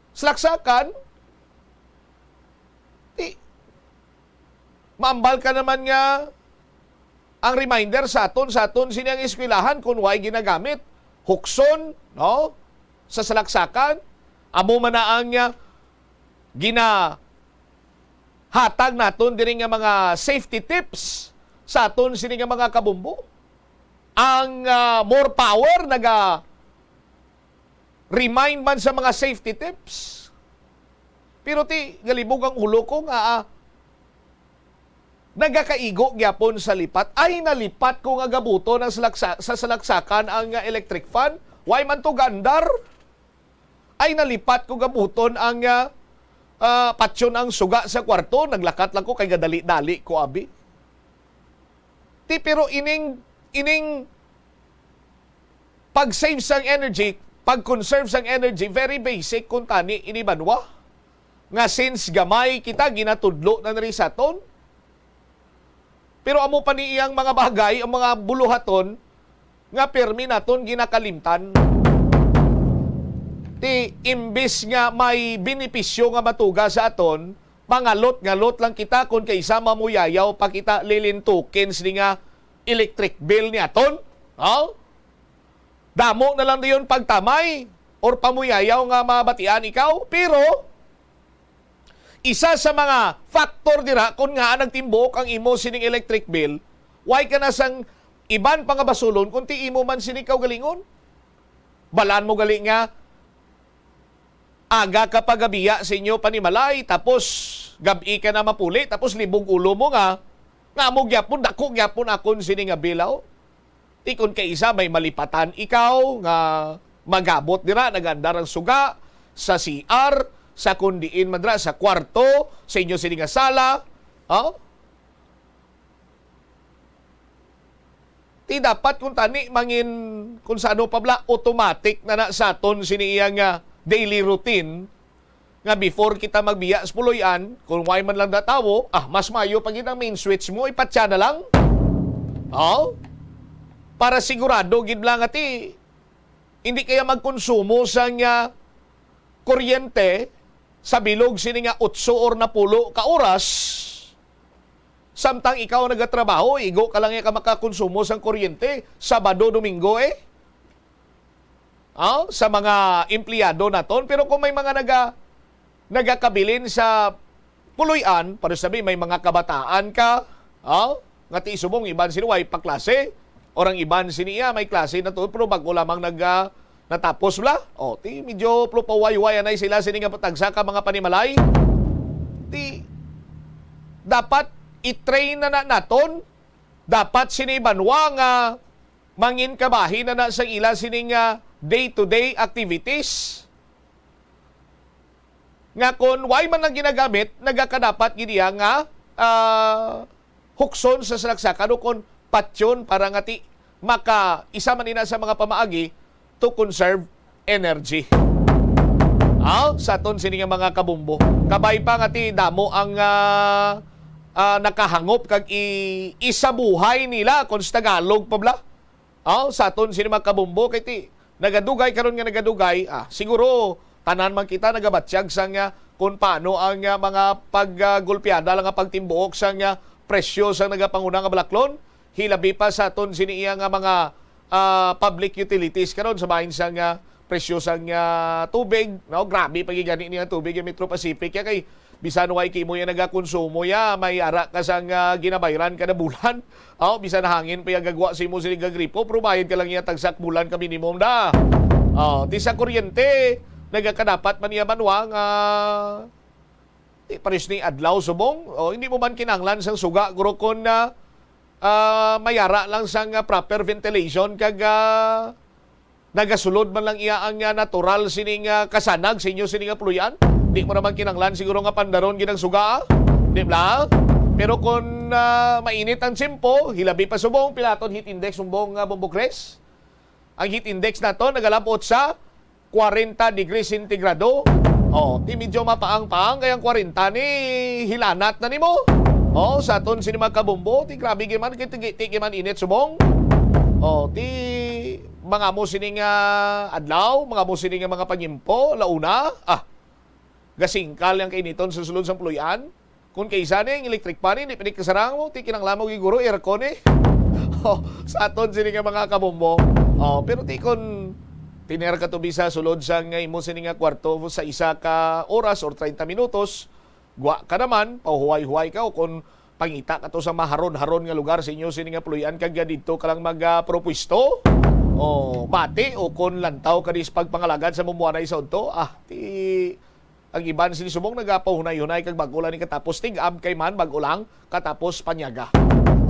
salaksakan. Ti, maambal ka naman nga ang reminder sa aton, sa aton sini ang eskwelahan, kung why ginagamit, hukson, no? Sa salaksakan, amo man na ang, ah, ginahatag naton diri nga mga safety tips sa aton sini nga mga kabombo. Ang, ah, More Power naga-remind man sa mga safety tips. Pero ti, galibog ang ulo ko nga, ah, nagakaigo gyapon sa lipat. Ay, nalipat ko nga gabuton ang salaksa-, sa salaksakan ang, ah, electric fan. Why man to gaandar? Ay, nalipat ko gabuton ang, ah, ah, patyon ang suga sa kwarto. Naglakat lang ko kay gadali-dali ko, abi. Ti, pero ining, ining pag-save sang energy, pag-conserve sang energy, very basic kuntani ini banwa. Nga since gamay kita, ginatudlo na nari sa aton. Pero amo pa ni iyang mga bagay, ang mga buluhaton, nga pirmi naton ginakalimtan. Ti, imbis nga may benepisyo nga matuga sa aton, mangalot-ngalot lang kita, kon kaisa mamuyayaw pa kita, lilintukin sini nga electric bill ni aton. Ha? Damo na lang dayon pagtamay or pamuyayaw nga mabatian ikaw, pero isa sa mga factor dira kon ngaa nagtimbuok ang imo sining electric bill, why ka na sang iban pa nga basulon, kun ti imo man sini kaugalingon? Balaan mo gali nga aga ka pagabiya sa inyo panimalay, tapos gab-i ka na mapuli, tapos libog ulo mo nga, nga amo gyapon, dako gyapon akon sini nga bilaw. Ti kon kaisa may malipatan ikaw nga magabot dira, nagandar ang suga sa C R, sa kun diin man dira, sa kwarto, sa inyo sini nga sala, oh? Ti dapat kung tani mangin, kung sa ano pa bala, automatic na na sa aton sini iya nga daily routine, nga before kita magbiya sa puloy-an, kung way man lang natawo, ah, mas maayo pa gid ang main switch mo, ipatya na lang. Oh? Para sigurado gid lang ati, hindi kaya magkonsumo sang, ah, kuryente sa bilog sini nga otso or napulo ka oras. Samtang ikaw nagatrabaho, igo ka lang ya ka makakonsumo sang kuryente, Sabado, Domingo, eh. Ah, sa mga empleyado naton. Pero kung may mga naga-, nagakabilin sa puloy-an, para sabi, may mga kabataan ka, ah, nga ti subong, iban sila way pa klase, or ang iban sini iya, may klase na to, pero bago lamang nag, ah, natapos bala. O, ti medyo plupaway-way anay sila sini nga tagsa ka mga panimalay. Ti dapat i-train na, na naton. Dapat sini banwa nga mangin kabahin na, na sa ila sini nga day-to-day activities. Nga kon way man lang ginagamit, nagakadapat gid iya nga, ah, hukson sa salaksakan o kon patyon para nga ti maka isa man ina sa mga pamaagi to conserve energy. Ah, sa aton sini nga mga kabumbo. Kabay pa nga ti damo ang, ah, ah, nakahangop kag i-, isabuhay nila kon sa Tagalog pa bala. Aw, sa aton sini mga kabumbo, kay ti nagadugay karon nga nagadugay, ah, siguro tanan man kita nagabatyag sang, ah, kung paano ang, ah, mga pag, ah, gulpiada lang nga pagtimbuok sang, ah, presyo sang nagapanguna nga balaklon, hilabi pa sa aton sini iya nga mga, ah, public utilities karon sa bahin sang, ah, presyo sang, ah, tubig, no? Grabe pa gid gani ni ang tubig ang Metro Pacific, ya kay bisan way kimo ya nagakonsumo ya, may ara ka sang, ah, ginabayran kada bulan. Aw, bisan hangin pa ya gagwa sa imo sini nga gripo, pero bayad ka lang ya tagsa ka bulan ka minimum da. Oh, ti sa kuryente, nagakadapat man niya banwa nga, eh, pares ni adlaw subong. Oh, hindi mo man kinahanglan sang suga, guro, kon, ah, ah, may ara lang sang, ah, proper ventilation kag, ah, nagasulod man lang iya ang, ah, natural sining, ah, kasanag sa inyo sini nga puloy-an. Di mo naman kinahanglan siguro nga pandaron gid ang suga, ah. Di ba? Pero kung, ah, mainit ang tiyempo, hilabi pa subong, pila aton heat index subong, ah, Bombo Chris? Ang heat index nato nagalabot sa kwarenta degrees centigrado. Oh, ti medyo mapaang-paang kay ang kwarenta ni hilanat na nimo. Oh, sa aton sini mga kabumbo, ti grabe gid man, kay tigi-tigi man init subong. Oh, ti mga mo sini nga adlaw, mga mo sini nga mga panyimpo, launa, ah, gasingkal yang kainiton sa sulod sang puloy-an. Kung kaisa ni ang electric fan, hindi pa ni kasarang mo, ti kinanglan mo giguro aircon, eh. Oh, sa aton sini nga mga kabombo. Oh, pero ti kon tiner ka to bisa sulod sa nga imo sini nga kwarto sa isa ka oras or treinta minutos, gwa ka naman, pahuway-huway ka, o kung pangita ka to sa maharon-haron nga lugar sa inyo sini nga puloy-an, kag didto ka lang mag, ah, propwesto, o bati, o kung lantaw ka dis pagpangalagad sa mumuanay sa udto, ah, ti Ang iban sini subong nagapahunay-hunay kag bag-o lang ni katapos tig-ab, kay man bag-o lang katapos panyaga.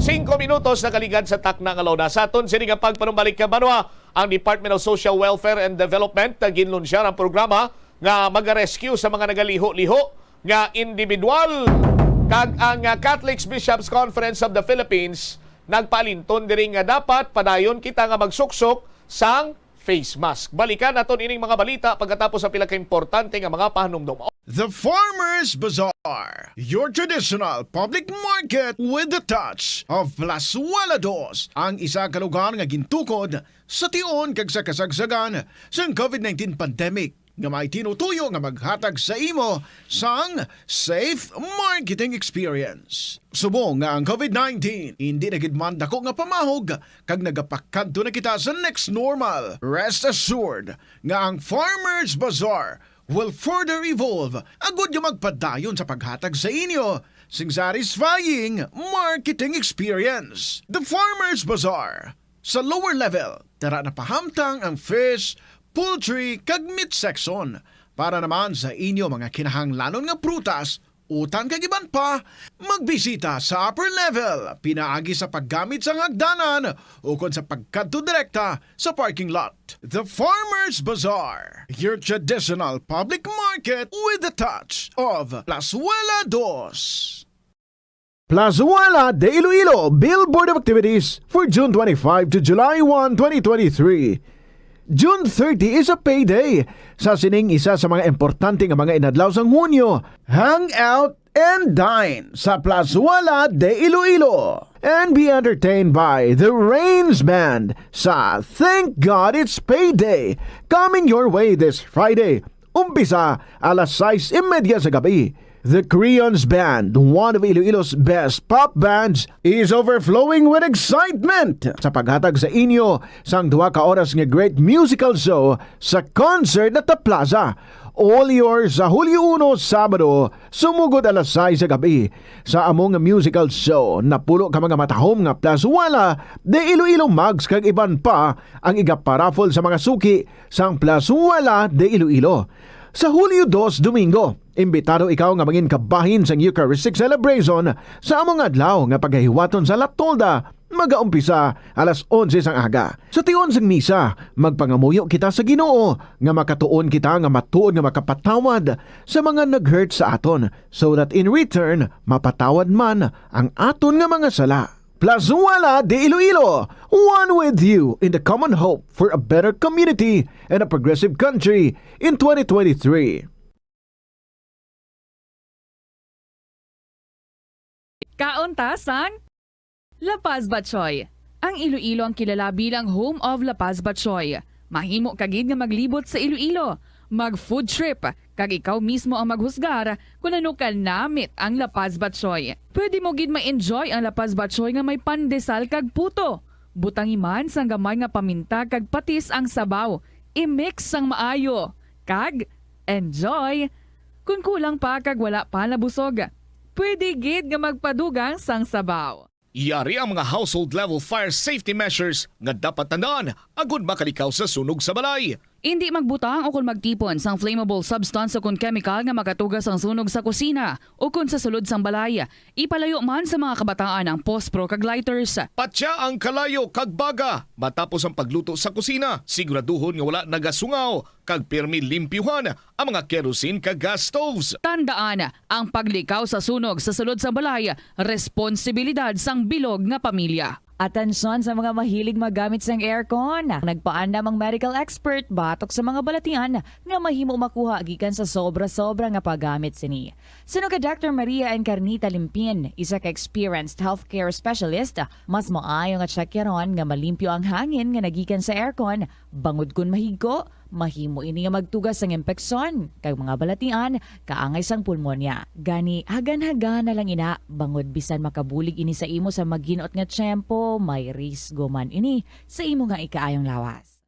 Singko minutos nakaligad sa takna nga launa. Sa aton sini nga pagpanumbalik ka banwa, ang Department of Social Welfare and Development, ah, ginlunsyar ang programa nga maga-rescue sa mga nagaliho-liho nga individual. Kag ang, ah, Catholic Bishops Conference of the Philippines nagpaalinton diri nga dapat padayon kita nga magsuksok sang face mask. Balikan naton ining mga balita pagkatapos sa pila ka importante nga mga pahanumdom. The Farmers Bazaar, your traditional public market with the touch of Plazuela Dos, ang isa ka lugar nga gintukod sa tion kag sa kasagsagan sang covid nineteen pandemic, nga may tinutuyo nga maghatag sa imo sang safe marketing experience. Subong nga ang covid nineteen hindi na gid man dako nga pamahog kag nagapakadto na kita sa next normal, rest assured nga ang Farmers Bazaar will further evolve agud nga magpadayon sa paghatag sa inyo sing satisfying marketing experience. The Farmers Bazaar, sa lower level, tara na pahamtang ang fish, poultry, kag meat section. Para naman sa inyo mga kinahanglanon nga prutas, utan kag iban pa, magbisita sa upper level, pinaagi sa paggamit sang hagdanan ukon sa pagkadto direkta sa parking lot. The Farmers Bazaar, your traditional public market with the touch of Plazuela Dos. Plazuela de Iloilo, Billboard of Activities for June twenty-five to July one, twenty twenty-three. June thirty is a payday. Sa sining isa sa mga importante nga mga inadlaw sang Hunyo, hang out and dine sa Plazuela de Iloilo and be entertained by the Rains Band sa Thank God It's Payday, coming your way this Friday. Umpisa alas sais y media sa gabi. The Creons Band, one of Iloilo's best pop bands, is overflowing with excitement sa paghatag sa inyo sang duha ka oras nga great musical show sa Concert at the Plaza. All yours sa Hulyo uno, Sabado, sumugod alas sais sa gabi. Sa among musical show, napulo ka mga matahom nga Plazuela de Iloilo mugs kag iban pa ang igaparaffle sa mga suki sang Plazuela de Iloilo. Sa Hulyo dos, Domingo, imbitado ikaw nga mangin kabahin sang Eucharistic celebration sa among adlaw nga pagahiwaton sa La Tolda, magaumpisa alas onse sang aga. Sa tion sang misa, magpangamuyo kita sa Ginoo nga makatuon kita nga matuod nga makapatawad sa mga nag-hurt sa aton, so that in return mapatawad man ang aton nga mga sala. Plazuela de Iloilo, one with you in the common hope for a better community and a progressive country in twenty twenty-three. Kaon ta sang La Paz Batchoy. Ang Iloilo ang kilala bilang home of La Paz Batchoy. Mahimo ka gid nga maglibot sa Iloilo, mag food trip, kag ikaw mismo ang maghusgar kon ano ka namit ang La Paz Batchoy. Pwede mo gid ma-enjoy ang La Paz Batchoy nga may pandesal kag puto. Butangi man sang gamay nga paminta kag patis ang sabaw. I-mix sang maayo. Kag enjoy! Kon kulang pa kag wala pa nabusog, pwede gid nga magpadugang sang sabaw. Yari ang mga household level fire safety measures nga dapat tandaan agud makalikaw sa sunog sa balay. Indi magbutang o kon magtipon sang flammable substance o kon chemical nga makatuga sang sunog sa kusina o kon sa sulod sang balay. Ipalayo man sa mga kabataan ang pospro kag lighters. Patya ang kalayo kag baga matapos ang pagluto sa kusina. Siguraduhon nga wala nagasungaw kag pirmi limpyuhan ang mga kerosene kag gas stoves. Tandaan, ang paglikaw sa sunog sa sulod sang balay, responsibilidad sang bilog nga pamilya. Atensyon sa mga mahilig maggamit sang aircon. Nagpaandam ang medical expert batok sa mga balatian nga mahimo makuha gikan sa sobra-sobra nga paggamit sini. Suno kay Doctor Maria Encarnita Limpin, isa ka experienced healthcare specialist, mas maayo nga tsakyaron nga malimpyo ang hangin nga nagikan sa aircon, bangod kon mahigko, mahimo ini nga magtuga sang impeksyon kag mga balatian, kaangay sang pulmonya. Gani, hagan-hagan na lang ina, bangod bisan makabulig ini sa imo sa magin-ot nga tiyempo, may risgo man ini sa imo nga ikaayong lawas.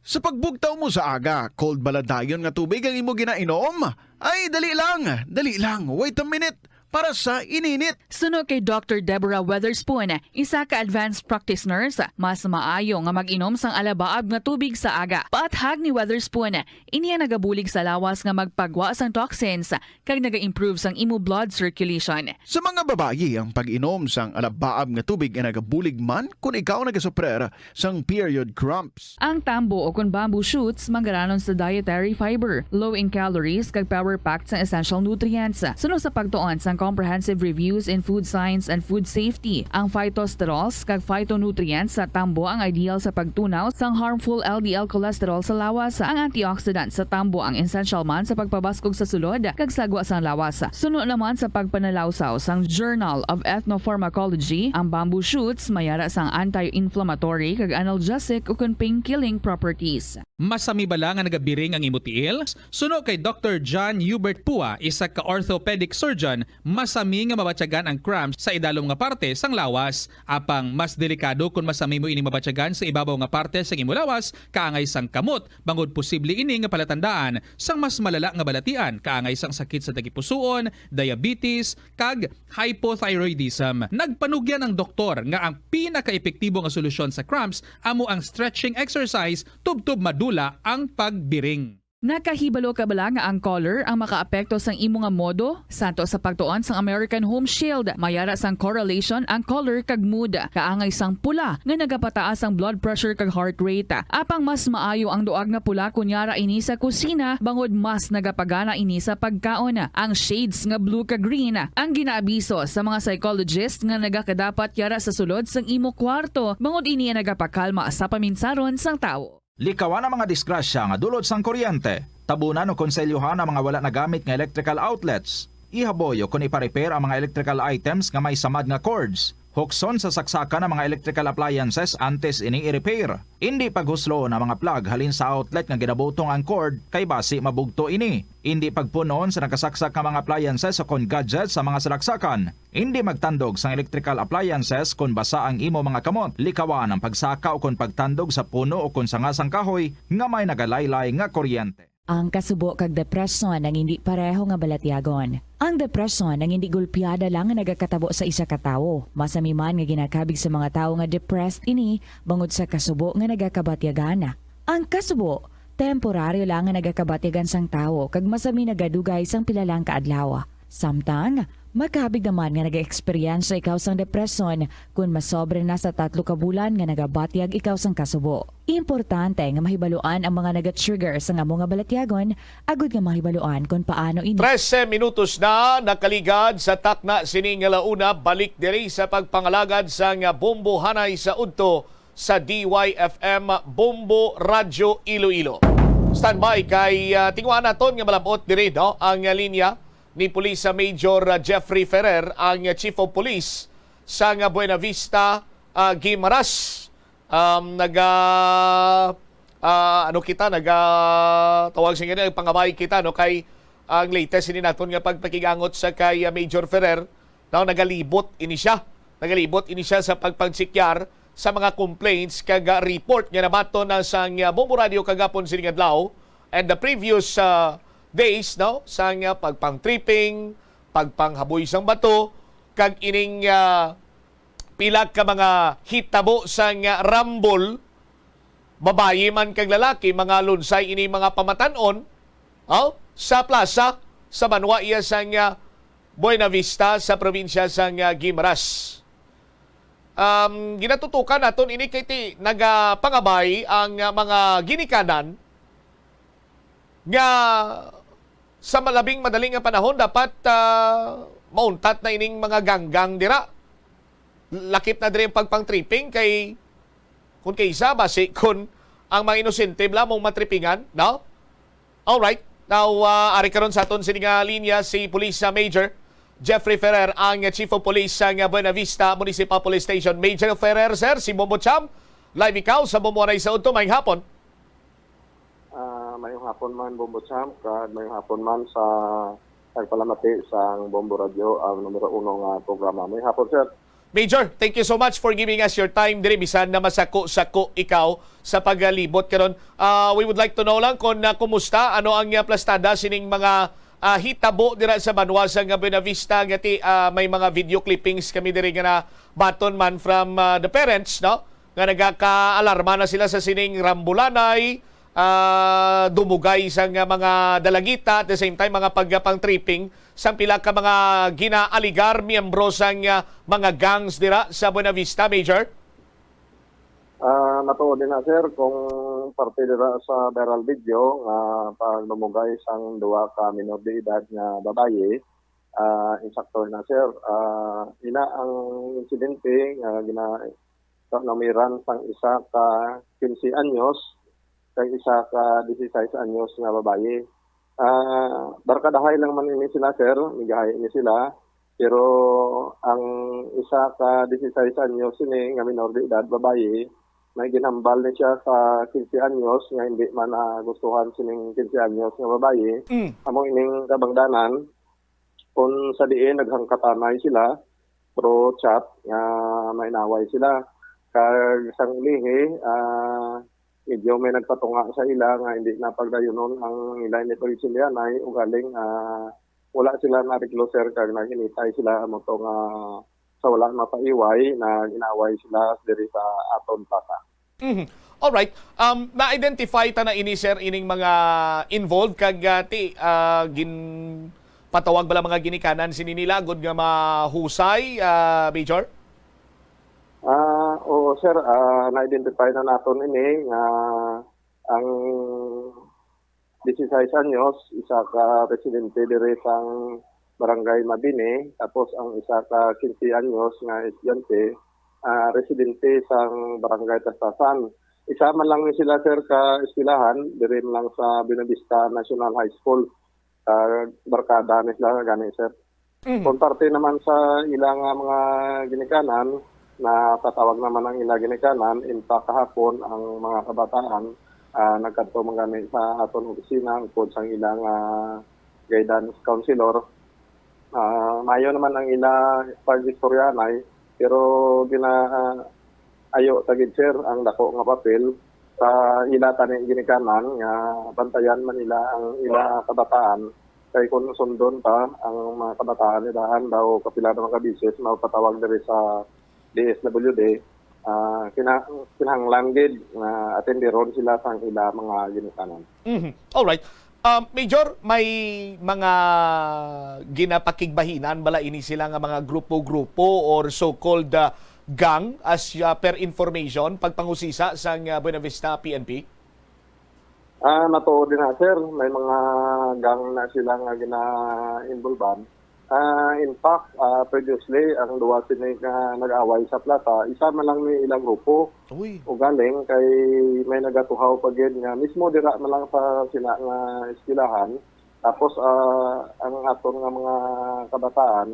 Sa pagbugtaw mo sa aga, cold bala dayon nga tubig ang imo ginainom? Ay, dali lang, dali lang, wait a minute. para sa ininit. Suno kay Doctor Deborah Weatherspoon, isa ka advanced practice nurse, mas maayo nga mag-inom sang alabaab nga tubig sa aga. Paathag ni Weatherspoon, ini ang nagabulig sa lawas nga magpagwa sang toxins kag naga-improve sang imo blood circulation. Sa mga babayi, ang pag-inom sang alabaab nga tubig ang nagabulig man kon ikaw nagasuprer sang period cramps. Ang tambo o kon bamboo shoots manggaranon sa dietary fiber, low in calories, kag power-packed sang essential nutrients. Suno sa pagtuon sang Comprehensive Reviews in Food Science and Food Safety, ang phytosterols kag phytonutrients sa tambo ang ideal sa pagtunaw sang harmful L D L cholesterol sa lawas. Ang antioxidant sa tambo ang essential man sa pagpabaskog sa sulod kag sagwa sang lawas. Suno naman sa pagpanalawsaw sang Journal of Ethnopharmacology, ang bamboo shoots may ara sang anti-inflammatory kag analgesic ukon pain-killing properties. Masami bala nga nagabiring ang imo tiil? Suno kay Doctor John Hubert Pua, isa ka orthopedic surgeon, masami nga mabatyagan ang cramps sa idalom nga parte sang lawas. Apang mas delikado kon masami mo ini mabatyagan sa ibabaw nga parte sang imo lawas, kaangay sang kamot, bangod posible ini nga palatandaan sang mas malala nga balatian, kaangay sang sakit sa tagipusoon, diabetes, kag hypothyroidism. Nagpanugyan ang doktor nga ang pinakaepektibo nga solusyon sa cramps amo ang stretching exercise tubtob madula ang pagbiring. Nakahibalo ka bala nga ang color ang makaapekto sang imo nga modo? Santo sa pagtuon sang American Home Shield, may ara sang correlation ang color kag mood. Kaangay sang pula nga nagapataas ang blood pressure kag heart rate. Apang mas maayo ang duag nga pula kon yara ini sa kusina, bangod mas nagapagana ini sa pagkaon. Ang shades nga blue kag green ang ginaabiso sa mga psychologist nga nagakadapat yara sa sulod sang imo kwarto, bangod ini ang nagapakalma sa paminsaron sang tawo. Likawan ang mga disgrasya nga dulot sang kuryente. Tabunan o konselyuhan ang mga wala nagamit nga electrical outlets. Ihaboy o kon ipa-repair ang mga electrical items nga may samad nga cords. Hukson sa saksakan ang mga electrical appliances antes ini i-repair. Indi paghusloon ang mga plug halin sa outlet nga ginabutong ang cord, kay basi mabugto ini. Indi pagpun-on sa nakasaksak nga mga appliances o kon gadgets sa mga salaksakan. Indi magtandog sang electrical appliances kon basa ang imo mga kamot. Likawan ang pagsaka o kon pagtandog sa puno o kon sanga sang kahoy nga may nagalaylay nga kuryente. Ang kasubo kag depresyon ang indi pareho nga balatyagon. Ang depresyon ang indi gulpiada lang nga nagakatabo sa isa ka tawo. Masami man nga ginakabig sa mga tawo nga depressed ini bangod sa kasubo nga nagakabatyagan. Ang kasubo, temporaryo lang nga nagakabatyagan sang tawo kag masami nagadugay sang pila lang ka adlaw. Samtang, makabig naman nga nag-eksperyensya ikaw sang depresyon kon masobra na sa tatlo ka bulan nga nagabatyag ikaw sang kasubo. Importante nga mahibaluan ang mga naga-trigger sang amo nga balatyagon agud nga mahibaluan kon paano ini. Trese minutos na nakaligad sa takna sini nga launa, balik diri sa pagpangalagad sang Bombo Hanay sa udto sa D Y F M Bombo Radyo Iloilo. Standby kay, ah, tinguhaan naton nga malab-ot diri, no, ang, ah, linya ni Police Major, ah, Jeffrey Ferrer, ang, ah, Chief of Police sang, ah, Buena Vista, ah, Guimaras. Um, naga, ah, ano kita, naga, tawag sa nga, nagpangabay kita, no, kay ang latest ini naton nga pagpakig-angot sa kay, ah, Major Ferrer. Now, nagalibot ini siya. Nagalibot ini siya sa pagpangtsikar sa mga complaints kag, ah, report nga nabaton na sang, ah, Bombo Radio kagapon sining adlaw and the previous, ah, days, no? Sang, ah, pagpang-tripping, pagpanghaboy sang bato, kag ining, ah, pila ka mga hitabo sang, ah, rambol, babayi man kag lalaki, mga lunsay ini mga pamatan-on, oh, sa plaza sa banwa iya sang, ah, Buena Vista sa probinsya sang, ah, Guimaras. Um, ginatutukan naton ini kay ti nagapangabay ang, ah, mga ginikanan nga sa malabing madali nga panahon dapat, ah, mauntat na ining mga ganggang dira. Lakip na diri ang pagpang-tripping kay kun kay isa basi kun ang mga inosente bala mong matripingan, no? Alright. Now, ah, ari karon sa aton sini nga linya si Police, ah, Major Jeffrey Ferrer, ang Chief of Police sa, ah, Buena Vista Municipal Police Station. Major Ferrer, sir, si Bombo Cham, live ikaw sa Bombo Anay sa Udto. Maayong hapon. Ah, mayong hapon man, Bombo Cham, kag mayong hapon man sa nagpalamati sang Bombo Radyo, ang numero uno nga programa. Mayong hapon, sir. Major, thank you so much for giving us your time diri, bisan na masako-sako ikaw sa pagalibot karon. Ah, we would like to know lang kung, ah, kumusta, ano ang, ah, plastada sining mga, ah, hitabo dira sa banwa sang Buenavista, nga ti, ah, may mga video clippings kami diri nga nabaton man from, ah, the parents, no? Nga nagakaalarma na sila sa sining rambulanay, ah, dumugay sang, ah, mga dalagita, at the same time, mga pagpang-tripping sang pila ka mga ginaaligar miyembro sang, ah, mga gangs dira sa Buenavista, Major? Ah, matuod din na, sir, kung parte dira sa viral video nga pagdumugay sang duha ka minor de edad nga babayi. Ah, insakto na, sir. Ah, ina ang insidente nga gina-, sa namiran sang isa ka quince anyos kag isa ka dieciséis anyos nga babayi. Ah, barkadahay lang man ini sila, sir. Migahay ini sila. Pero ang isa ka dieciséis anyos ini nga minor de edad, babayi, may ginhambal ni siya sa quince anyos nga hindi man nagustuhan sining quince anyos nga babayi. Mm. Amo ining kabangdanan kung sa diin naghangkatanay sila through chat nga may inaway sila. Kag sang ulihi, ah, medyo may nagpatunga sa ila nga hindi na pagdayunon ang ila ini pagsindihanay, ugaling, ah, wala sila nareglo, sir, kag naghinitay sila amo to nga sa wala mapaiway, nag-inaway sila diri sa aton plaza. Mhm. Alright. Um, na-identify ta na ini, sir, ining mga involved kag, ah, ti, ah, ginpatawag bala mga ginikanan sini nila agud nga mahusay, ah, Major? Ah, oo, sir. Ah, na-identify na naton ini nga ang dieciséis anyos, isa ka residente diri sang Barangay Mabini, tapos ang isa ka quince anyos nga estudyante, ah, residente sang Barangay Tastasan. Isa man lang ni sila, sir, ka eskwelahan, diri man lang sa Buenavista National High School. Ah, barkada ni sila gani, sir. Mhm. Kung parte naman sa ila nga mga ginikanan, nakatawag naman ang ila ginikanan, in fact, kahapon ang mga kabataan, ah, nagkadto man gani sa aton opisina, upod sang ila nga guidance counselor. Ah, maayo naman ang ila pag-istoryanay, pero gina-, ah, ayo ta gid, sir, ang dako nga papel sa ila tani ginikanan nga bantayan man nila ang ila kabataan. Kay kung sundon pa ang mga kabataan, ni daan daw kapila na mga bisis mapatawag diri sa D S W D, ah, kina-, kinahanglan gid nga atenderon sila sang ila mga ginikanan. Mhm. Alright. Um, Major, may mga ginapakigbahinan bala ini sila nga mga grupo-grupo or so-called, ah, gang as, ah, per information, pagpangusisa sang, ah, Buenavista P N P? Ah, matuod din na, sir. May mga gang na sila nga gina-involvehan. Ah, in fact, ah, previously, ang duwa sini nga nag-away sa plaza, isa man lang ni ilang grupo. Uy. Ugaling kay may nagatuhaw pa gid nga mismo dira man lang sa sila nga eskwelahan. Tapos, ah, ang aton nga mga kabataan,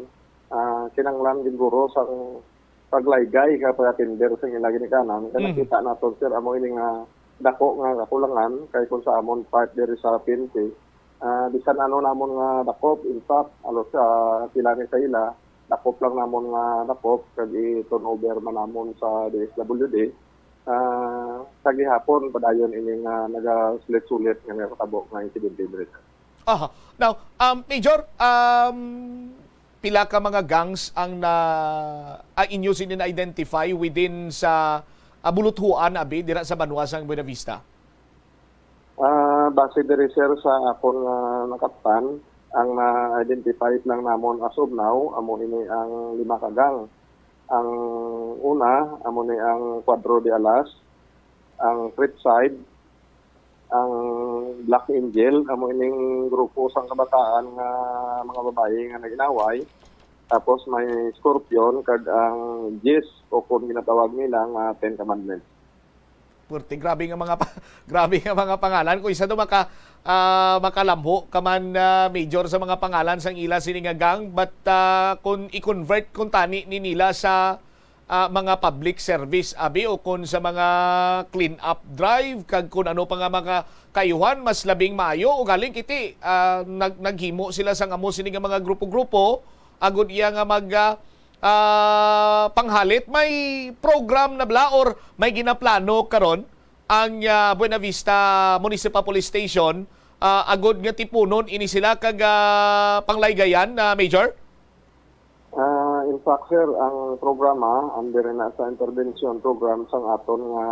ah, kinanglan gid guro sang paglaygay nga pag-atender sa ila ginikanan. Kay Mhm. nakita naton, sir, amo ini nga dako nga kakulangan kay kung sa amon part diri sa P N P, ah, bisan ano namon nga dakop, in fact, halos, ah, pila ni sa ila, dakop lang namon nga dakop kag i-turn over man namon sa D S W D. Ah, sa gihapon, padayon ini nga nagasulit-sulit nga nakatabo nga insidente diri, sir. Aha. Now, um, Major, um, pila ka mga gangs ang na, ah, inyo sini na-identify within sa, ah, buluthuan, abi, dira sa banwa sang Buenavista? Ah, base diri, sir, sa akon nga nakaptan, ang na-identify lang namon as of now, amo ini ang lima ka gang. Ang una, amo ni ang Cuadro de Alas, ang Tripside, ang Black Angel, amo ining grupo sang kabataan nga mga babayi nga nag-inaway. Tapos may Scorpion kag ang Jis, o kung ginatawag nila nga Ten Commandments. Purti, grabe nga mga pa-, grabe nga mga pangalan. Kung isa to maka-, ah, makalamho ka man, ah, Major, sa mga pangalan sang ila sini nga gang, but, ah, kung i-convert kung tani ni nila sa, ah, mga public service, abi, o kung sa mga clean up drive, kag kung ano pa nga mga kaayuhan, mas labing maayo. Ugaling kiti, ah, nag-, naghimo sila sang amo sini nga mga grupo-grupo, agud iya nga mag, ah, ah, panghalit, may program na bala or may ginaplano karon ang, ah, Buenavista Municipal Police Station ah, agod nga tipunon ini sila kag, ah, panglaygayan, ah, Major? Ah, in fact, sir, ang programa, under na sa intervention program sang aton nga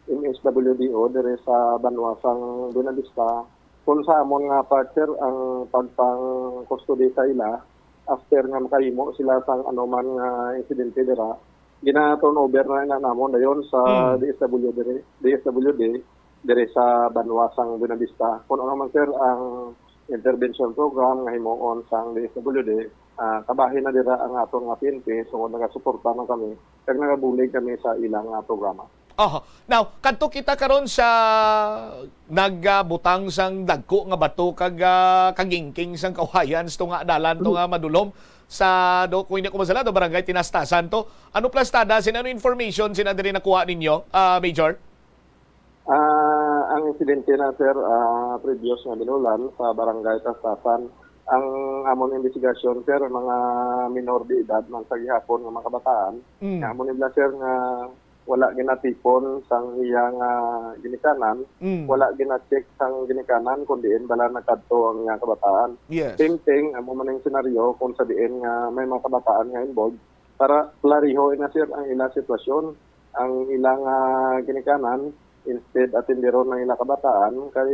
M S W D O diri sa banwa sang Buenavista, kung sa amon nga part, sir, ang pagpang-custody sa ila, after nga makahimo sila sang anuman nga insidente dira, gina-turn over na, na namon dayon sa Hmm. D S W D, D S W D, diri sa banwa sang Buenavista. Kung ano man, sir, ang intervention program nga himuon sang D S W D, ah, kabahin na dira ang aton nga P N P, tungod nagasuporta man kami, kag nagabulig kami sa ilang, ah, programa. Oho. Now, kadto kita karon sa nagbutang sang dagko nga bato kag, ah, kagingking sang kawayan sa to nga dalan to nga madulom sa do, kung hindi ko masala, do Barangay Tinastasan to. Ano plastada sin, ano information sin diri nakuha ninyo, ah, Major? Ah, ang insidente na, sir, ah, previous nga binulan sa Barangay Tastasan. Ang amon investigasyon, sir, mga minor de edad man sa gihapon nga mga kabataan. Mm. Nga amon nila, sir, nga wala ginatipon sang iyang, ah, ginikanan, Mm. wala gina-check sang ginikanan kung diin bala nagkadto ang iyang kabataan. Yes. Same thing, amo man ang senaryo kung sa diin nga may mga kabataan nga involved. Para klariho na, sir, ang ilang sitwasyon, ang ilang, ah, ginikanan, instead atenderon ang ilang kabataan, kay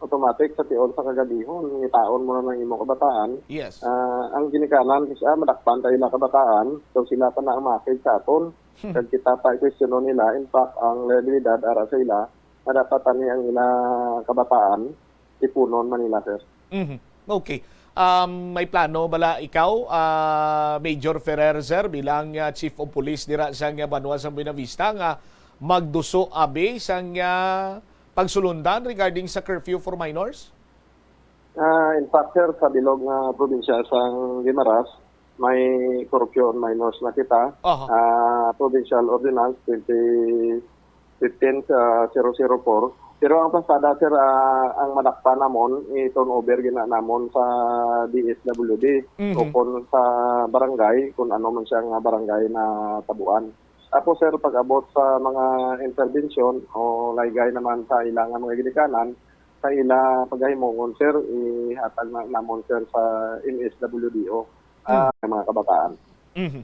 automatic sa tion sa kagabihon, ngitaon mo na ng imong kabataan. Yes. Ah, ang ginikanan, kasi, ah, madakpan tayo ilang kabataan, so sila pa na ang makig sa aton. Hmm. Kag kita pa i-questionon nila, in fact, ang liabilidad ara sa ila, na dapat ani ang ilang kabataan, tipunon man nila, sir. Mhm. Okay. Um, may plano bala ikaw, ah, Major Ferrer, sir, bilang, ah, Chief of Police dira sa nga banwa sa Buenavista nga magduso abi sang, ah, pagsulundan regarding sa curfew for minors? Ah, in fact, sir, sa bilog nga probinsya sang Guimaras, may curfew on minors na kita. Aha. Ah, Provincial Ordinance twenty fifteen sa zero zero four. Pero ang pasada, sir, ah, ang madakpan namon, i-turn over gina namon sa D S W D Mhm. o kung sa barangay, kung ano man siya nga barangay na tabuan. Tapos, sir, pag-abot sa mga intervention o laygay naman sa ilang mga ginikanan, sa ila pagahimongon, sir, ihatag na namon, sir, sa M S W D O, ah, Mm. mga kabataan. Mhm.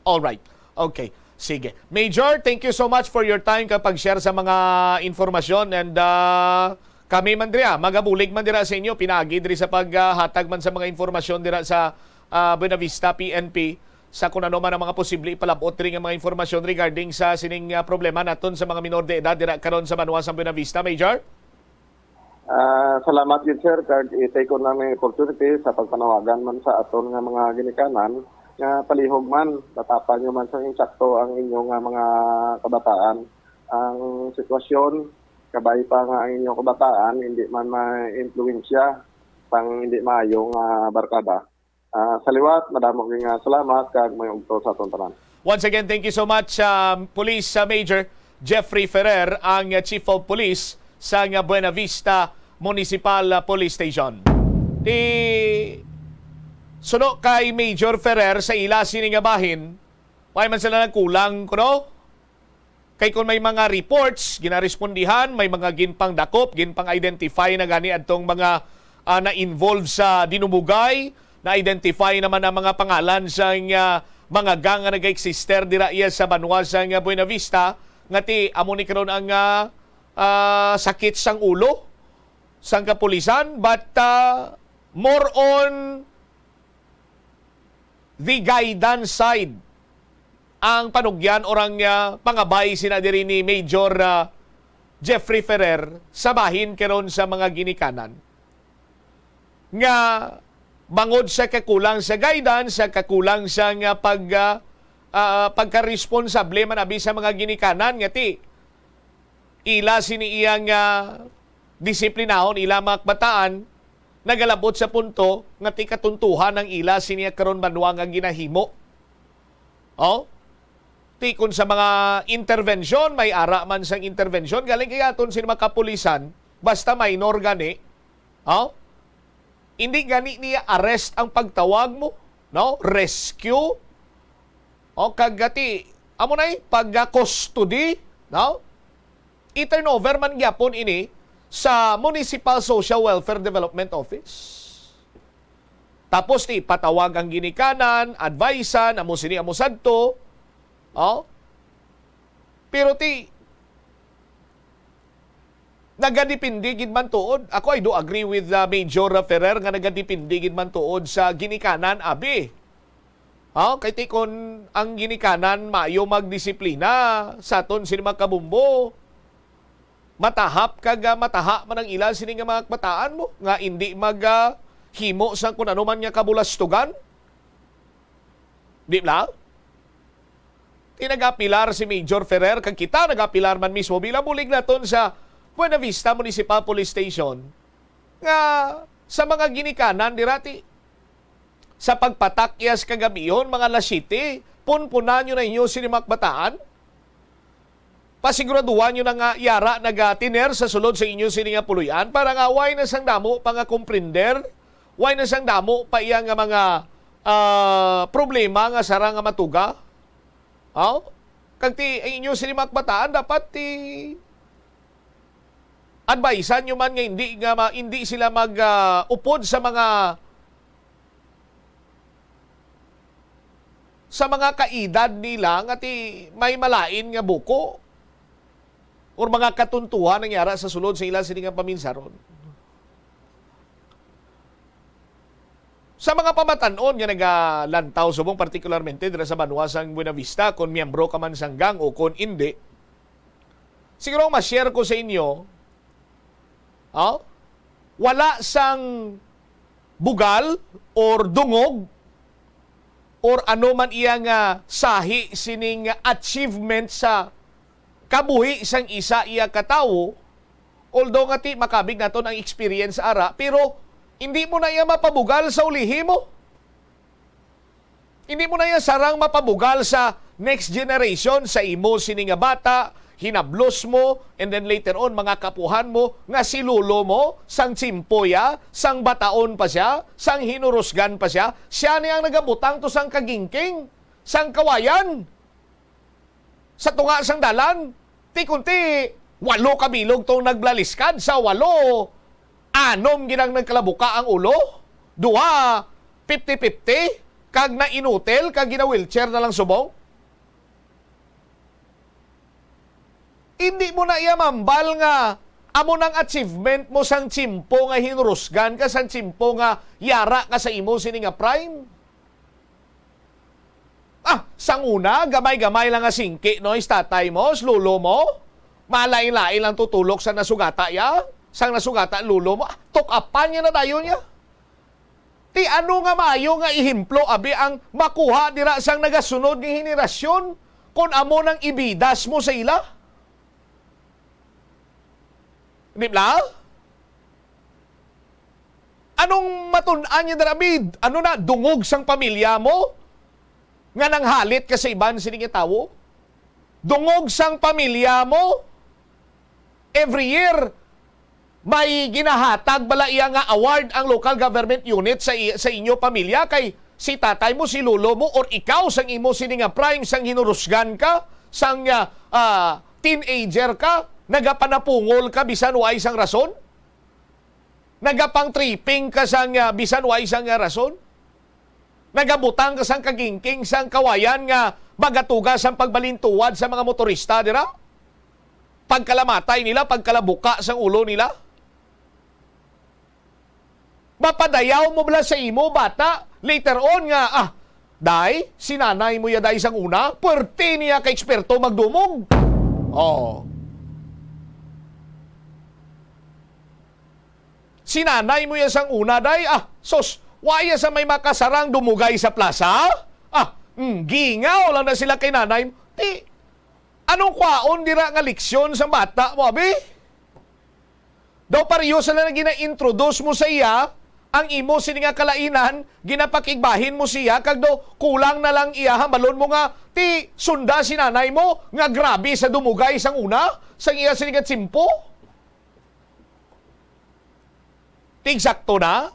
All right. Okay. Sige. Major, thank you so much for your time kag pag-share sa mga informasyon and, ah, kami man dira, magabulig man dira sa inyo, pinaagi diri sa paghatag man sa mga informasyon dira sa, ah, Buenavista P N P sa kung ano man ang mga posible ipalab-ot diri nga mga informasyon regarding sa sining, ah, problema naton sa mga minor de edad dira karon sa banwa sa Buenavista, Major? Ah, salamat gid, sir, kag i-take ko na may opportunity sa pagpanawagan man sa aton nga mga ginikanan nga palihog man, datapan nyo man sa insakto ang inyo nga mga kabataan. Ang sitwasyon, kabay pa nga ang inyo kabataan hindi man ma-impluwensya sang hindi maayo nga barkada. Ah, sa liwat, madamo gyud nga salamat kag may ugto sa aton tanan. Once again, thank you so much, um, Police, uh, Major Jeffrey Ferrer, ang, uh, Chief of Police sa nga Buena Vista Municipal, uh, Police Station. Ti suno kay Major Ferrer sa ila sini nga bahin, wala man sila nagkulang, kuno? Kay kung may mga reports, ginarespondihan, may mga ginpangdakop, ginpang-identify na gani adtong mga, ah, na-involve sa dinumugay, na-identify naman ang mga pangalan sa nga mga gang nga nag-eksister dira iya sa banwa sa nga Buena Vista, nga ti amo ni karon ang, ah, ah, sakit sang ulo sang kapulisan, but, ah, more on the guidance side ang panugyan o ang, ah, pangabay sina diri ni Major, ah, Jeffrey Ferrer sa bahin karon sa mga ginikanan nga bangod sa kakulang sa guidance, sa kakulang sa nga pag, ah, ah, pagkaresponsable man abi sa mga ginikanan nga ti ila sini iya nga disiplinahon ila mga kabataan, nagalabot sa punto nga ti katuntuhan ang ila sini karon banwa nga ginahimo. Oh? Ti kon sa mga intervention, may ara man sang intervention, galing kay aton sini mga kapulisan, basta minor gani, oh? Hindi gani niya arrest ang pagtawag mo, no? Rescue. O, kag ti, amo na'y pag-custody, no? I-turnover man gyapon ini sa Municipal Social Welfare Development Office. Tapos ti patawag ang ginikanan, advisean, amo sini, amo sadto. Oh? Pero ti, nagadepende gid man tuod. Ako, I do agree with, uh, Major Ferrer nga nagadepende gid man tuod sa ginikanan, abi. Oh, kay ti kon ang ginikanan maayo magdisiplina sa aton sini mga kabumbo, matahap kag, ah, mataha man ang ila sini nga mga kabataan mo nga indi mag, ah, himo sang kun ano man nga kabulastugan. Di ba? Ti nagapilar si Major Ferrer, kag kita nagapilar man mismo bilang bulig naton sa Buena Vista Municipal Police Station, nga sa mga ginikanan dira ti sa pagpatak-iya sa kagabihon, mga alas siyete, punpunan nyo na inyo sini mga kabataan. Pasiguraduhan nyo na nga yara nagatiner sa sulod sa inyo sini nga puloy-an para nga way na sang damo pa nga komprender, way na sang damo pa iya nga mga, ah, problema nga sarang nga matuga. Aw? Kag ti, ang inyo sini mga kabataan dapat ti advisean nyo man nga hindi nga ma-, hindi sila mag, ah, upod sa mga sa mga kaedad nila nga ti may malain nga buko or mga katuntuhan ang yara sa sulod sa ila sini nga paminsaron. Sa mga pamatan-on nga nagalantaw subong, partikularmente dira sa banwa sang Buena Vista, kon miyembro ka man sang gang o kon indi, siguro ma-share ko sa inyo, oh, wala sang bugal or dungog or ano man iya nga sahi sining achievement sa kabuhi sang isa iya ka tawo, although nga ti makabig naton ang experience ara, pero hindi mo na iya mapabugal sa ulihi mo. Hindi mo na iya sarang mapabugal sa next generation, sa imo sini nga bata, hinablos mo, and then later on, mga kapuhan mo, nga si lolo mo, sang tsimpo ya, sang bataon pa siya, sang hinurusgan pa siya, siya ni ang nagabutang to sang kagingking, sang kawayan, sa tunga sang dalan. Ti kunti, walo ka bilog tong naglaliskad, sa walo, anom gid ang nagkalabuka ang ulo, duha, fifty fifty, kag nainutil, kag gina-wheelchair na lang subong. Hindi mo na iya mambal nga amo nang achievement mo sang tsimpo nga hinurusgan ka, sang tsimpo nga yara ka sa imo sini nga prime. Ah, sang una, gamay-gamay lang nga singki, no, is tatay mo, is lolo mo. Malain-lain lang tutulok sa nasugata ya, sang nasugata lolo mo. Ah, tukapan niya na dayon niya. Ti ano nga maayo nga ehemplo, abi, ang makuha dira sang nagasunod nga henerasyon, kon amo nang ibidas mo sa ila? Di ba? Anong matun-an niya dira, abi? Ano na, dungog sang pamilya mo nga nanghalit ka sa iban sini nga tawo? Dungog sang pamilya mo? Every year, may ginahatag bala iya nga award ang local government unit sa i-, sa inyo pamilya kay si tatay mo, si lolo mo, or ikaw sang imo sini nga prime, sang hinurusgan ka, sang, ah, ah, teenager ka, nagapanapungol ka bisan way sang rason? Nagapang-tripping ka sang, ah, bisan way sang, ah, rason? Nagabutang ka sang kagingking sang kawayan nga magatuga sang pagbalintuwad sa mga motorista dira? Pagkalamatay nila, pagkalabuka sang ulo nila? Mapadayaw mo bala sa imo bata later on nga, ah, day, si nanay mo ya day sang una, puwerte niya ka eksperto magdumog. Oh. Si nanay mo ya sang una, day, ah, sus, wa ya sa may makasarang dumugay sa plaza? Ah, mm, gingaw lang na sila kay nanay mo. Ti, anong kwaon dira nga leksyon sa bata mo, abi? Daw pareho sila na gina-introduce mo sa iya, ang imo sini nga kalainan, ginapakigbahin mo siya, kag daw kulang na lang iya, hambalon mo nga, ti, sunda si nanay mo, nga grabe sa dumugay sang una, sang iya sini nga tsimpo. Ti, eksakto na?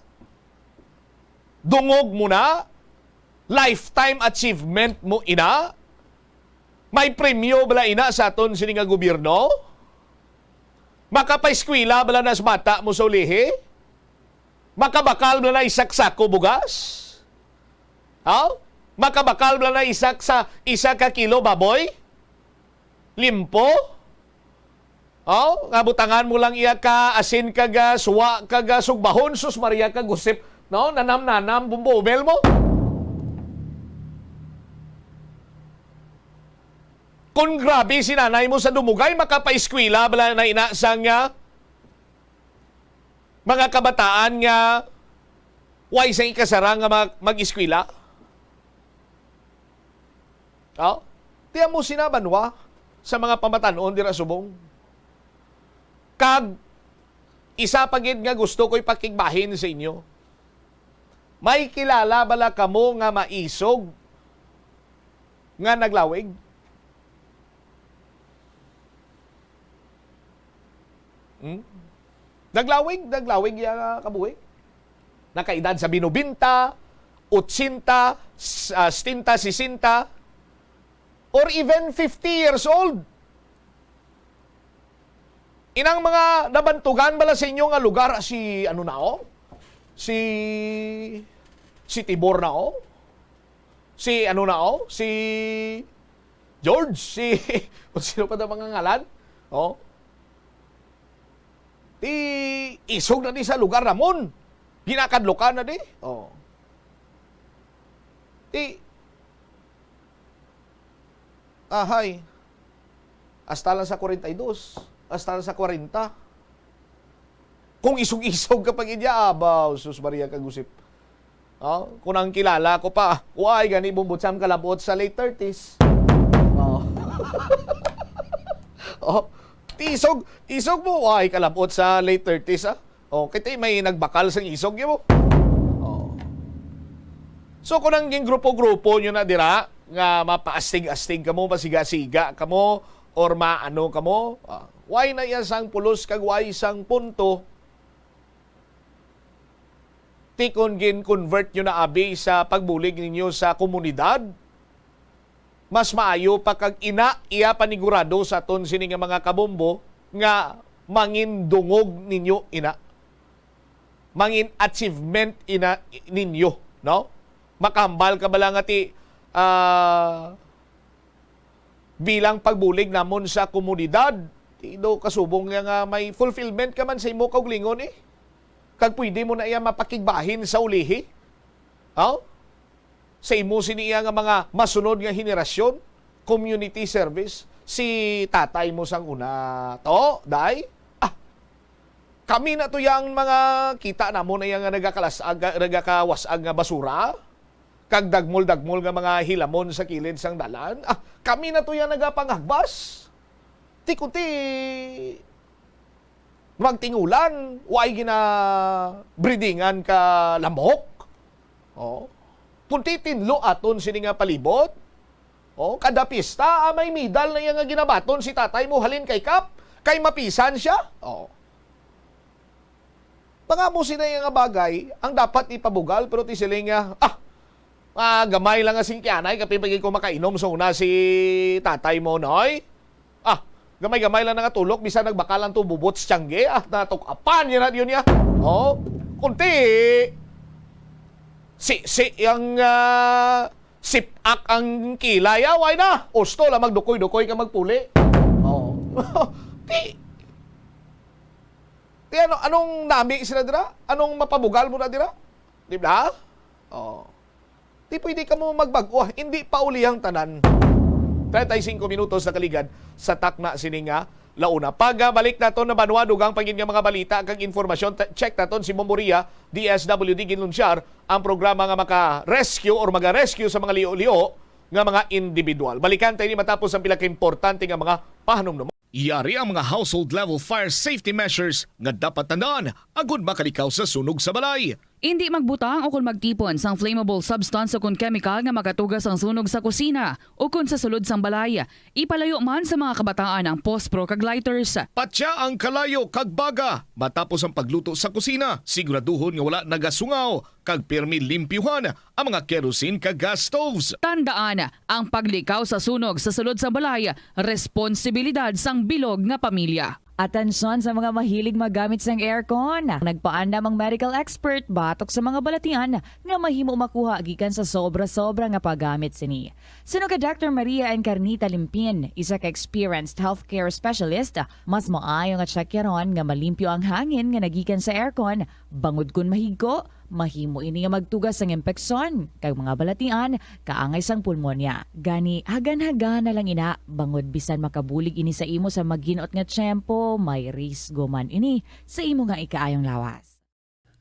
Dungog mo na? Lifetime achievement mo ina? May premyo bala ina sa aton sini nga gobyerno? Makapaeskwela bala na sa bata mo sa ulihi? Makabakal bala na isa ka sako bugas? Haw? Makabakal bala na isa sa, isa ka kilo baboy? Limpo? Haw? Nga butangan mo lang iya ka asin kag, ah, suwa kag, ah, sugbahon, sus Maria kag Josep, no? Nanam-nanam, bumbo-bel mo. Kung grabe si nanay mo sa dumugay, makapaeskwela bala na ina sang, ah, mga kabataan nga way sa ikasarang nga mag-, mag-eskwela? Oh? Tiyan mo sina banwa sa mga pamatan-on dira subong. Kag isa pa gid nga gusto ko ipakigbahin sa inyo. May kilala bala kamo nga maisog nga naglawig? Hmm? Naglawig, naglawig iya nga kabuhi. Nakaedad sa binubinta, otsinta, s-, ah, setenta, sesenta, or even fifty years old. Inang mga nabantugan bala sa inyo nga lugar, si ano na, oh? Si, si Tibor na, oh? Si ano na, oh? Si George, si, o sino pa na mga ngalan? Oh? Ti, isog na di sa lugar namon. Ginakadlukan na di. Oh. Ti, ahay. Hasta lang sa kwarenta y dos. Hasta lang sa kwarenta. Kung isog-isog ka pag-idya, abaw, sus Maria kag Josep. Oh, kung ang kilala ko pa, why gani bumbot sa kalabot sa late thirties? Oh. Oh, ti isog, isog mo, why kalabot sa late thirties, ah? Oh, kay ti may nagbakal sang isog, yun mo. Oh. So, kung ang ging grupo-grupo nyo na dira, nga mapaastig-astig kamo, masiga-siga kamo, or maano kamo, ah, why na iya sang pulos kag why sang punto? Ti kon gin-convert nyo na abi sa pagbulig ninyo sa komunidad, mas maayo pa kag ina iya panigurado sa aton sini nga mga kabombo nga mangin dungog ninyo ina. Mangin achievement ina ninyo, no? Makahambal ka bala nga ti, ah, bilang pagbulig namon sa komunidad, ti do kasubong niya nga may fulfillment ka man sa imo kaugalingon, eh. Kag pwede mo na iya mapakigbahin sa ulihi. Oh? Sa imo sini iya nga mga masunod nga henerasyon, community service, si tatay mo sang una. To, day? Ah, kami na to yang mga kita namon na yang nagakalas-ag, nagakawas-ag nga basura, kag dagmol-dagmol nga mga hilamon sa kilid sang dalan. Ah, kami na to yang nagapangagbas. Ti kunti magtingulan, way ginabridingan ka lamok. Oh. Kunti tinlo aton sini nga palibot. Oh, kada pista, ah, may medal na iya nga ginabaton si tatay mo halin kay Kap, kay mapisan siya. Oh. Mga mo sina nga bagay ang dapat ipabugal, pero ti siling nga, ah, ah, gamay lang nga singkyanay, kapin pa gid ko makainom sa una si tatay mo, noy. Ah, gamay-gamay lang na nga tulok, bisan nagbakal ang tububot sa tiyangge, ah, natukapan niya na yun niya. Oh, kunti, si, si, ang, ah, sipak ang kilay, ah, way na. Usto lang magdukoy-dukoy ka magpuli. Oh. Ti, ti ano, anong nami sila dira? Anong mapabugal mo na dira? Di ba? Oh. Di pwede ka mo magbag-o, ah. Hindi pa uli ang tanan. Treinta y cinco minutos na kaligad sa takna sini nga launa. Pag, ah, balik naton na banwa, dugang pa gid nga mga balita kag informasyon, ta-, check naton si Momoria, D S W D ginlunsyar ang programa nga maka-rescue or maga-rescue sa mga liyo-liyo nga mga individual. Balikan tayo ni matapos ang pila ka importante nga mga pahanumdom. Yari ang mga household level fire safety measures nga dapat tandaan agud makalikaw sa sunog sa balay. Indi magbutang ukon magtipon sang flammable substance ukon kemikal nga makatuga sang sunog sa kusina ukon sa sulod sang balay. Ipalayo man sa mga kabataan ang pospro kag lighters. Patya ang kalayo kag baga matapos ang pagluto sa kusina. Siguraduhon nga wala nagasungaw kag pirmi limpyuhan ang mga kerosene kag gas stoves. Tandaan, ang paglikaw sa sunog sa sulod sang balay, responsibilidad sang bilog nga pamilya. Atensyon sa mga mahilig maggamit sang aircon. Nagpaandam ang medical expert batok sa mga balatian nga mahimo makuha gikan sa sobra-sobra nga paggamit sini. Suno kay Doctor Maria Encarnita Limpin, isa ka experienced healthcare specialist, mas maayo nga tsakyaron nga malimpyo ang hangin nga nagikan sa aircon, bangod kon mahigko, mahimo ini nga magtugas sang impeksyon kag mga balatian kaangay sang pulmonya. Gani, hagan-hagan na lang ina, bangod bisan makabulig ini sa imo sa maginot nga tiyempo, may risgo man ini sa imo nga ikaayong lawas.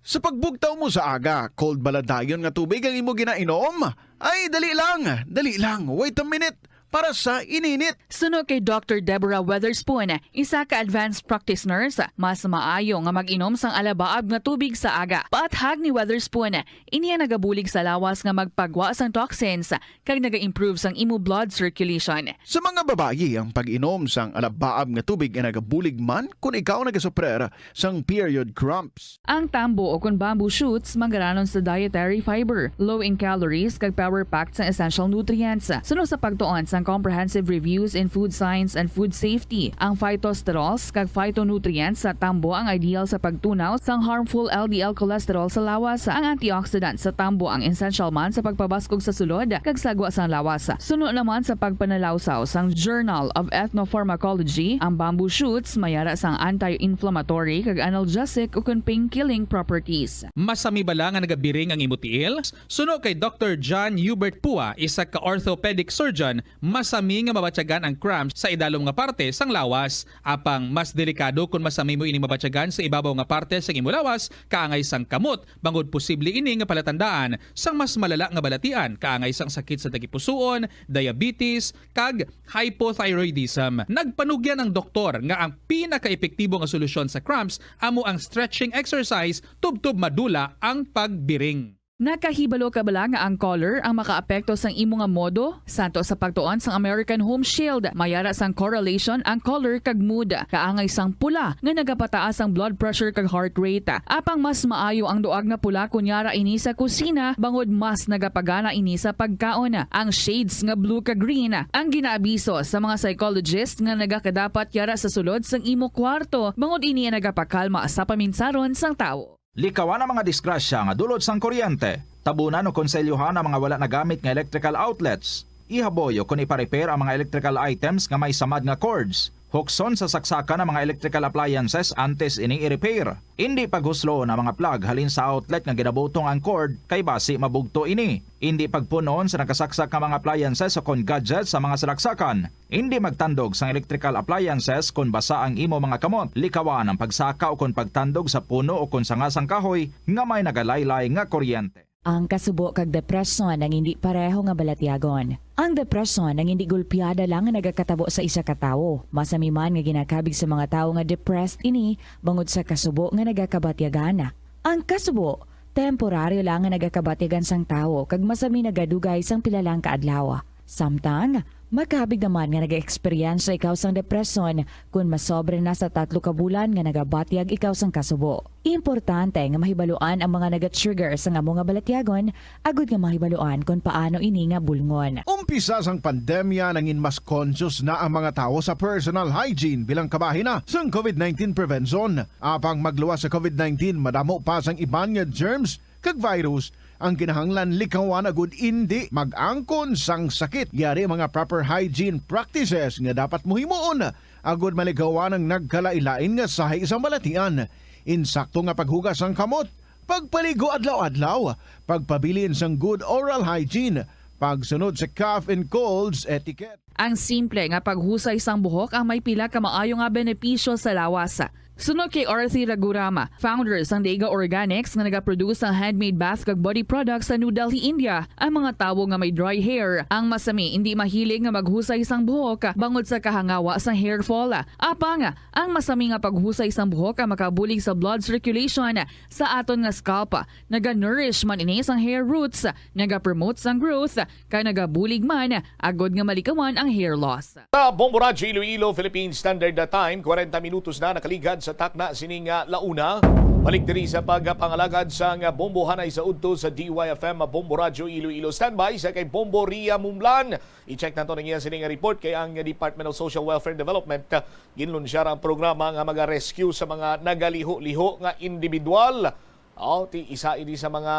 Sa pagbugtaw mo sa aga, cold bala dayon nga tubig ang imo ginainom? Ay, dali lang, dali lang, wait a minute, para sa ininit. Suno kay Doctor Deborah Weatherspoon, isa ka advanced practice nurse, mas maayo nga mag-inom sang alabaab nga tubig sa aga. Paathag ni Weatherspoon, ini ang nagabulig sa lawas nga magpagwa sang toxins kag naga-improve sang imo blood circulation. Sa mga babayi, ang pag-inom sang alabaab nga tubig ay nagabulig man kon ikaw nagasuprer sang period cramps. Ang tambo o kon bamboo shoots manggaranon sa dietary fiber, low in calories, kag power-packed sang essential nutrients. Suno sa pagtuon sang Comprehensive Reviews in Food Science and Food Safety, ang phytosterols kag phytonutrients sa tambo ang ideal sa pagtunaw sang harmful L D L cholesterol sa lawas. Ang antioxidant sa tambo ang essential man sa pagpabaskog sa sulod kag sagwa sang lawas. Suno naman sa pagpanalawsaw sang Journal of Ethnopharmacology, ang bamboo shoots mayara sang anti-inflammatory kag analgesic ukon pain-killing properties. Masami bala nga nagabiring ang imo tiil? Suno kay Doctor John Hubert Pua, isa ka orthopedic surgeon, masami nga mabatyagan ang cramps sa idalom nga parte sang lawas. Apang mas delikado kon masami mo ining mabatyagan sa ibabaw nga parte sang imo lawas, kaangay sang kamot, bangod posible ini nga palatandaan sang mas malala nga balatian, kaangay sang sakit sa tagipusoon, diabetes, kag hypothyroidism. Nagpanugyan ang doktor nga ang pinakaepektibo nga solusyon sa cramps amo ang stretching exercise tubtob madula ang pagbiring. Nakahibalo ka bala nga ang color ang makaapekto sang imo nga modo? Santo sa pagtuon sang American Home Shield, mayara sang correlation ang color kag mood. Kaangay sang pula nga nagapataas ang blood pressure kag heart rate. Apang mas maayo ang duag nga pula kon yara ini sa kusina, bangod mas nagapagana ini sa pagkaon. Ang shades nga blue kag green ang ginaabiso sa mga psychologist nga nagakadapat yara sa sulod sang imo kwarto, bangod ini ang nagapakalma sa paminsaron sang tawo. Likawan ang mga disgrasya nga dulot sang kuryente. Tabunan o konselyuhan ang mga wala nagamit nga electrical outlets. Ihaboy o kon ipa-repair ang mga electrical items nga may samad nga cords. Hukson sa saksakan ang mga electrical appliances antes ini i-repair. Indi paghusloon ang mga plug halin sa outlet nga ginabutong ang cord, kay basi mabugto ini. Indi pagpun-on sa nakasaksak nga mga appliances o kon gadgets sa mga salaksakan. Indi magtandog sang electrical appliances kon basa ang imo mga kamot. Likawan ang pagsaka o kon pagtandog sa puno o kon sanga sang kahoy nga may nagalaylay nga kuryente. Ang kasubo kag depresyon ang indi pareho nga balatyagon. Ang depresyon ang indi gulpiada lang nga nagakatabo sa isa ka tawo. Masami man nga ginakabig sa mga tawo nga depressed ini bangod sa kasubo nga nagakabatyagan. Ang kasubo, temporaryo lang nga nagakabatyagan sang tawo kag masami nagadugay sang pila lang ka adlaw. Samtang, makabig naman nga nag-eksperyensya ikaw sang depresyon kon masobra na sa tatlo ka bulan nga nagabatyag ikaw sang kasubo. Importante nga mahibaluan ang mga naga-trigger sang amo nga balatyagon agud nga mahibaluan kon paano ini nga bulngon. Umpisa sang pandemya, nangin mas conscious na ang mga tawo sa personal hygiene bilang kabahin na sang covid nineteen prevention. Apang magluwas sa covid nineteen, madamo pa sang iban nga germs kag virus ang kinahanglan likawan agud indi mag-angkon sang sakit. Yari mga proper hygiene practices nga dapat mo himuon agud malikawan ang nagkalain-lain nga sahi sang balatian. Insakto nga paghugas sang kamot, pagpaligo adlaw-adlaw, pagpabilin sang good oral hygiene, pagsunod sa cough and colds etiquette. Ang simple nga paghusay sang buhok ang may pila ka maayo nga benepisyo sa lawas. Suno kay Arthi Ragurama, founder sang Dega Organics nga nagaproduce sang handmade bath kag body products sa New Delhi, India, ang mga tawo nga may dry hair ang masami indi mahilig nga maghusay sang buhok bangod sa kahangawa sang hair fall. Apang, ang masami nga paghusay sang buhok ang makabulig sa blood circulation sa aton nga scalp. Naga-nourish man ini sang hair roots, naga-promote sang growth, kag nagabulig man agud nga malikawan ang hair loss. Sa Bombo Radyo Iloilo, Philippine Standard Time, kwarenta minutos na nakaligad sa Takna sini nga launa. Balik diri sa pagpangalagad sang Bombo Hanay sa udto sa D Y F M Bombo Radyo Iloilo. Standby sa kay Bombo Ria Mumlan. I-check nato na niya sini nga report kay ang Department of Social Welfare and Development, ah, ginlunsyar ang programa nga maga-rescue sa mga nagaliho-liho nga individual. Oh, ti isa ini sa mga,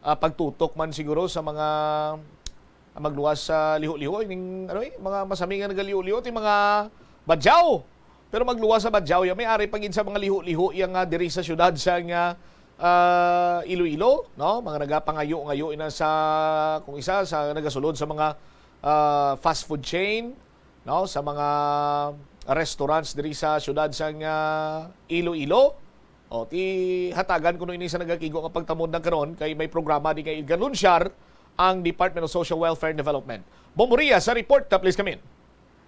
ah, pagtutok man siguro sa mga, ah, magluwas sa liho-liho, ining, ano eh, mga masami nga nagaliho-liho, ti mga badyaw. Pero magluwas sa badyaw, ya may ari pa gid sa mga liho-liho yang, ah, diri sa syudad sa nga, ah, Iloilo, no? Mga nagapangayo-ngayo ina sa, kung isa sa nagasulod sa mga, ah, fast food chain, no, sa mga restaurants diri sa syudad sang, ah, Iloilo. O, ti hatagan kuno ini sa nagakigo nga pagtamod na karon kay may programa di nga iganlunsyar ang Department of Social Welfare and Development. Bombo Ria sa report, ah, please come in.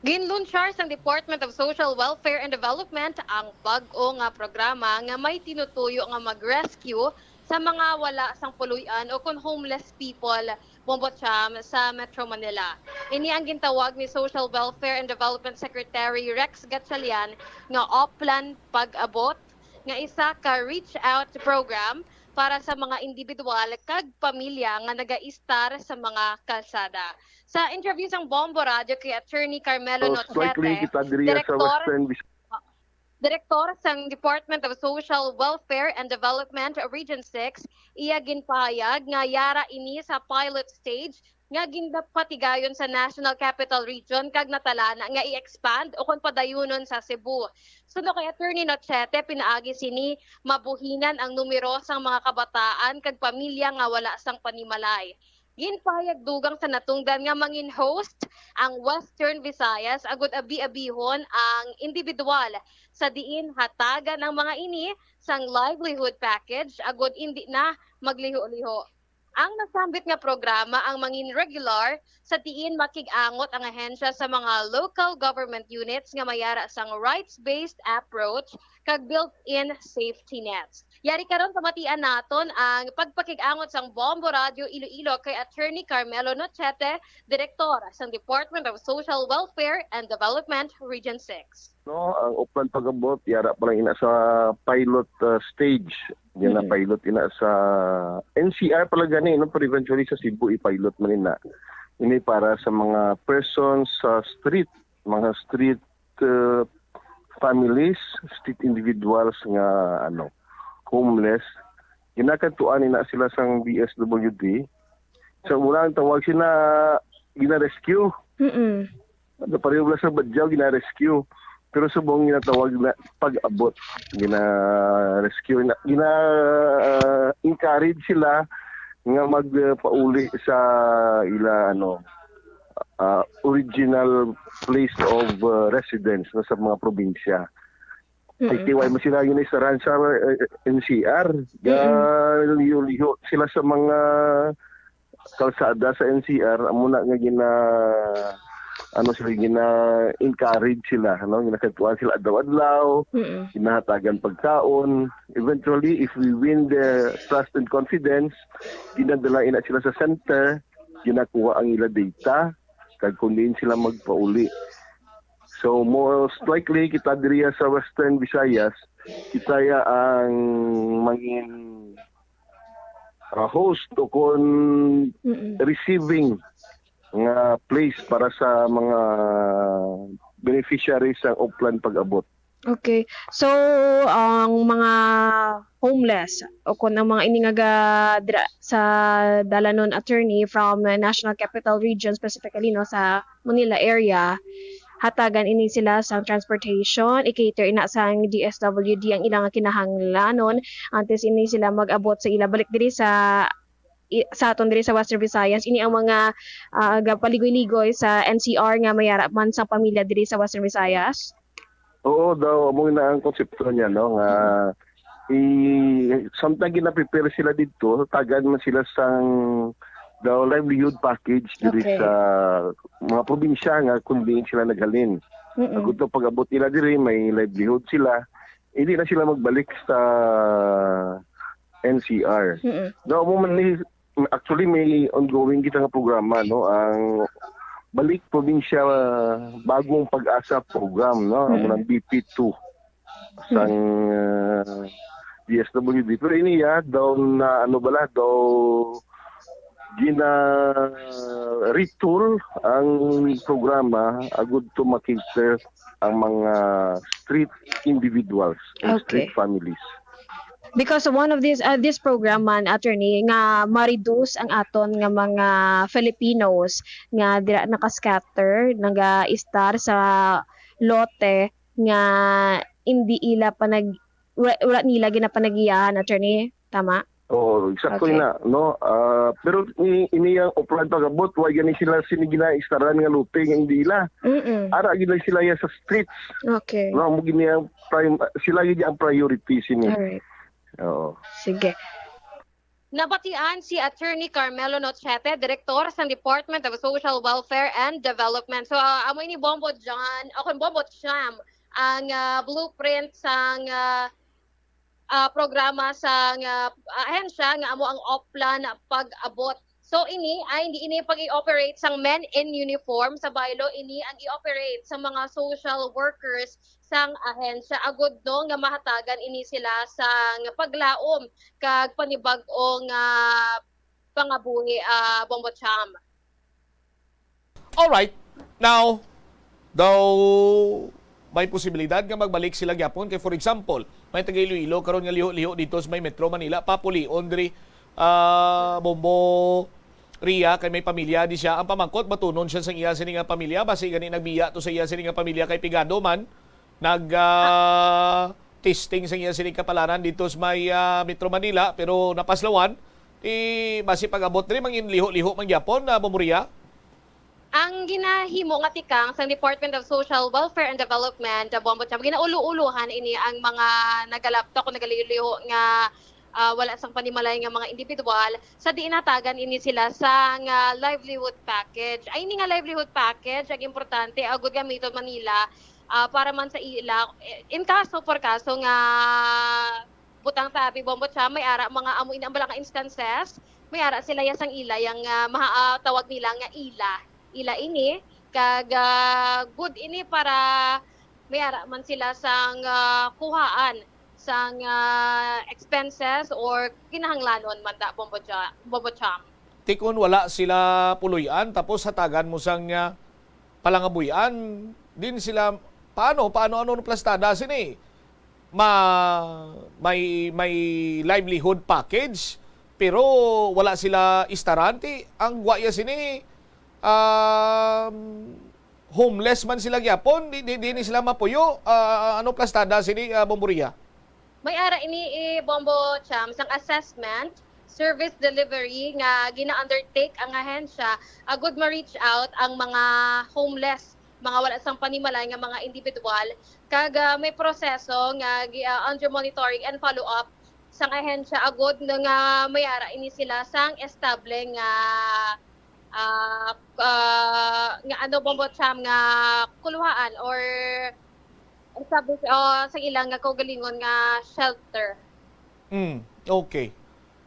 Ginlunsyar sang Department of Social Welfare and Development ang bag-o nga programa nga may tinutuyo nga mag-rescue sa mga wala sang puloy-an o kon homeless people, Bombo Cham, sa Metro Manila. Ini ang gintawag ni Social Welfare and Development Secretary Rex Gatchalian nga Oplan Pag-abot, nga isa ka reach-out program para sa mga individual kag pamilya nga nagaistar sa mga kalsada. Sa interview sang Bombo Radyo kay Attorney Carmelo So, Nochete, strictly kita diriya sa Director Western Vis- Direktor sang Department of Social Welfare and Development Region six, iya ginpahayag nga yara ini sa pilot stage nga ginpatigayon sa National Capital Region kag natalana nga i-expand o kon padayunon sa Cebu. Suno kay Attorney Nochete, pinaagi sini mabuhinan ang numero sang mga kabataan kag pamilya nga wala sang panimalay. Ginpahayag dugang sa natungdan nga mangin-host ang Western Visayas agud abi-abihon ang individual sa diin hatagan ang mga ini sang livelihood package agud indi na magliho-liho. Ang nasambit nga programa ang mangin regular sa diin makig-angot ang ahensya sa mga local government units nga mayara sang rights-based approach kag built-in safety nets. Yari karon pamatian naton ang pagpakig-angot sang Bombo Radyo Iloilo kay Attorney Carmelo Nochete, Direktor sang Department of Social Welfare and Development Region six. No, ang Oplan Pag-abot, yara pa lang ina sa pilot, uh, stage. Yan na Mm. pilot ina sa N C R pala gani, no? Pero eventually sa Cebu, i-pilot man ina. Ini para sa mga persons sa street, mga street, uh, families, street individuals nga, ano, homeless. Ginakadtuan ina sila sang D S W D. Sa una, ang tawag sila, gina-rescue. Mm-mm. Ano, pareho lang sa badyaw, gina-rescue. Pero subong ginatawag na pag-abot, gina-rescue, na, gina, ah, encourage sila nga mag, ah, pauli sa ila, ano, ah, original place of, ah, residence, no, sa mga probinsya. Mm-mm. Ay, tiway mo sila yun, isaran sa, eh, N C R. Mm-mm. Galiyo-liyo sila sa mga kalsada sa N C R, amo na nga gina, ano sila, gina-encourage sila, no? Ginakadtuan sila adlaw-adlaw, Mm-mm. ginahatagan pagkaon. Eventually, if we win the trust and confidence, ginadala ina sila sa center, ginakuha ang ila data, kag kung diin sila magpauli. So, most likely, kita diriya sa Western Visayas, kita ya ang mangin uh, host o kon Mm-mm. receiving nga place para sa mga beneficiaries sa Oplan Pag-abot. Okay. So, ang mga homeless o kung ang mga ini nga ga-, dra-, sa dalanon, attorney, from National Capital Region, specifically, no, sa Manila area, hatagan ini sila sang transportation, i-cater ina sang D S W D ang ilang kinahanglanon antes ini sila mag-abot sa ila balik diri sa i-, sa aton diri sa Western Visayas. Ini ang mga, ah, gapaligoy-ligoy sa N C R nga mayara man sang pamilya diri sa Western Visayas. Oo daw, amo na ang konsepto niya, no, nga i-, samtang ginaprepare sila didto, tagaan man sila sang daw livelihood package diri Okay. sa mga probinsya nga kung diin sila naghalin. Mm-mm. Agud to pag-abot nila diri, may livelihood sila. Hindi na sila magbalik sa N C R. Mm-mm. Daw mo man ni, actually, may ongoing kita nga programa, no, ang Balik Probinsya, ah, Bagong Pag-asa program, no, ang Mm-mm. mga B P two. sang, ah, D S W D. Pero ini, ah, daw na, ano bala, daw gina-retool ang programa agud to ma-cater ang mga street individuals and street Okay. families. Because one of this, uh, this program man, attorney, nga ma-reduce ang aton nga mga Filipinos nga dira naka-scatter, naga-istar sa lote nga hindi ila panag-, wala, wala nila ginapanagiyahan, attorney. Tama? Oo, eksakto Okay. ina, no? Ah, pero i-, ini ang offline pag-abot, wa gani sila sini ginaistaran nga lote nga hindi ila. Mm-mm. Ara gid lang sila ya sa streets. Okay. No, mo gini ang prime, sila gid ang priority sini. Alright. Oo. Sige. Nabatian si Attorney Carmelo Nochete, Direktor sang Department of Social Welfare and Development. So, ah, amo ini, Bombo John, o kung Bombo Cham, ang, ah, blueprint sang, ah, ah, programa sang, ah, ahensya nga amo ang Oplan Pag-abot. So, ini ay hindi ini pag-i-operate sang men in uniform sa baylo, ini ang i-operate sa mga social workers sang ahensya agud, no, nga mahatagan ini sila sang paglaom kag panibag-o nga pangabuhi, ah, Bombo Cham. Alright. Now, daw may posibilidad nga magbalik sila gyapon. Kay, for example, may taga Iloilo karon nga liho-liho dito sa may Metro Manila, papulion diri, ah, Bombo Ria, kay may pamilya di siya. Ang pamangkot, batunon siya sa iya sini nga pamilya. Basi gani nagbiya to sa iya sini nga pamilya kay pigado man. Nag, ah, testing sa iya sini kapalaran dito sa may, ah, Metro Manila, pero napaslawan. Ti, basi pag-abot diri, mangin liho-liho man gyapon, ah, Bombo Ria. Ang ginahimo nga tikang sang Department of Social Welfare and Development, ah, Bombo Cham, ginaulo-ulohan ini ang mga nagalaptok o nagaliho-liho nga, ah, wala sang panimalay nga mga individual sa diin hatagan ini sila sang, ah, livelihood package. Ay, ini nga livelihood package, ang importante, agud gamiton man nila, ah, para man sa ila, in kaso, por kaso nga butang tabi, Bombo Cham, may ara mga amo ini ang bala nga instances, may ara sila ya sang ila yang, ah, maha-, ah, tawag nila nga ila. Ila ini, kag, ah, good ini para may ara man sila sang, ah, kuhaan sang, ah, expenses or kinahanglanon man da, Bombo Cha-, Bombo Cham. Ti kon wala sila puloy-an, tapos hatagan mo sang, ah, palangabuy-an, din sila, paano, paano, ano ang plastada sini? Ma-, may, may livelihood package, pero wala sila istaran. Ti, ang gwaya sini, um, homeless man sila gyapon, di, di, di ni sila mapuyo. Ah, ano plastada sini, ah, Bombo Ria? May ara ini, eh, Bombo Cham, sang assessment, service delivery nga gina-undertake ang ahensya, agud ma-reach out ang mga homeless, mga wala sang panimalay nga mga individual, kag, ah, may proseso nga gi-, ah, under monitoring and follow-up sang ahensya, agud na nga may ara ini sila sang estable nga, ah, ah, nga ano, Bombo Cham, nga kuluhaan or ang sabi, ah, sa ila nga kaugalingon nga shelter. Mm, okay.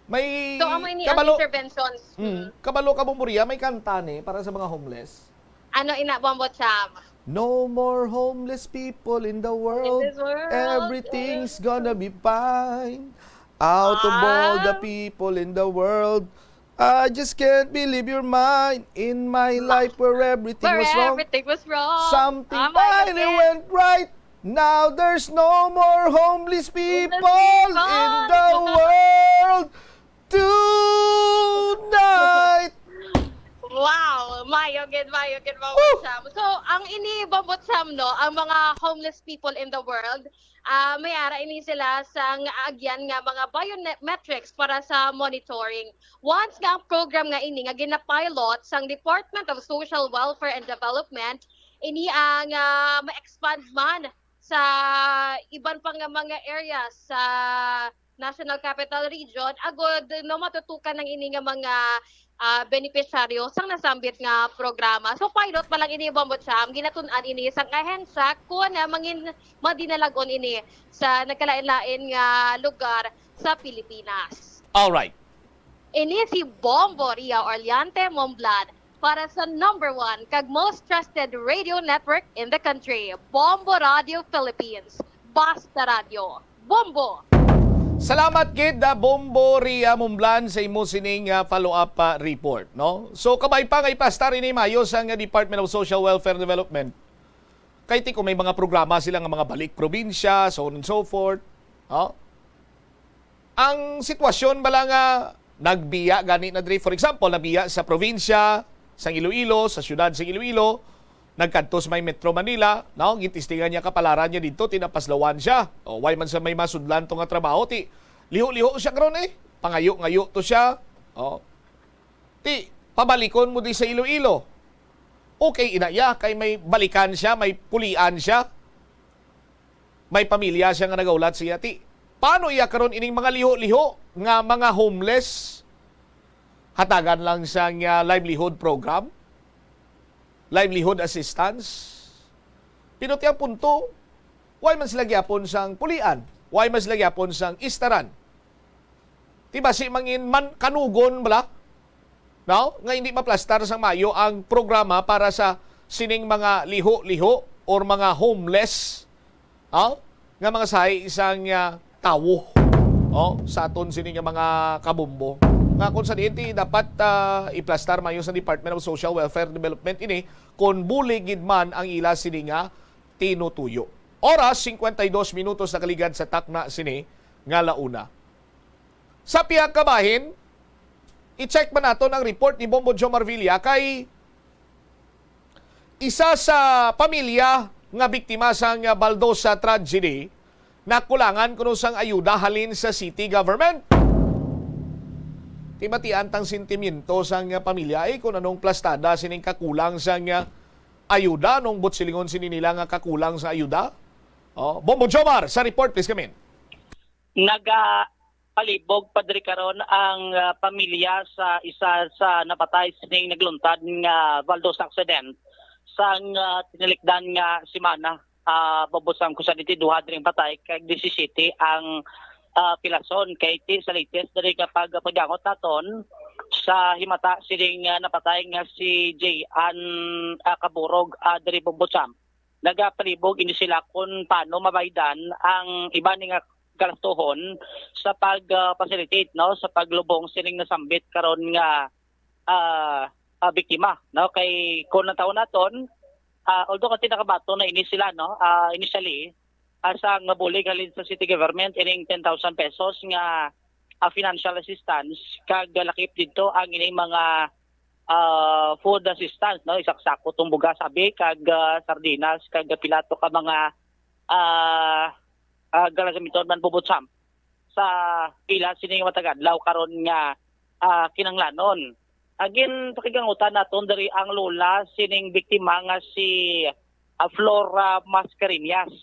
May So, amo ini ang kabalo, interventions. Mm, Mm. kabalo ka, Bombo Ria, may kanta ni para sa mga homeless. Ano ina, Bombo Cham? No more homeless people in the world. In this world, Everything's yeah. gonna be fine. Out of all the Ah. people in the world, I just can't believe you're mine. In my life where everything Where was wrong, everything was wrong. Something Tama yun, finally yes. went right. Now there's no more homeless people in the world tonight. Wow! Mayo gid, mayo gid, Bombo Woo! Cham. So, ang ini, Bombo Cham, no, ang mga homeless people in the world, ah, may ara ini sila sang agyan nga mga biometrics para sa monitoring. Once nga ang program nga ini nga ginapilot sang Department of Social Welfare and Development, ini ang, ah, ma-expand man sa iban pa nga mga areas sa National Capital Region, agud no matutukan ang ini nga mga, ah, benepisyaryo sang nasambit nga programa. So, pilot pa lang ini, Bombo Cham, ginatun-an ini sang ahensya kon, ah, mangin madinalagon ini sa nagkalain-lain nga lugar sa Pilipinas. Alright. Ini si Bombo Ria Orleante Momblan para sa number one kag most trusted radio network in the country, Bombo Radio Philippines. Basta Radyo. Bombo! Salamat gid, ah, Bombo Ria Mumblan, sa imo sining, ah, follow-up, ah, report, no? So, kabay pa nga iplastar ini mayo sang Department of Social Welfare and Development. Kay ti kung may mga programa sila nga mga balik probinsya, so on and so forth, no? Ang sitwasyon bala nga nagbiya gani na diri, for example, nagbiya sa probinsya sang Iloilo, sa siyudad sang Iloilo, nagkadto sa may Metro Manila, no? Gitistingan niya kapalaran niya didto, tinapaslawan siya. O, why man sa may masudlan to nga trabaho, ti liho-liho siya karon eh. Pangayo-ngayo to siya. O. Ti pabalikon mo di sa Iloilo. Okay ina iya kay may balikan siya, may pulian siya. May pamilya siya nga nagahulat siya. Ti paano iya karon ining mga liho-liho nga mga homeless? Hatagan lang siya nga livelihood program? Livelihood assistance? Pero ti ang punto, why man sila gyapon sang pulian? Why man sila gyapon sang istaran? Ti basi mangin man kanugon bala, no? Nga hindi maplastar sang mayo ang programa para sa sining mga liho-liho or mga homeless, no? Nga mga sahi sang, ah, tawo, no? Sa aton sini nga mga kabombo. Nga kung sa diin ti dapat, ah, iplastar mayo sa Department of Social Welfare Development ini kung bulig gid man ang ila sini nga tinutuyo. Oras, cincuenta y dos minutos nakaligad sa takna sini nga launa. Sa pihak kabahin, i-check man naton ang report ni Bombo Jomar Villa kay isa sa pamilya nga biktima sang baldosa tragedy nakulangan kuno sang ayuda halin sa city government. Ti matian tang sentimiento sang pamilya, eh, kung anong plastada sining kakulang sang ayuda, anong buot silingon sini nila nga kakulang sa ayuda? Oh, Bombo Jomar, sa report, please come in. Nagapalibog pa diri karon ang, ah, pamilya sa isa sa napatay sining nagluntad nga baldosa accident sang, ah, tinilikdan nga semana. Ah, Bombo Sam, kung sa diti duha diri ang patay kag disisiyete ang, ah, pilason. Kay ti sa latest diri nga pag-, pagdangot naton sa himata sining, ah, napatay nga si Jay Ann, ah, Kaburog, ah, diri Bombo Sam. Nagapalibog ini sila kung paano mabaydan ang iba ni nga galastuhon sa pag, ah, facilitate, no, sa paglubong sining nasambit karon nga, ah, ah, biktima, no? Kay kung natawon naton, ah, although kati nakabaton na ini sila, no, ah, initially, asa nga bulig halin sa city government ining ten thousand pesos nga, ah, financial assistance, kag lakip didto ang ining mga, ah, food assistance, no? Isa ka sako tong bugas, abi, kag, ah, sardinas, kag pila to ka mga, ah, ah, galagamit man, Bombo Sam, sa ila sini nga matag adlaw karon nga, ah, kinahanglanon. Agin pakigangutan naton diri ang lola sining biktima nga si, ah, Flora Mascareñas,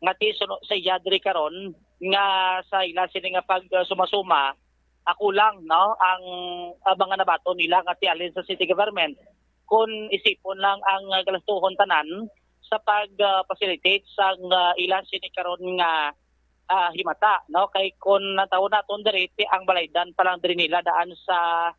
nga ti suno sa iya diri karon nga sa ila sini nga pag, ah, sumasuma, ah, kulang, no, ang, ah, mga nabaton nila nga ti halin sa city government. Kun isipon lang ang, ah, galastuhon tanan sa pag, ah, facilitate sang, ah, ila sini karon nga, ah, himata, no? Kay kun natawon naton diri, ti ang balaydan pa lang diri nila daan sa,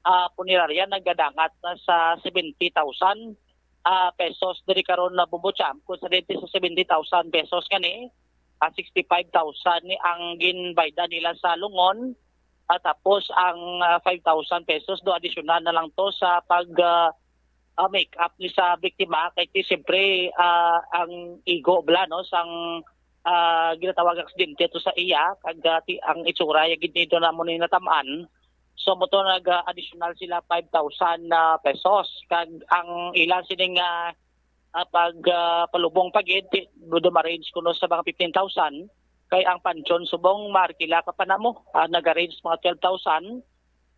ah, punerarya nagadangat na sa seventy thousand, ah, pesos diri karon na, Bombo Sam. Kung sa diri sa seventy thousand pesos gani, ah, sixty-five thousand ni ang ginbaydan nila sa lungon, ah, tapos ang, ah, five thousand pesos do additional na lang to sa pag, ah, ah, make up ni sa biktima kay ti siyempre, ah, ang igo bala, no, sang, ah, ginatawag nga aksidente to sa iya kag, ah, ti, ang itsura ya gid nito na mo ni natam-an. So mo to nag, ah, additional sila five thousand na pesos kag ang ila sining, ah, ah, pag, ah, palubong pa gid ti, do ma-range kuno sa mga fifteen thousand kay ang pansyon subong markila ka pa namo, ah, nag-range mga twelve thousand.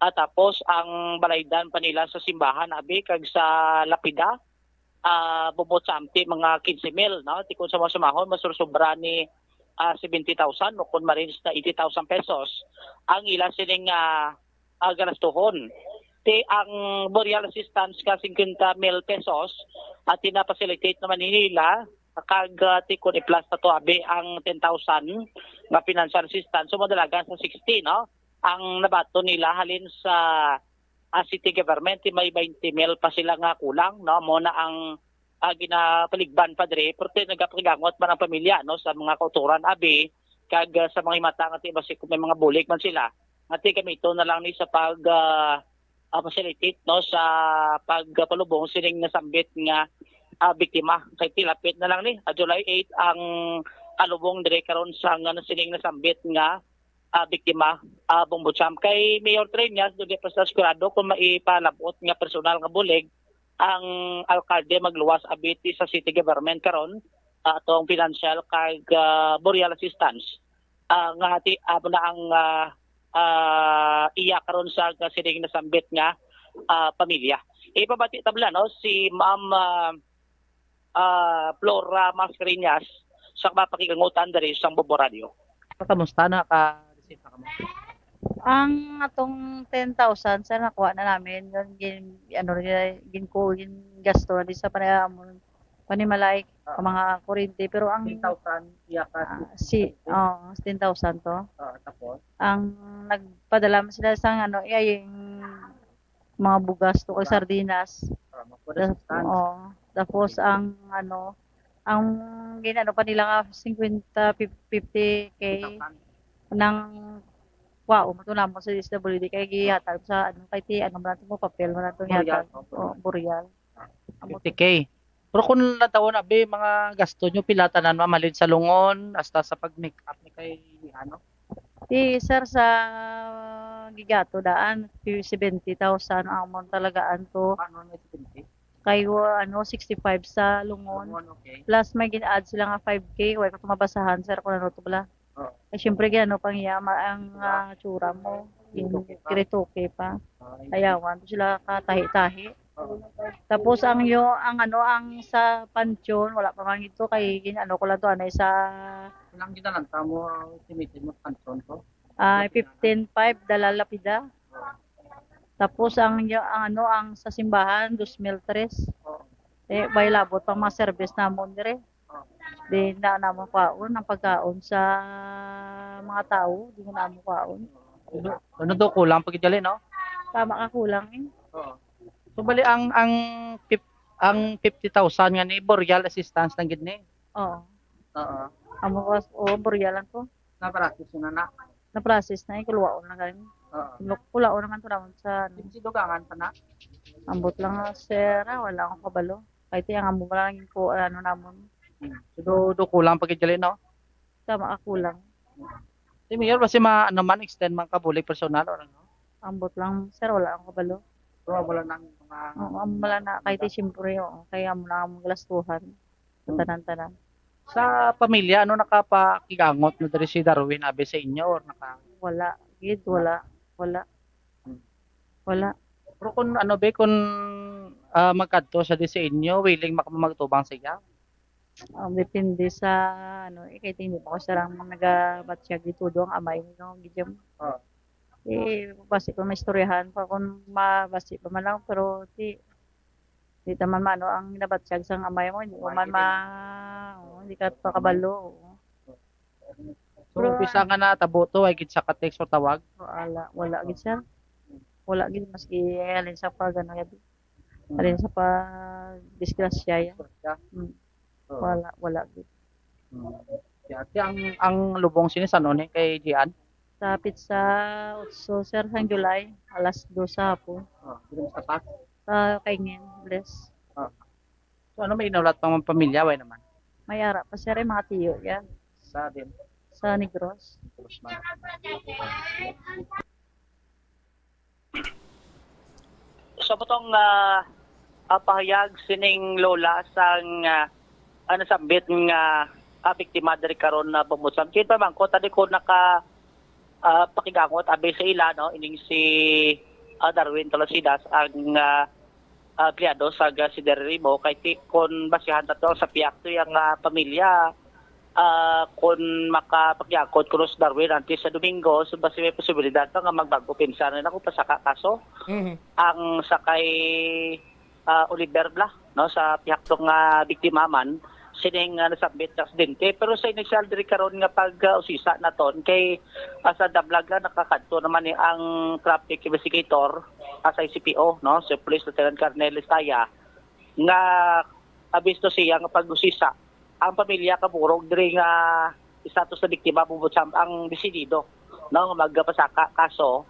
Ah, tapos ang balaydan pa nila sa simbahan, abi, kag sa lapida, ah, Bombo Sam, ti mga quince mil, no? Ti kung sama-samahon, masursobra ni, ah, seventy thousand o kung ma-range na eighty thousand pesos ang ila sining, ah, ah, galastuhon. Ti ang burial assistance ka cinquenta mil pesos, at tina-facilitate naman ni nila, kag, ah, ti kung i-plus pa to, abi, ang ten thousand nga financial assistance, so madalagan sa sixty, no? Ang nabaton nila halin sa, ah, city government, ti may twenty mil pa sila nga kulang, no? Mo na ang, ah, ginapaligban pa diri, pero ti nagapakigangot man ang pamilya, no, sa mga kautoran abi, kag, ah, sa mga himata nga ti basi kung may mga bulig man sila, nga ti gamiton na lang ni sa pag, ah, ah, facilitate, no, sa pagpalubong sining nasambit nga, ah, biktima. Kay ti lapit na lang ni, ah, July eight ang kalubong diri karon sa nga sining nasambit nga, ah, biktima, ah, Bong Bocham. Kay Mayor Treñas, dili pa sa sigurado kung maipalabot nga personal nga bulig ang alkalde magluwas abiti sa city government karon, ah, atong financial kag, ah, burial assistance, ah, nga hati amo na ang, ah, ah, iya karon sa sining nasambit nga, ah, pamilya. Ipabati tabla, no, si Ma'am, ah, ah, Flora Mascareñas sa mapakigangutan diri sa Bobo Radio. Kamusta na ka? Receive na kamo? Ang atong ten thousand, sir, nakuha na namin. Yun, gin, ano, gin, gin, gin gasto na di sa panayamon. Panimalay, Ah. ang mga kuryente. Pero ang ten thousand, iya ka Ah, si, oh, ten thousand to. Ah, tapos? Ang nagpadala man sila sa, ano, iya, yung mga bugas to kay Bugas. sardinas. Ah, magpura Tas-, sa stand. Oo. Tapos Okay. ang, ano, ang ginano pa nila nga fifty, fifty K Ten thousand. ng kwao mo to namo sa D S W D kay gihatag sa, ano, kay ti, ano man to mo, papel man to Burial, gihatag. oh, burial. Oh, burial. Amo to. Fifty K. Pero kung natawon, abi, mga gasto nyo, pila tanan, ma'am, halin sa lungon, hasta sa pag-make up ni kay, ano? Ti, sir, sa gigato daan, seventy thousand ang amon talagaan to. Paano may seventy? Kay, wa-, ano, sixty-five sa lungon. Lungon, okay. Plus, may gin-add sila nga five K. Wala ko ito mabasahan, sir, kung ano to bala. Oo. Eh, syempre, gano pang iya, ma-, ang, Diba? ah, tsura mo. Yung Retoke pa. Retoke pa. Ah, Ayawan to sila katahi-tahi. Oo. Tapos, ang yo, ang ano, ang sa pansyon, wala pa man ito. Kay, gin-, ano ko lang to, anay sa Ilang ginalan ta mo, ang estimate mo, pansyon ko? Ah, Wala pa na. fifteen five, dala lapida. Oo. Tapos, ang, yo, ang ano, ang sa simbahan, dos mil tres. Oo. Eh, may labot pang mga service namon dire. Di na namon kwaon ang pagkaon sa mga tao, di na namon kwaon. Ano, ano daw kulang pag gali, no? Tama ka, kulang eh. Oo. So, bali, ang, ang fif-, ang fifty thousand nga ni, burial assistance lang gid ni. Oo. Oo. Amo ko, oo, burial lang to. Na-process na na. Na-process na eh, kuluwaon na gani. Oo. Kulu-, kulaon na man to naman sa, ano. Sige, dugangan pa na. Ambot lang, sir, ah, wala akong kabalo. Kay ti ang amo lang ko, ano, namon. Hmm. So, do, do kulang pa gid gali, no? Tama ka, kulang. Si Mayor, basi ma-, ano man, extend man ka bulig personal, or ano? Ambot lang, sir, wala akong kabalo. Pero wala nang mga Oo, amo lang na, kay ti, siyempre, oo, kay amo lang ang galastuhan. Sa Hmm. tanan-tanan. Sa pamilya, ano, nakapakigangot na diri si Darwin, abi sa inyo, or naka- Wala, gid, wala, wala. Hmm. Wala. Pero kung ano, be, kung, ah, magkadto siya di sa inyo, willing mak-, magtubang sa iya? Um, depende sa, ano, eh, kay hindi mo ko siya lang nagabatyag dito do ang amay mo, no, gid yung, Ah. eh, basi ko maistoryahan pa kung mabasi pa man lang, pero di, di ta man maano ang ginabatyag sang amay mo, hindi mo man Marketing. ma-, oo, hindi ka pa kabalo, oo. So, Pero, umpisa nga natabo to, ay gid sa ka-text o tawag? Wala, wala gid, sir. Wala gid, maski halin sa pag, ano, yabi. Hmm. Halin sa pag disgrasya, ya. Disgrasya? Hmm. Oo. Wala, wala gid. Hmm. Kaya, kaya ang, ang lubong sini sa ano ni kay Gian? Sa petsa otso, sir, sang July, alas dos sa hapon. Oh, dili sa tapat? Sa Kaingin, bless. Oh. So, ano, may inulat pang mga pamilya, way naman? May ara pa, sir, eh, mga tiyo, yan. Sa din? Sa Negros. Negros man. Sa butong, ah, ah, pahayag sining lola sang, ah, ah, nasambit nga, ah, biktima diri karon na bumbusan. Kit pa man ko, tadi ko naka, ah, pakigangot abi sa ila, no, ining si, ah, Darwin Tolosidas ang, ah, ah, empleyado sa Gas Siderrimo, kay ti-, kon basihan ta to sa pihak to yang, ah, pamilya, ah, kon makapagyakod kuno si Darwin antes sa Domingo, so basi may posibilidad pa nga magbag-o pensar na ako pasaka kaso. Mhm. Ang sa kay, ah, Oliver bala, no, sa pihak to nga biktima man, sining, ah, nasambit nga aksidente. Pero sa initial diri karon nga pag, ah, usisa naton kay, ah, sa Dablag, ah, nakakadto naman ni ang traffic investigator, ah, sa C P O, no, si Police Lieutenant Colonel Listaya, nga, ah, bisto siya nga pag-usisa ang pamilya kaburog diri nga status sa biktima, Bombo Champ, ang desidido, no, nga magpasaka kaso,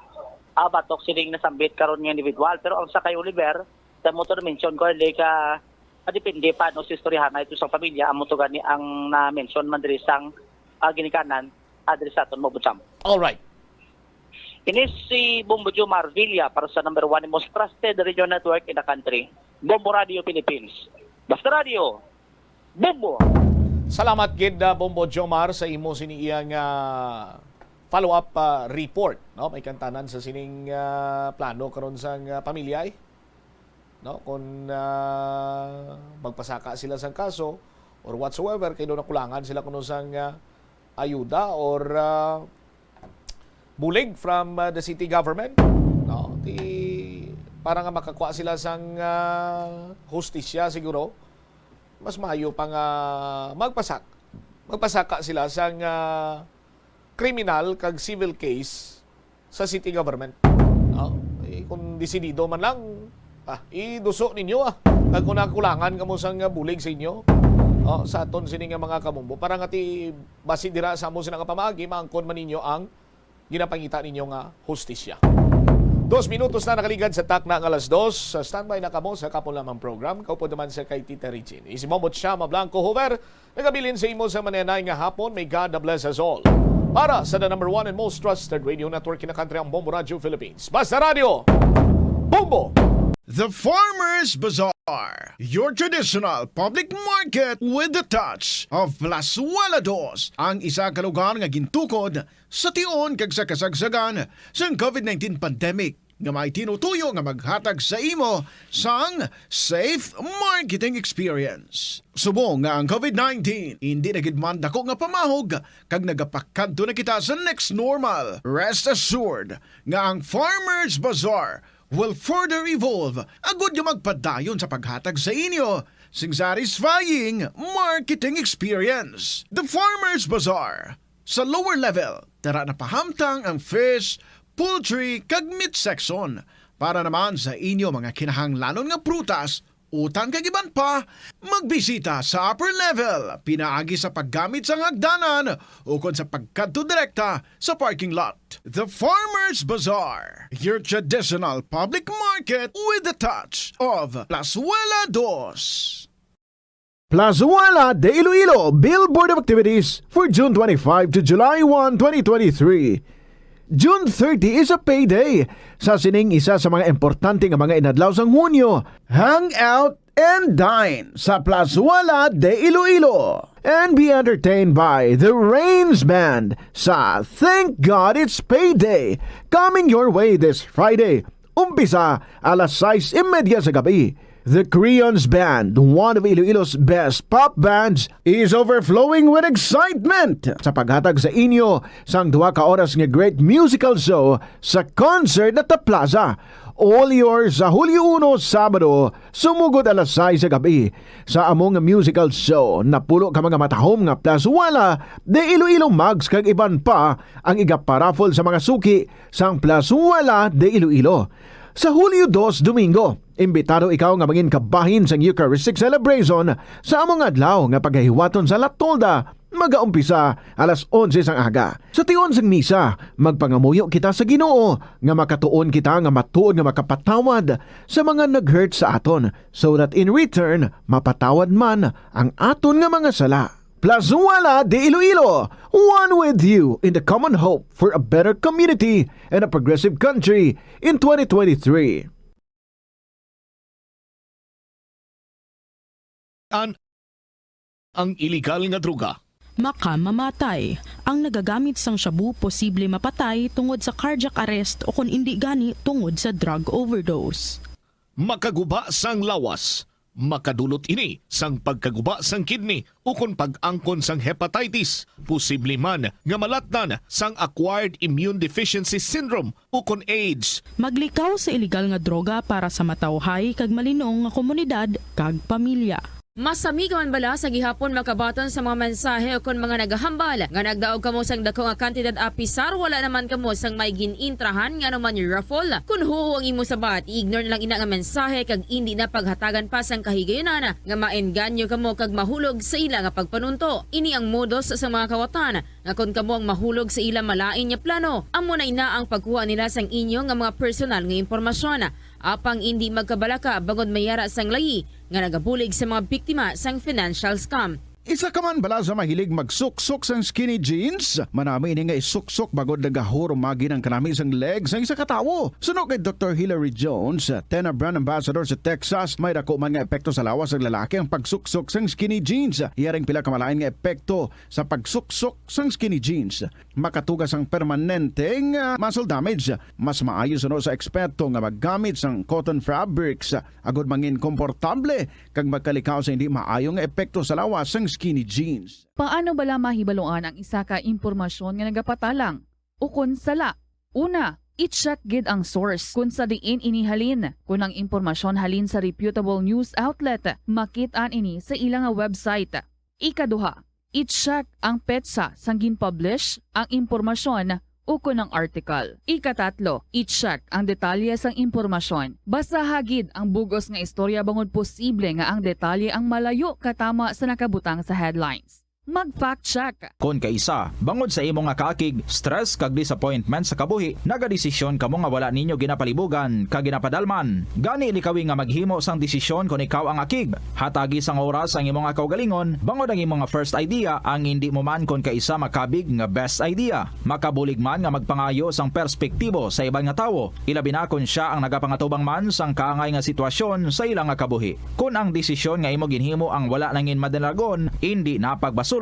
ah, batok sining nasambit karon nga individual. Pero ang sa kay Oliver, sa motor mention ko, hindi ka, ah, depende pa, no, sa istoryahan na ito sa pamilya, amo to gani ang na-mention man diri sang, ah, ginikanan, ah, diri sa aton, Bombo Champ. All right. Ini si Bombo Jomar Villa para sa number one most trusted radio network in the country, Bombo Radio Philippines. Basta Radio, Bombo! Salamat gid, ah, Bombo Jomar, sa imo sini iyang, ah, follow-up, ah, report, no? May kantanan sa sining, ah, plano karon sang, ah, pamilya, eh, no? Kung, ah, magpasaka sila sang kaso or whatsoever, kay daw nakulangan sila kuno sang, ah, ayuda or, ah, bulig from, ah, the city government, no? Ti, para nga makakuha sila sang, ah, hustisya siguro, mas maayo pa nga magpasak-, magpasaka sila sang, ah, kriminal kag civil case sa city government. No? Eh, kung desidido man lang, ah, iduso ninyo, ah. Kag kung nakulangan kamo sang, ah, bulig sa inyo, oh, sa aton sini nga mga kabombo, para nga ti basi dira sa amo sina nga pamaagi, maangkon man ninyo ang ginapangita ninyo nga hustisya. Dos minutos na nakaligad sa takna nga alas dos. Sa standby na kamo sa Kapon Lamang program. Kaupod naman sa kay Tita Regine. Isi mo mo siya, Mablanco Hoover. Nagabilin sa imo sa manenay nga hapon. May God bless us all. Para sa the number one and most trusted radio network in the country, ang Bombo Radio Philippines. Basta Radio, Bombo! The Farmers Bazaar, your traditional public market with the touch of Plazuela Dos, ang isa ka lugar nga gintukod sa tion kag sa kasagsagan sang COVID nineteen pandemic, nga may tinutuyo nga maghatag sa imo sang safe marketing experience. Subong nga ang COVID nineteen indi na gid man dako nga pamahog kag nagapakadto na kita sa next normal, rest assured nga ang Farmers Bazaar will further evolve agud nga magpadayon sa paghatag sa inyo sing satisfying marketing experience. The Farmers Bazaar, sa lower level, tara na pahamtang ang fish, poultry, kag meat section. Para naman sa inyo mga kinahanglanon nga prutas, utan kag iban pa, magbisita sa upper level, pinaagi sa paggamit sang hagdanan ukon sa pagkadto direkta sa parking lot. The Farmers Bazaar, your traditional public market with the touch of Plazuela Dos. Plazuela de Iloilo Billboard of Activities for June twenty-five to July one, twenty twenty-three. June thirty is a payday. Sa sining isa sa mga importante nga mga inadlaw sang Hunyo, hang out and dine sa Plazuela de Iloilo and be entertained by the Rains Band sa Thank God It's Payday, coming your way this Friday, umpisa alas sais y media sa gabi. The Creons Band, one of Iloilo's best pop bands, is overflowing with excitement sa paghatag sa inyo sang duha ka oras nga great musical show sa Concert at the Plaza. All yours sa Hulyo uno, Sabado, sumugod alas sais sa gabi, sa amo nga musical show. Napulo ka mga matahom nga Plazuela de Iloilo mugs kag iban pa ang igaparaffle sa mga suki sang Plazuela de Iloilo. Sa Hulyo dos, Domingo, imbitado ikaw nga mangin kabahin sang Eucharistic celebration sa amo nga adlaw nga pagahiwaton sa La Tolda, magaumpisa alas onse sang aga. Sa tion sang misa, magpangamuyo kita sa Ginoo nga makatuon kita nga matuod nga makapatawad sa mga nag-hurt sa aton, so that in return, mapatawad man ang aton nga mga sala. Plazuela de Iloilo, one with you in the common hope for a better community and a progressive country in twenty twenty-three. An-, ang iligal nga droga. Makamamatay. Ang nagagamit sang shabu posible mapatay tungod sa cardiac arrest o kon indi gani tungod sa drug overdose. Makaguba sang lawas. Makadulot ini sang pagkaguba sang kidney ukon pag-angkon sang hepatitis. Posible man nga malatnan sang acquired immune deficiency syndrome ukon AIDS. Maglikaw sa iligal nga droga para sa matawhay kag malinong nga komunidad kag pamilya. Masami ka man bala sa gihapon makabaton sa mga mensahe o kon mga nagahambal nga nagdaog kamo sang dako nga kantidad apisar wala naman kamo sang may gin-intrahan nga anuman raffle? Kon huo ang imo sabat, i-ignore na lang ina nga mensahe kag indi na paghatagan pa sang kahigayunan nga maengganyo kamo kag mahulog sa ila nga pagpanunto. Ini ang modus sa mga kawatan nga kon kamo ang mahulog sa ila malain nga plano, amo na ina ang pagkuha nila sang inyo nga mga personal nga impormasyon. Apang indi magkabalaka bangod may ara sang layi nga nagabulig sa mga biktima sang financial scam. Isa ka man bala sa mahilig magsuksok sang skinny jeans? Manami ini nga isuksok bangod nagahurumagi ang kanami sang leg sang isa ka tawo. Suno kay Doktor Hilary Jones, Tena Brand Ambassador sa Texas, may dako man nga epekto sa lawas sang lalaki ang pagsuksok sang skinny jeans. Yaring pila ka malain nga epekto sa pagsuksok sang skinny jeans. Makatuga sang permanente nga muscle damage. Mas maayo suno sa eksperto nga maggamit sang cotton fabrics agod mangin komportable kag magkalikaw sa hindi maayo nga epekto sa lawas sang skinny jeans. Paano bala mahibaluan ang isa ka impormasyon nga nagapatalang ukon sala? Una, i-check gid ang source kon sa diin ini halin. Kon ang impormasyon halin sa reputable news outlet, makit-an ini sa ila nga website. Ikaduha, i-check ang petsa sang gin-publish ang impormasyon ukon ang article. Ikatatlo, i-check ang detalye sang impormasyon. Basaha gid ang bug-os nga istorya bangod posible nga ang detalye ang malayo katama sa nakabutang sa headlines. Mag-fact check. Kon kaisa, bangod sa imo nga kaakig, stress kag disappointment sa kabuhi, nagadesisyon kamo nga wala ninyo ginapalibugan kag ginapadalman. Gani, likawi nga maghimo sang desisyon kon ikaw ang akig. Hatagi sang oras ang imo nga kaugalingon, bangod ang imo nga first idea ang indi mo man kon kaisa makabig nga best idea. Makabulig man nga magpangayo sang perspektibo sa iban nga tawo, ilabi na kon sia ang nagapangatubang man sang kaangay nga sitwasyon sa ila nga kabuhi. Kon ang desisyon nga imo ginhimo ang wala nangin madalagon, indi na pagbasulon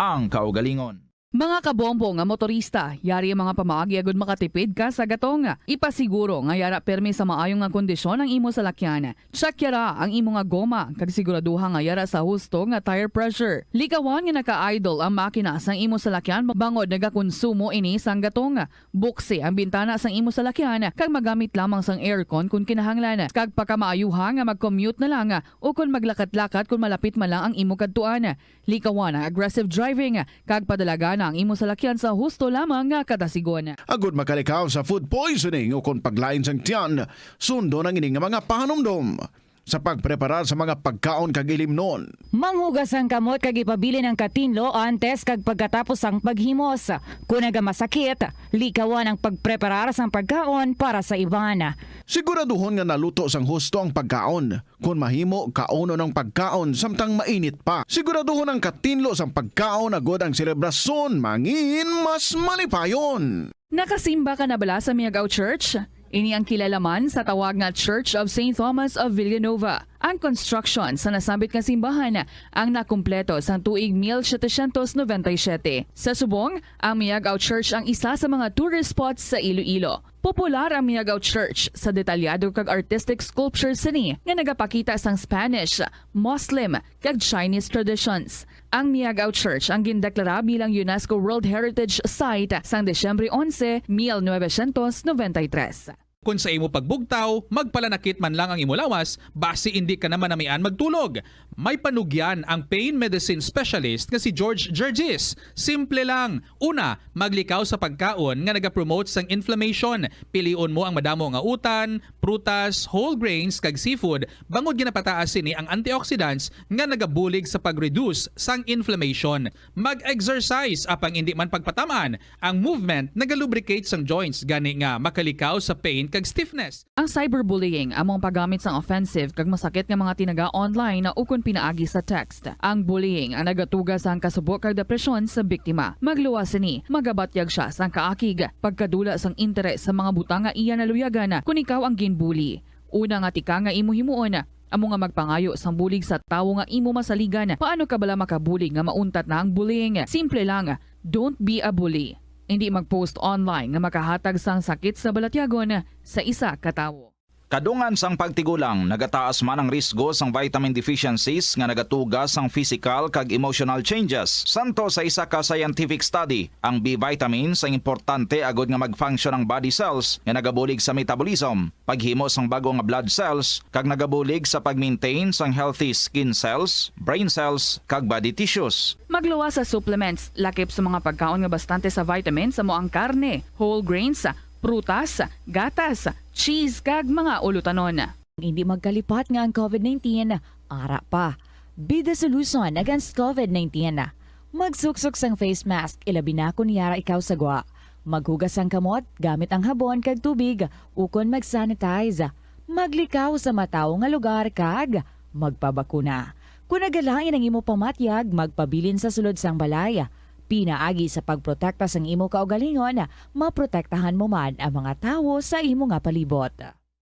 ang kaugalingon. Mga kabombo nga motorista, yari ang mga pamaagi agud makatipid ka sa gatong. Ipasiguro nga yara pirmi sa maayo nga kondisyon ang imo salakyan. Check yara ang imo nga goma, kag siguraduha nga yara sa husto nga tire pressure. Likawan nga naka-idle ang makina sang imo salakyan bangod nagakonsumo ini sang gatong. Buksi ang bintana sang imo salakyan kag magamit lamang sang aircon kon kinahanglan. Kag pakamaayuha nga mag-commute na lang o kon maglakat-lakat kon malapit man lang ang imo kadtuan. Likawan ang aggressive driving kag padalagan ang imo salakyan sa husto lamang nga kadasigon. Agud makalikaw sa food poisoning o kon paglain sang tiyan, sundon ang ini nga mga pahanumdom sa pagpreparar sa mga pagkaon kag ilimnon. Manghugas ang kamot kag ipabilin ang katinlo antes kag pagkatapos sang paghimos. Kon nagamasakit, likawan ang pagpreparar sang pagkaon para sa iban. Siguraduhon nga naluto sang husto ang pagkaon. Kon mahimo, kaunon ang pagkaon samtang mainit pa. Siguraduhon ang katinlo sang pagkaon agud ang selebrasyon mangin mas malipayon. Nakasimba ka na bala sa Miagao Church? Ini ang kilala man sa tawag nga Church of Saint Thomas of Villanova. Ang construction sa nasambit nga simbahan ang nakumpleto sang tuig mil setecientos noventa y siete. Sa subong, ang Miagao Church ang isa sa mga tourist spots sa Iloilo. Popular ang Miagao Church sa detalyado kag artistic sculptures sini nga nagapakita sang Spanish, Muslim, kag Chinese traditions. Ang Miagao Church ang gindeklara bilang UNESCO World Heritage Site sang Disyembre onse, mil novecientos noventa y tres. Kon sa imo pagbugtaw, magpalanakit man lang ang imo lawas, basi indi ka na manamian magtulog. May panugyan ang pain medicine specialist nga si George Gergis. Simple lang. Una, maglikaw sa pagkaon nga nagapromote sang inflammation. Pilion mo ang madamo nga utan, prutas, whole grains, kag seafood, bangod ginapataas sini ang antioxidants nga nagabulig sa pag-reduce sang inflammation. Mag-exercise, apang indi man pagpatam-an, ang movement nagalubricate sang joints, gani nga makalikaw sa pain kag stiffness. Ang cyberbullying amo ang paggamit sang offensive kag masakit nga mga tinaga online ukon pinaagi sa text. Ang bullying ang nagatuga sang kasubo kag depresyon sa biktima. Magluwas sini, magabatyag sia sang kaakig, pagkadula sang interes sa mga butang nga iya naluyagan kon ikaw ang ginbully. Una nga tikang nga imo himuon amo nga magpangayo sang bulig sa tawo nga imo masaligan. Paano ka bala makabulig nga mauntat na ang bullying? Simple lang, don't be a bully. Indi mag-post online nga makahatag sang sakit sa balatyagon sa isa ka tawo. Kadungan sang pagtigulang, nagataas man ang risgo sang vitamin deficiencies nga nagatuga sang physical kag emotional changes. Santo sa isa ka scientific study, ang B vitamins ang importante agud nga mag-function ang body cells nga nagabulig sa metabolism, paghimo sang bag-o nga blood cells, kag nagabulig sa pag-maintain sang healthy skin cells, brain cells, kag body tissues. Magluwas sa supplements, lakip sa mga pagkaon nga bastante sa vitamins, amo ang karne, whole grains, prutas, gatas, cheese, kag mga ulutanon. Hindi magkalipat nga ang covid nineteen ara pa. Be the solution against covid nineteen. Magsuksok sang face mask, ilabi na kon yara ikaw sa gwa. Maghugas sang kamot gamit ang habon kag tubig, ukon mag-sanitize. Maglikaw sa matawo nga lugar kag magpabakuna. Kon nagalain ang imo pamatyag, magpabilin sa sulod sang balay. Pinaagi sa pagprotekta sang imo kaugalingon, maprotektahan mo man ang mga tawo sa imo nga palibot.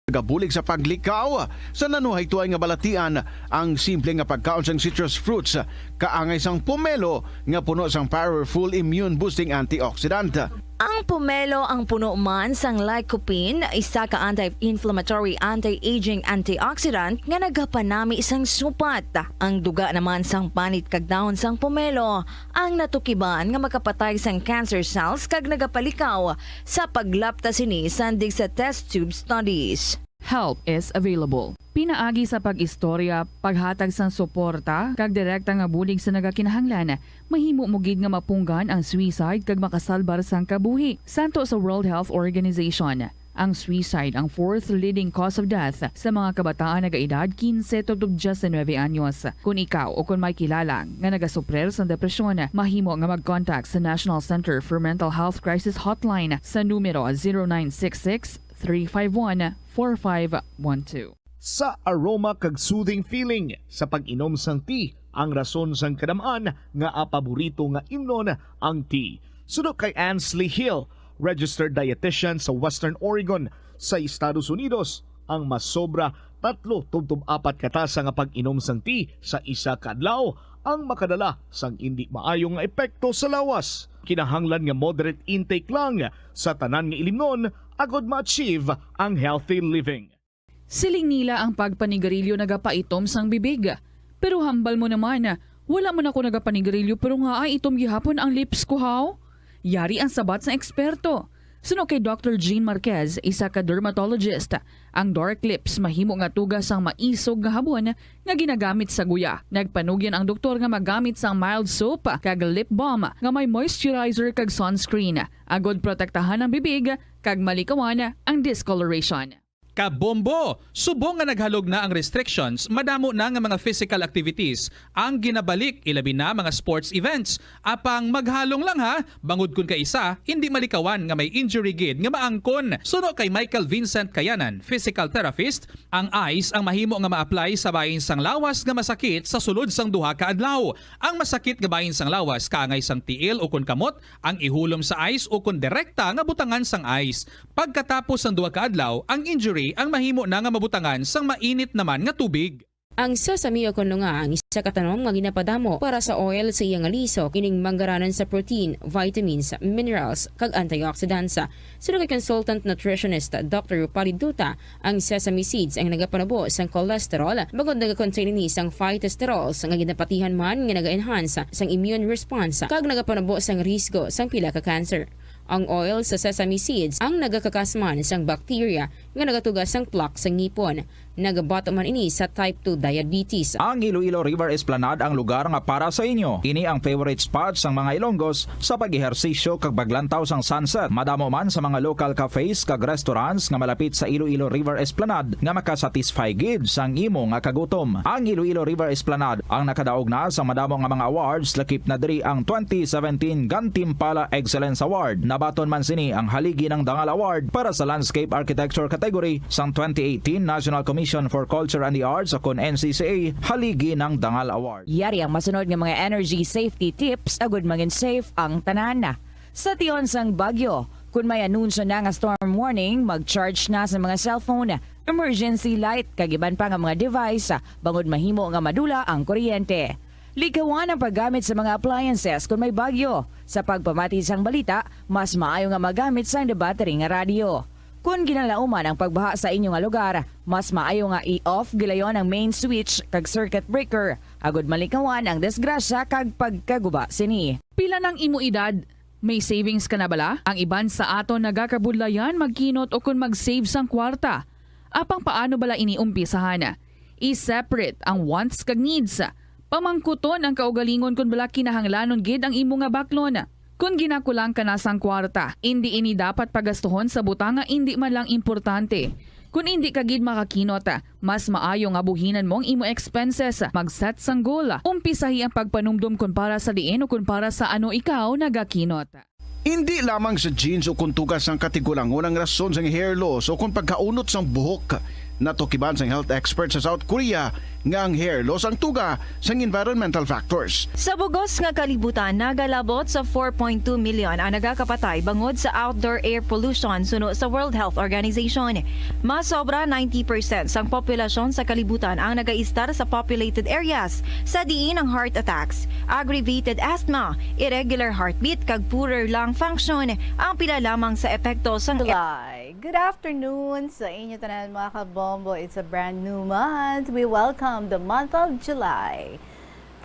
Nagabulig sa paglikaw sa nanuhaytoay nga balatian ang simple nga pagkaon sang citrus fruits, kaangay sang pomelo nga puno sang powerful immune boosting antioxidant. Ang pomelo ang puno man sang lycopene, isa ka anti-inflammatory, anti-aging antioxidant nga nagapanami sang supat. Ang duga naman sang panit kag dahon sang pomelo ang natukiban nga makapatay sang cancer cells kag nagapalikaw sa paglapta sini sandig sa test tube studies. Help is available. Pinaagi sa pag-istorya, paghatag sang suporta, kag direkta nga bulig sa nagakinahanglan, mahimo mo gid nga mapunggan ang suicide kag makasalbar sang kabuhi. Santo sa World Health Organization, ang suicide ang fourth leading cause of death sa mga kabataan nagaedad kinse tubtob diyes nuebe anyos. Kon ikaw o kon may kilala nga nagasuprir sang depresyon, mahimo nga mag-contact sa National Center for Mental Health Crisis Hotline sa numero zero nine six six, three five one, four five one two. Sa aroma kag soothing feeling sa pag-inom sang tea ang rason sang kadam-an nga paborito nga imnon ang tea. Suno kay Ansley Hill, registered dietitian sa Western Oregon sa Estados Unidos, ang masobra tatlo tubtob apat ka tasa nga pag-inom sang tea sa isa ka adlaw ang makadala sang indi maayo nga epekto sa lawas. Kinahanglan nga moderate intake lang sa tanan nga ilimnon agod ma-achieve ang healthy living. Siling nila ang pagpanigarilyo nagapaitom sang bibig. Pero hambal mo naman, wala man ako nagapanigarilyo pero nga ay itom gihapon ang lips ko, haw? Yari ang sabat sang eksperto. Suno kay Doctor Jean Marquez, isa ka dermatologist, ang dark lips mahimo nga tuga sang maisog nga habon nga ginagamit sa guya. Nagpanugyan ang doktor nga magamit sang mild soap kag lip balm nga may moisturizer kag sunscreen, agod protektahan ang bibig kag malikawan ang discoloration. Kabombo! Subong nga naghalog na ang restrictions, madamo na nga mga physical activities ang ginabalik, ilabi na mga sports events. Apang maghalong lang ha, bangod kun kaisa, hindi malikawan nga may injury gid nga maangkon. Suno kay Michael Vincent Kayanan, physical therapist, ang ice ang mahimo nga ma-apply sa bahin sang lawas nga masakit sa sulod sang duha ka adlaw. Ang masakit nga bahin sang lawas kaangay sang tiil ukon kamot ang ihulom sa ice ukon direkta nga butangan sang ice. Pagkatapos sang duha ka adlaw, ang injury ang mahimo na nga mabutangan sang mainit naman nga tubig. Ang sesame o kon nga ang isa ka tanom nga ginapadamo para sa oil sa iya nga lisok, ining manggaranan sa protein, vitamins, minerals, kag antioxidants. Suno kay consultant nutritionist Doctor Rupali Duta, ang sesame seeds ang nagapanubo sang cholesterol, bangod nagakontain ini sang phytosterols nga ginapatihan man nga naga-enhance sang immune response kag nagapanubo sang risgo sang pila ka cancer. Ang oil sa sesame seeds ang nagakakas man sang bacteria nga nagatuga sang plaque sa ngipon. Nagabato man ini sa type two diabetes. Ang Iloilo River Esplanade ang lugar nga para sa inyo. Ini ang favorite spot sang mga Ilonggos sa pag-ehersisyo kag paglantaw sang sunset. Madamo man sa mga local cafes kag restaurants nga malapit sa Iloilo River Esplanade nga makasatisfy gid sang imo nga kagutom. Ang Iloilo River Esplanade ang nakadaog na sa madamo nga mga awards, lakip na diri ang twenty seventeen Gantimpala Excellence Award. Nabaton man sini ang Haligi ng Dangal Award para sa Landscape Architecture category sang twenty eighteen National Commission for Culture and the Arts o kon N C C A Haligi ng Dangal Award. Yari ang masunod nga mga energy safety tips agud mangin safe ang tanan. Sa tion sang bagyo, kun may anunsyo na nga storm warning, mag-charge na sa mga cellphone, emergency light, kag iban pa nga mga device, bangod mahimo nga madula ang kuryente. Likawan ang paggamit sa mga appliances kun may bagyo. Sa pagpamati sang balita, mas maayo nga magamit sang battery nga radyo. Kon ginalauman ang pagbaha sa inyo nga lugar, mas maayo nga i-off gilayon ang main switch kag circuit breaker agod malikawan ang disgrasya kag pagkaguba sini. Pila nang imo edad? May savings ka na bala? Ang iban sa aton nagakabudlayan magkinot o kon mag-save sang kwarta. Apang paano bala ini umpisahan? I-separate ang wants kag needs. Pamangkuton ang kaugalingon kon bala kinahanglanon gid ang imo nga baklon. Kon ginakulang ka na sang kwarta, indi ini dapat pagastuhon sa butang nga indi man lang importante. Kon indi ka gid makakinot, mas maayo nga buhinan mo ang imo expenses. Mag-set sang goal. Umpisahi ang pagpanumdom kon para sa diin o kon para sa ano ikaw nagakinot. Indi lamang sa genes o kon tuga sang katigulangon ang rason sang hair loss o kon pagkaunot sang buhok. Natukiban sang health expert sa South Korea nga ang hair loss ang tuga sang environmental factors. Sa bugos nga kalibutan, nagalabot sa four point two million ang nagakapatay bangod sa outdoor air pollution suno sa World Health Organization. Mas sobra ninety percent sang populasyon sa kalibutan ang nagaistar sa populated areas, sa diin ang heart attacks, aggravated asthma, irregular heartbeat, kag poorer lung function ang pila lamang sa epekto sang July. Good afternoon sa inyo tanan, mga kabombo. It's a brand new month. We welcome the month of July.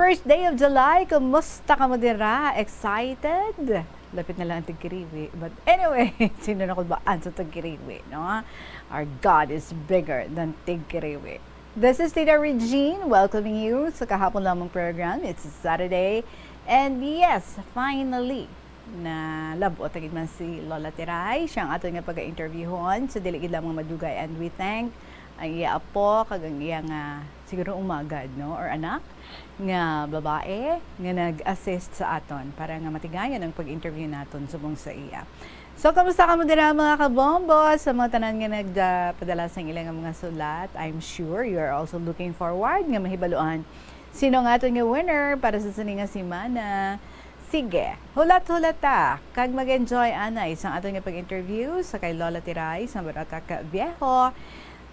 First day of July, kumusta kamo dira? Excited? Lapit na lang ang tagkiriwi. But anyway, sino na kulbaan sa tagkiriwi, no? Our God is bigger than tagkiriwi. This is Tita Regine, welcoming you sa kahapon lamang program. It's Saturday. And yes, finally, nalabot na gid man si Lola Tiray. Siya ang aton nga pag-interviewhon. So, dili gid lamang madugay. And we thank ang iya apo, kag ang iya nga, siguro umagad, no? Or anak, nga babae, nga nag-assist sa aton para nga matigayon ang pag-interview naton subong sa iya. So, kamusta kamo dira, mga kabombo? Sa mga tanan nga nagpadala sang ila nga mga sulat, I'm sure you are also looking forward nga mahibaluan sino nga aton nga winner para sa sini nga semana. Sige, hulat-hulat ta, kag mag-enjoy anay sang aton nga pag-interview sa kay Lola Tiray sa Baratak Viejo.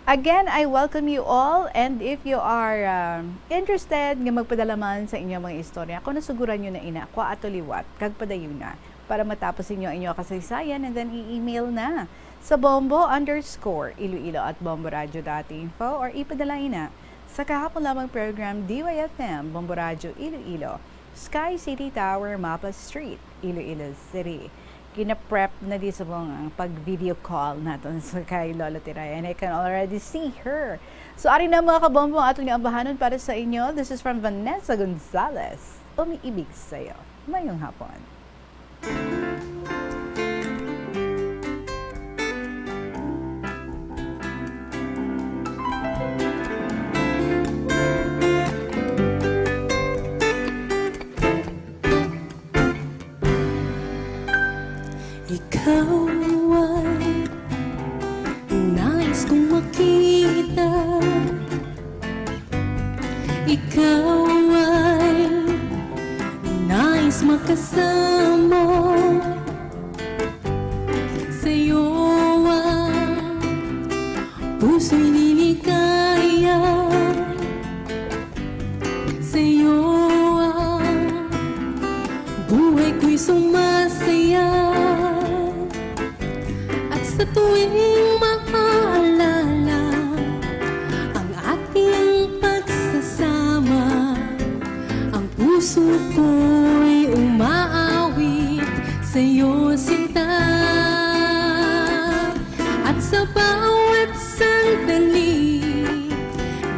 Again, I welcome you all, and if you are, um, interested nga magpadala man sa inyong mga istorya, kung nasuguran nyo na ina, kwa ato liwat, kag padayuna, para matapos ninyo ang inyong kasaysayan, and then i-email na sa bombo underscore iloilo at bomboradio dot info, or ipadala ina sa kahapon lamang program, D Y F M, Bombo Radio Iloilo, Sky City Tower, Mapa Street, Iloilo City. Gina-prep na di subong ang pag-video call naton sa kay Lola Tiray, and I can already see her. So, ari na, mga kabombo, ang aton nga ambahanon para sa inyo. This is from Vanessa Gonzalez. Umiibig sa'yo. Mayong hapon. Ikaw ay nais kong makita. Ikaw ay nais makasama. Sa'yo ang puso'y liligaya. Sa'yo ang buhay ko'y sumasaya. At sa tuwing maaalala ang ating pagsasama, ang puso ko'y umaawit sa'yo, sinta. At sa bawat sandali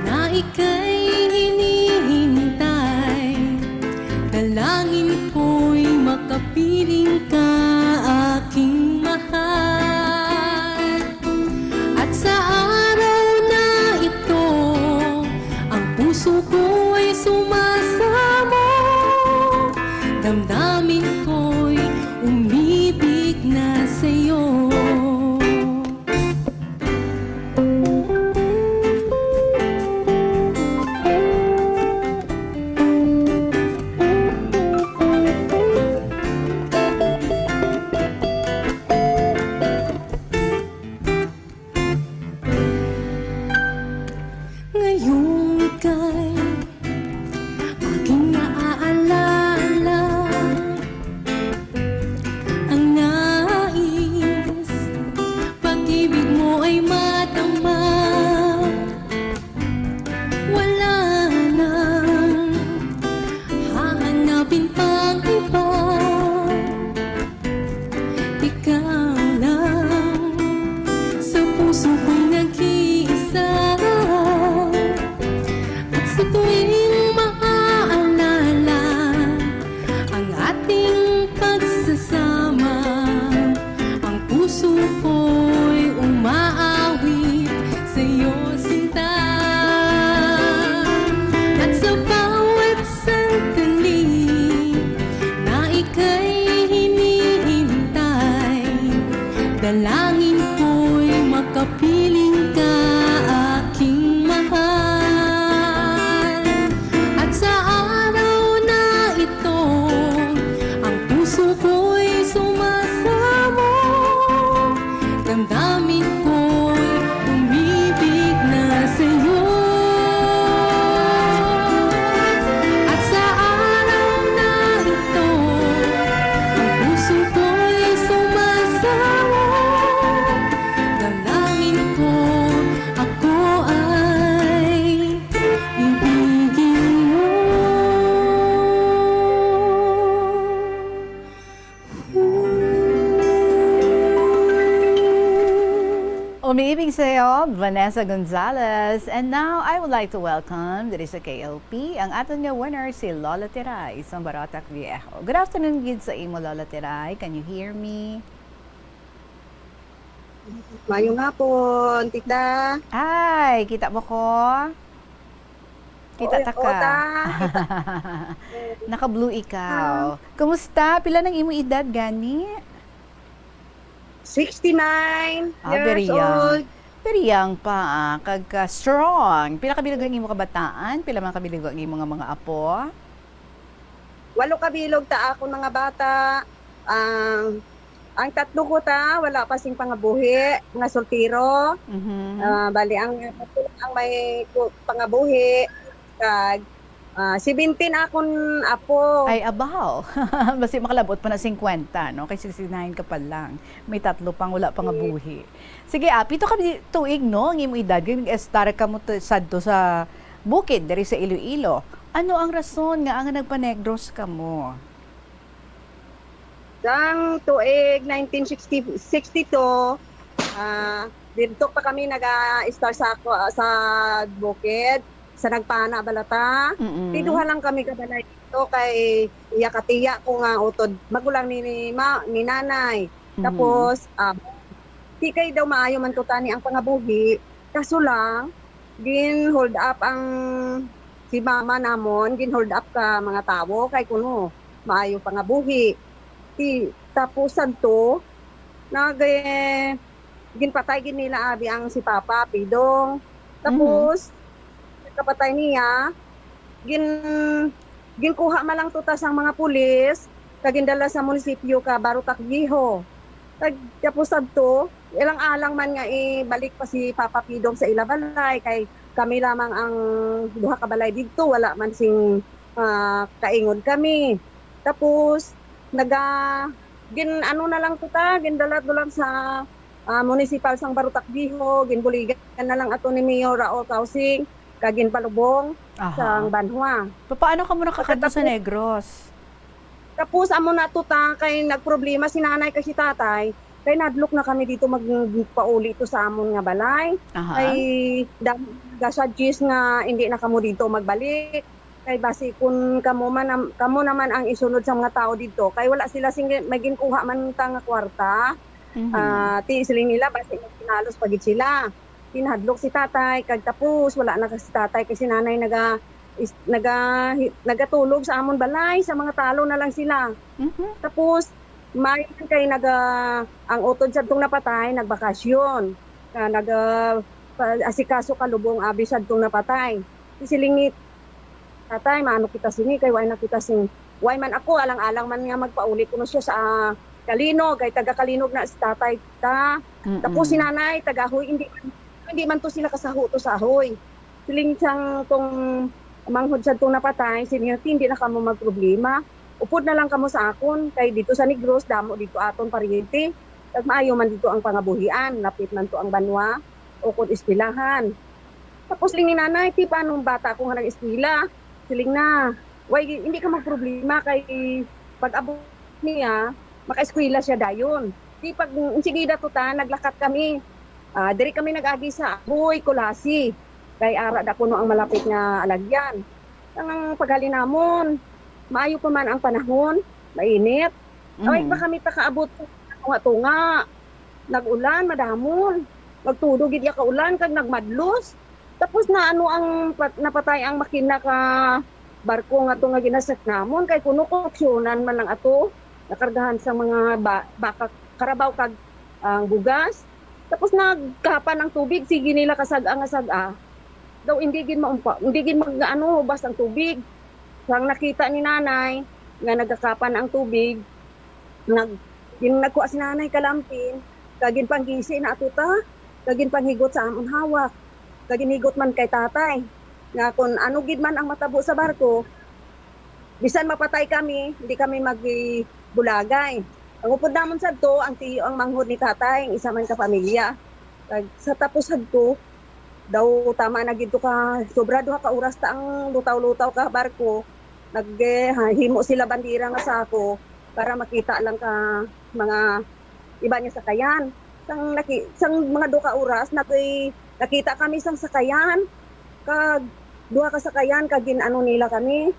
na ika'y hinihintay, dalangin ko'y makapiling ka, aking mahal. At sa araw na ito, ang puso ko'y sumasamo, damdamin ko'y umibig na sa'yo. Pibing sayo, Vanessa Gonzalez. And now, I would like to welcome diri sa K L P ang aton nga winner, si Lola Tiray sang Barotac Viejo. Good afternoon gid sa imo, Lola Tiray. Can you hear me? Mayong hapon, tita. Hi, kita mo ko? Kita Oo, ta oo, ka. ta. Naka-blue ikaw. Kumusta? Pila nang imo edad gani? Sixty-nine Ah, very years young. old. Very young pa, ah. Kag, ah, strong. Pila ka bilog ang imo kabataan? Pila man ka bilog ang imo nga mga apo? Walo ka bilog ta akon mga bata. Ang ang tatlo ko ta wala pa sing pangabuhi, mga soltero. Mhm. Ah, bali ang ang may ku- pangabuhi kag ah, seventeen akon apo. Ay, abaw. Basi makalabot pa na singkwenta, no? Kay sixty-nine ka pa lang. May tatlo pang wala pangabuhi. Sige, ah, pito ka bi- tuig, no? Ang imong edad, nag-estar ka mo to, sadto sa bukid, diri sa Iloilo. Ano ang rason nga ang nagpanegros ka mo? Sang tuig nineteen sixty, sixty-two, ah, didto pa kami naga-estar sa ako sa bukid, sa nagpana balata. Mm-mm. Tiduha lang kami ka balay dito kay iya katiya ko nga utod magulang ni, ni, ma, ni nanay. Mhm. Tapos, ah, di kay daw maayo man to tani ang pangabuhi. Kaso lang, gin hold up ang si mama namon, gin hold up ka mga tawo kay kuno maayo pangabuhi. Ti tapos sadto nag eh, ginpatay gid nila abi ang si Papa Pidong. Tapos kapatay niya, gin ginkuha man lang tuta sang mga pulis kag gindala sa munisipyo ka Barotac Viejo. Kag tapos sadto, ilang alang man nga ibalik pa si Papa Pidong sa ila balay kay kami lamang ang duha ka balay didto, wala man sing ah, kaingod kami. Tapos naga gin ano na lang kita, gindala to lang sa ah, munisipal sang Barotac Viejo, ginbuligan na lang ato ni Mayor Raul Causing kag ginpalubong Aha. Sang banwa. Paano ka mo nakakadto sa Pagkatapos- Negros? Tapos amo na to ta kay nagproblema si nanay kay si tatay kay nadlok na kami dito magpauli to sa amon nga balay. Aha. Kay dam- gasuggest nga hindi na kamo dito magbalik. Kay basi kun kamo man am- kamo naman ang isunod sa mga tao dito kay wala sila sing may ginkuha man ta nga kwarta. Mhm. Ah, ti siling nila basi magpinalos pa gid sila. Tinadlok si tatay kag tapos wala na si tatay kay si nanay naga is, naga nagatulog sa amon balay sa mga talo na lang sila. Mhm. Tapos may kay naga ang utod sa tong napatay nagbakasyon. Na naga pa- asikaso kalubong abi sa tong napatay. Siling ni tatay, maano kita sini kay way na kita sing way man ako alang-alang man nga magpauli kuno siya sa ah, Kalinog kay taga Kalinog na si tatay ta. Mm-mm. Tapos si nanay taga Ahoy, hindi hindi man to sila kasaho to sa Ahoy. Siling sang tong manghod sa tong napatay, siling niya, hindi na kamo magproblema. Upod na lang kamo sa akon kay dito sa Negros damo dito aton paryente. Kag maayo man dito ang pangabuhian, lapit man to ang banwa o kung eskwelahan. Tapos siling ni nanay, ti paano ang bata ko nga nag-eskwela? Siling na, way, hindi ka magproblema kay pag-abot niya, makaeskwela siya dayon. Di pag insigida to ta, naglakat kami. Ah, diri kami nag-agi sa Ahoy, Culasi. Kay ara da kuno ang malapit nga alagyan. Ang paghalin namon, maayo pa man ang panahon, mainit. Ay, Mhm. pa kami pakaabot tunga-tunga. Nag-ulan, madamon. Magtudo gid iya ka ulan kag nagmadlos. Tapos na ano ang pat- napatay ang makina ka barko nga to nga ginasak namon kay kuno koleksyonan man lang ato. Nakargahan sa mga ba- baka karabaw kag ang bugas. Tapos nagkapan ang tubig, sige nila kasag-a nga sag-a. Daw hindi gid maumpa, hindi gid mag ano, hubas ang tubig. Sang nakita ni nanay nga nagakapan ang tubig, nag gin- nagkuha si nanay kalampin, kag ginpanggisi na ato ta, kag ginpanghigot sa amon hawak, kag ginhigot man kay tatay nga kun ano gid man ang matabo sa barko, bisan mapatay kami, hindi kami magbulagay. Ang upod namon sadto, ang tiyo, ang manghod ni tatay, ang isa man ka pamilya. Kag sa tapos sadto, daw tama na gid to ka sobra duha ka oras ta ang lutaw-lutaw ka barko. Nag eh, ha- himo sila bandera nga sako para makita lang ka mga iba niya sakayan. Sang naki-, sang mga duha ka oras, naki-, nakita kami sang sakayan, kag duha ka sakayan, kag gin-ano nila kami,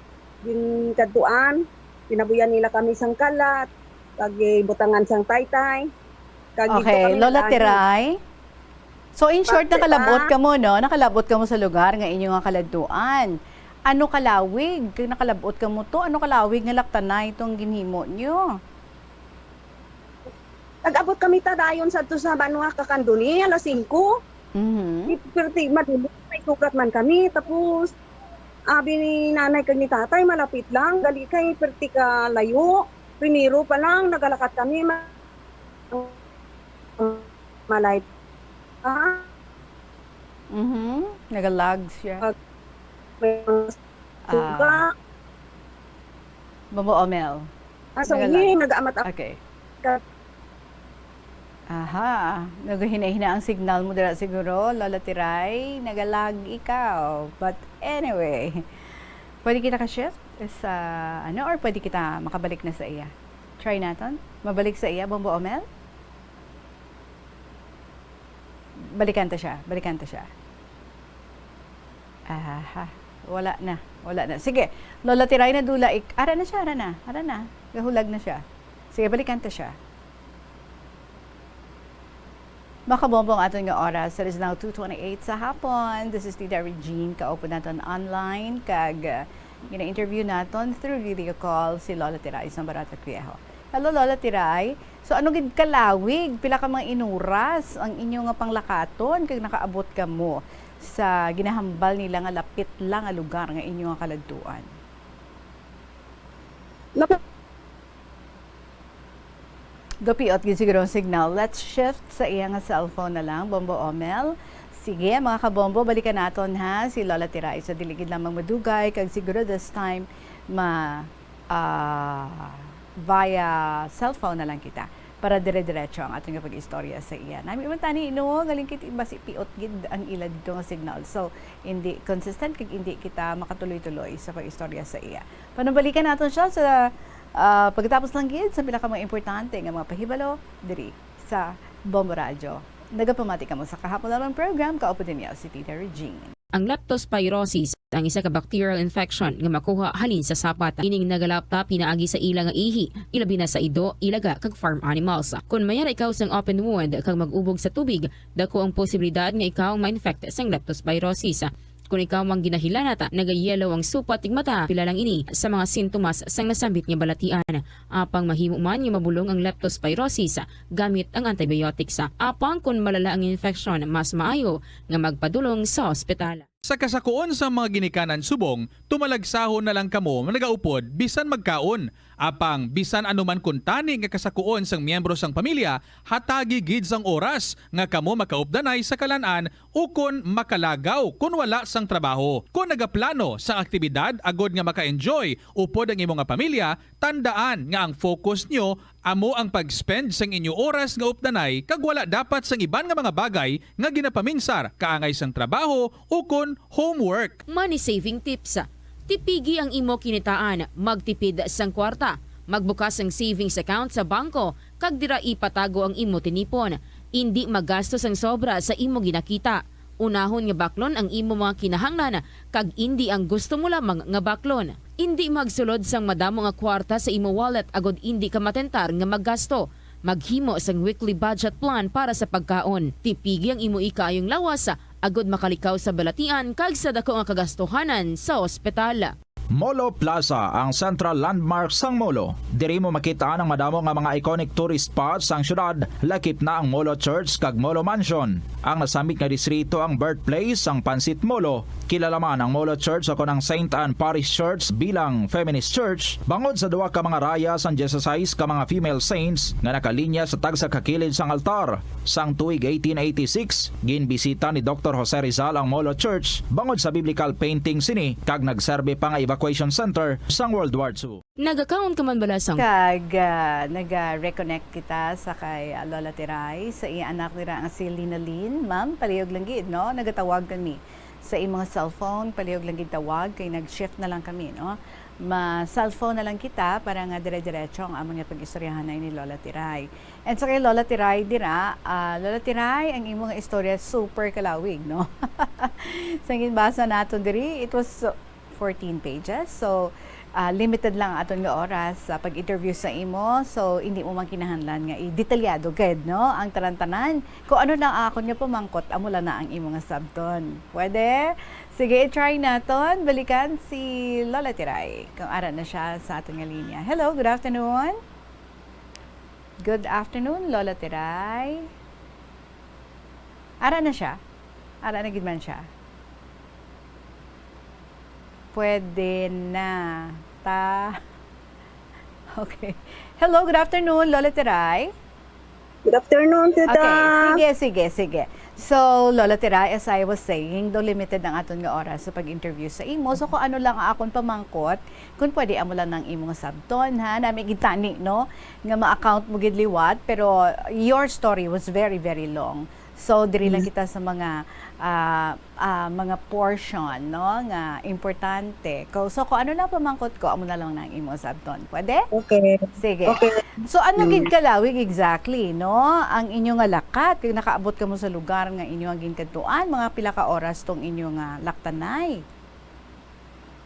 ginkadtuan, ginabuyan nila kami sang kalat, kag gibutangan sang taytay, kag didto Okay, kami Lola nag-ano. Tiray. So, in short, Parte nakalabot pa. kamo, no? Nakalabot kamo sa lugar nga inyo nga kaladtuan. Ano kalawig? Kag nakalabot kamo to, ano kalawig nga laptanay tong ginhimo nyo? Nag-abot kami ta dayon sadto sa banwa ka Candoni, alas singko. Mhm. Di, perti, madulog, may sugat man kami. Tapos, abi ni nanay kag ni tatay, malapit lang. Gali kay perti ka layo. Primero pa lang, nagalakat kami. Ma-, malay. Ah? Mhm. Nagalag siya. Pag may mga Ah. suga. Bombo Omel. Ah, so, Nagalag. Yun, nag-aamat-amat Okay. ka. Aha. Nagahina-hina ang signal mo dira siguro, Lola Tiray. Nagalag ikaw. But anyway, pwede kita ka-shift sa, ano, or pwede kita makabalik na sa iya? Try naton. Mabalik sa iya, Bombo Omel? Balikan ta siya. Balikan ta siya. Aha. Wala na. Wala na. Sige. Lola Tiray, nadula ik-, ara na siya, ara na. Ara na. Gahulag na siya. Sige, balikan ta siya. Makabombo ang aton nga oras. It is now two twenty-eight sa hapon. This is Tita Regine. Kaupo naton online. Kag, uh, gina-interview naton through video call si Lola Tiray sa Barata Viejo. Hello, Lola Tiray. So, ano gid kalawig? Pila ka mga inuras ang inyo nga panglakaton kag nakaabot kamo sa ginahambal nila nga lapit lang nga lugar nga inyo nga kaladtuan? Naka- Gapiot gid siguro ang signal. Let's shift sa iya nga cellphone na lang, Bombo Omel. Sige, mga kabombo, balikan naton ha si Lola Tiray. So, dili gid lamang madugay, kag siguro this time ma-, ah, via cellphone na lang kita para dire-diretso ang aton nga pag-istorya sa iya. Nami man tani, no, galing kit basi piot gid ang ila dito nga signal. So, hindi consistent kag hindi kita makatuloy-tuloy sa pag-istorya sa iya. Panabalikan naton siya sa, ah, pagkatapos lang gid sa pila ka mga importante nga mga pahibalo diri sa Bombo Radyo. Nagapamati kamo sa kahapon lamang program, kaupo ninyo si Tita Regine. Ang leptospirosis ang isa ka bacterial infection nga makuha halin sa sapat. Ining nagalapta pinaagi sa ila nga ihi, ilabi na sa ido, ilaga, kag farm animals. Kon mayara ikaw sang open wound kag mag-ubog sa tubig, dako ang posibilidad nga ikaw ma-infect sang leptospirosis. Kon ikaw ang ginahilanat, nagayelo ang supat ning mata, pila lang ini sa mga sintomas sang nasambit nga balatian. Apang mahimo man nga mabulong ang leptospirosis gamit ang antibiotics. Apang kon malala ang infeksyon, mas maayo nga magpadulong sa ospital. Sa kasakuon sang mga ginikanan subong, tumalagsahon na lang kamo nagaupod bisan magkaon. Apang bisan ano man kuntani nga kasakuon sang miyembro sang pamilya, hatagi gid sang oras nga kamo makaupdanay sa kalan-an ukon makalagaw kon wala sang trabaho. Kon nagaplano sang aktibidad agod nga maka-enjoy upod ang imo nga pamilya, tandaan nga ang focus nyo amo ang pag-spend sang inyo oras nga updanay kag wala dapat sang iban nga mga bagay nga ginapaminsar kaangay sang trabaho ukon homework. Money saving tips. Tipigi ang imo kinitaan, magtipid sang kwarta, magbukas sang savings account sa bangko, kag dira ipatago ang imo tinipon. Indi magasto sang sobra sa imo ginakita. Unahon nga baklon ang imo mga kinahanglan, kag indi ang gusto mo lamang nga baklon. Indi magsulod sang madamo nga kwarta sa imo wallet agod indi ka matentar nga maggasto. Maghimo sang weekly budget plan para sa pagkaon. Tipigi ang imo ikaayong lawas, agod makalikaw sa balatian kag sa dako nga kagastuhanan sa ospital. Molo Plaza, ang central landmark sang Molo. Diri mo makit-an ang madamo nga mga iconic tourist spots sang syudad, lakip na ang Molo Church kag Molo Mansion. Ang nasambit nga distrito ang birthplace sang Pansit Molo. Kilala man ang Molo Church, o kon ang Saint Anne Parish Church, bilang feminist church, bangod sa duha ka mga raya sang dieciséis ka mga female saints nga nakalinya sa tagsa ka kilid sang altar. Sang tuig eighteen eighty-six, ginbisita ni Doktor Jose Rizal ang Molo Church bangod sa biblical painting sini, kag nagserbi pa nga evacuation center sang World War Two. Nagakaon ka man bala sang Kag, ah, naga-reconnect kita sa kay, ah, Lola Tiray, sa iya anak dira nga si Lina Lynn. Ma'am, palihog lang gid, no? Nagatawag kami sa imong cellphone, palihog lang gid tawag, kay nag-shift na lang kami, no? Ma-cellphone na lang kita para nga dire-diretso ang amon nga pag-istoryahanay ni Lola Tiray. And sa kay Lola Tiray dira, ah, Lola Tiray, ang imo nga istorya super kalawig, no? Sa ginbasa naton diri, it was, uh, fourteen pages. So, ah, limited lang ang aton nga oras sa pag-interview sa imo. So, hindi mo man kinahanglan nga i-detalyado gid, no? Ang tanan-tanan. Kung ano lang ang akon nga pamangkot, amo lang na ang imo nga sabton. Pwede? Sige, i-try naton. Balikan si Lola Tiray, kung ara na siya sa aton nga linya. Hello, good afternoon. Good afternoon, Lola Tiray. Ara na siya? Ara na gid man siya? Pwede na. Ta. Okay. Hello, good afternoon, Lola Tiray. Good afternoon, Tita. Okay, sige, sige, sige. So, Lola Tiray, as I was saying, do limited ang aton nga oras sa pag-interview sa imo. So, kung ano lang ang akon pamangkot, kung pwede, amo lang ang imo nga sabton, ha? Nami gintani, no? Nga ma-account mo gid liwat, pero your story was very, very long. So, diri lang Mm. kita sa mga, ah, ah, mga portion, no, nga importante. Ko-, so, kung ano lang pamangkot ko, amo na lang na ang imo sabton. Pwede? Okay. Sige. Okay. So, ano Mm. gid kalawig exactly, no, ang inyo nga lakat? Kung nakaabot kamo sa lugar nga inyo ang ginkadtuan, mga pila ka oras tong inyo nga laktanay?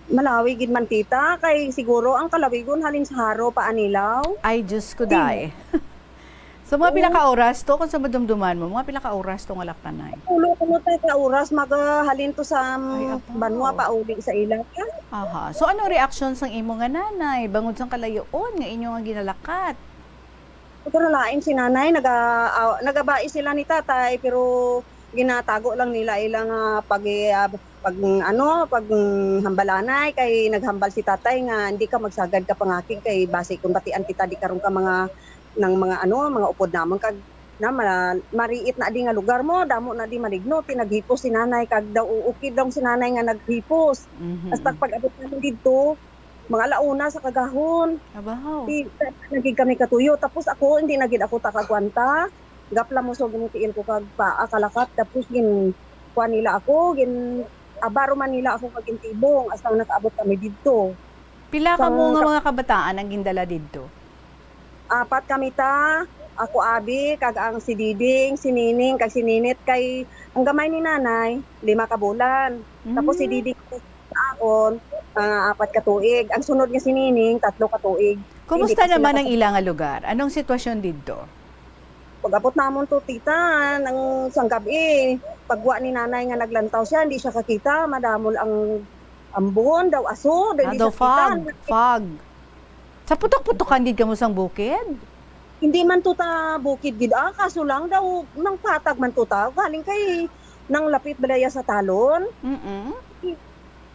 Malawi gid man, tita, kay siguro ang kalawigon halin sa Jaro pa Anilao. Ay, Diyos ko, Sige. day. So, mga pila Oo. ka oras to, kung sa madumduman mo, mga pila ka oras to nga laktanay? Tulo, tulo ta ka oras, mag, ah, halin to sa, um, Ay, abaw. banwa pa uli sa ila. Aha. So, anong reaksyon sang imo nga nanay bangod sang kalayoon nga inyo nga ginalakat? Pero lain si nanay, naga-, ah, nagabai sila ni tatay, pero ginatago lang nila ila nga pag, ah, pag, ano, pag, mm, hambalanay, kay naghambal si tatay nga, "Hindi ka magsagad ka pangakig, kay basi kung batian kita di karon ka mga, ng mga, ano, mga upod namon, kag na, ma-, mariit na di nga lugar mo, damo na di maligno." Ti naghipos si nanay, kag daw uukid daw si nanay nga naghipos. Mhm. Hasta pag-abot namin didto, mga ala una sa kagahon. Abaw. Di, di na gid kami katuyo. Tapos ako, hindi na gid ako takagwanta. Gapla mo sa gini tiil ko kag paa kalakat. Tapos gin, kuha nila ako, gin, abaro man nila ako kag gintibong. Hasta nakaabot kami didto. Pila Sa kamo nga ka- mga kabataan ang gindala didto? Apat kami ta. Ako, abi, kag ang si Diding, si Nining, kag si Ninit. Kay ang gamay ni nanay, lima ka bulan. Tapos si Mm. Diding, sa akon, mga apat ka tuig. Ang sunod nga si Nining, tatlo ka tuig. Kumusta Hindi pa sila naman ang kasal- ila nga lugar? Anong sitwasyon didto? Pag-abot namon to, tita, nang sang gab-i, pagwa ni nanay nga naglantaw siya, hindi siya kakita, madamol ang ambon, daw aso, daw Ah, hindi daw siya kakita. fog, fog. Sa putok-putokan gid kamo sang bukid? Hindi man to ta bukid gid, ah, kaso lang daw nang patag man to ta, galing kay nang lapit balaya sa talon. Mm-mm.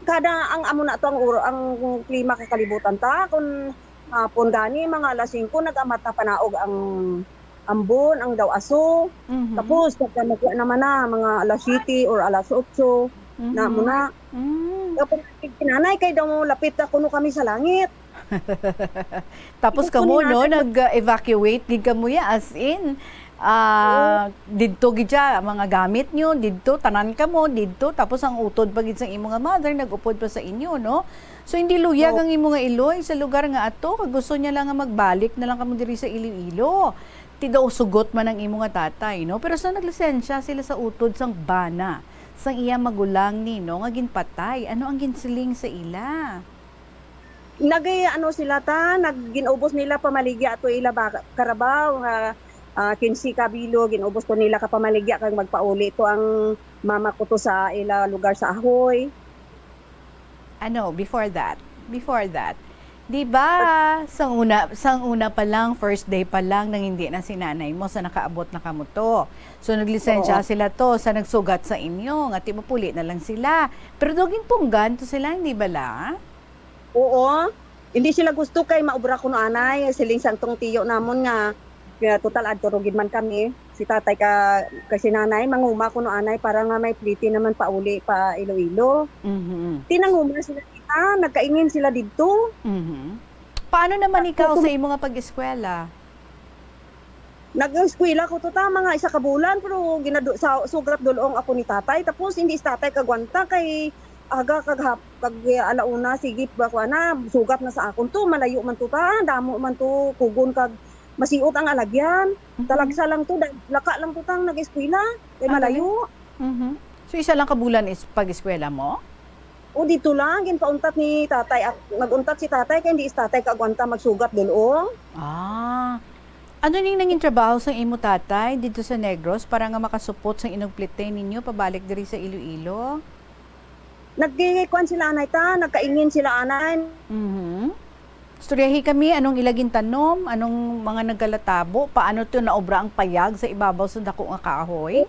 Kada ang amo na to ang uro, ang klima ka kalibutan ta, kun hapon gani, mga alas singko, nag-amat na panaog ang ambon, ang daw aso. Mhm. Tapos, pagka magwa naman na, mga alas siyete or alas otso, na Mhm. mo na. Mm. Tapos, kinanay kay daw lapit na kuno kami sa langit. Tapos Ito kamo, ni no, nanay. nag-evacuate gid kamo ya, as in, ah, Oo. didto gid siya, mga gamit nyo, didto, tanan kamo, didto, tapos ang utod pa gid sa imo nga mother, nag-upod pa sa inyo, no? So, hindi luyag Oo. ang imo nga iloy sa lugar nga ato, kag gusto niya lang nga magbalik na lang kamo diri sa Iloilo. Ti daw sugot man ang imo nga tatay, no? Pero sa naglisensya sila sa utod sang bana, sang iya magulang ni, no, nga ginpatay, ano ang ginsiling sa ila? Nag-, ano sila ta, nag-, gin-ubos nila pamaligya to ila ba, karabaw nga, ah, quince ka bilo, gin-ubos to nila ka pamaligya kag magpauli to ang mama ko to sa ila lugar sa Ahoy. Ano, before that, before that, di ba, sang una, sang una pa lang, first day pa lang, nang hindi na si nanay mo, sa nakaabot na kamo to. So, naglisensya Oo. sila to, sa nagsugat sa inyo, nga ti mapuli na lang sila. Pero daw ginpunggan to sila, hindi bala? Oo. Hindi sila gusto kay maobra kuno anay. Siling sang tong tiyo namon nga, nga total adto ra gid man kami. Si tatay ka, kay si nanay, manguma kuno anay para nga may pliti naman pauli pa Iloilo. Mhm. Ti nanguma sila kita, nagkaingin sila didto. Mhm. Paano naman ikaw Ako sa imo nga pag-eskwela? Nag-eskwela ko to ta, mga isa ka bulan, pero ginadu-, sa, sugat dulong ako ni tatay. Tapos hindi si tatay kagwanta kay Aga kag hap-, kag, eh, ala una, sige, ba, kuha na, sugat na sa akon to, malayo man to ta, damo man to, kugon kag masiot ang alagyan. Mhm. Talagsa lang to, da-, laka lang to tang nag-eskwela, kay Ang galing. malayo. Mhm. So, isa lang ka bulan is pag-eskwela mo? O, dito lang, ginpauntat ni tatay. Ak-, nag-untat si tatay, kay hindi si tatay kaagwanta magsugat dul-ong. Ah. Ano ning nangin trabaho sang imo tatay dito sa Negros para nga makasupot sang inugplite ninyo pabalik diri sa Iloilo? Nagkikuan sila, anay, ta, nagkaingin sila, anay. Mhm. Istoryahi kami, anong ila gintanom, anong mga nagkalatabo, paano to naobra ang payag sa ibabaw sa dako nga kahoy?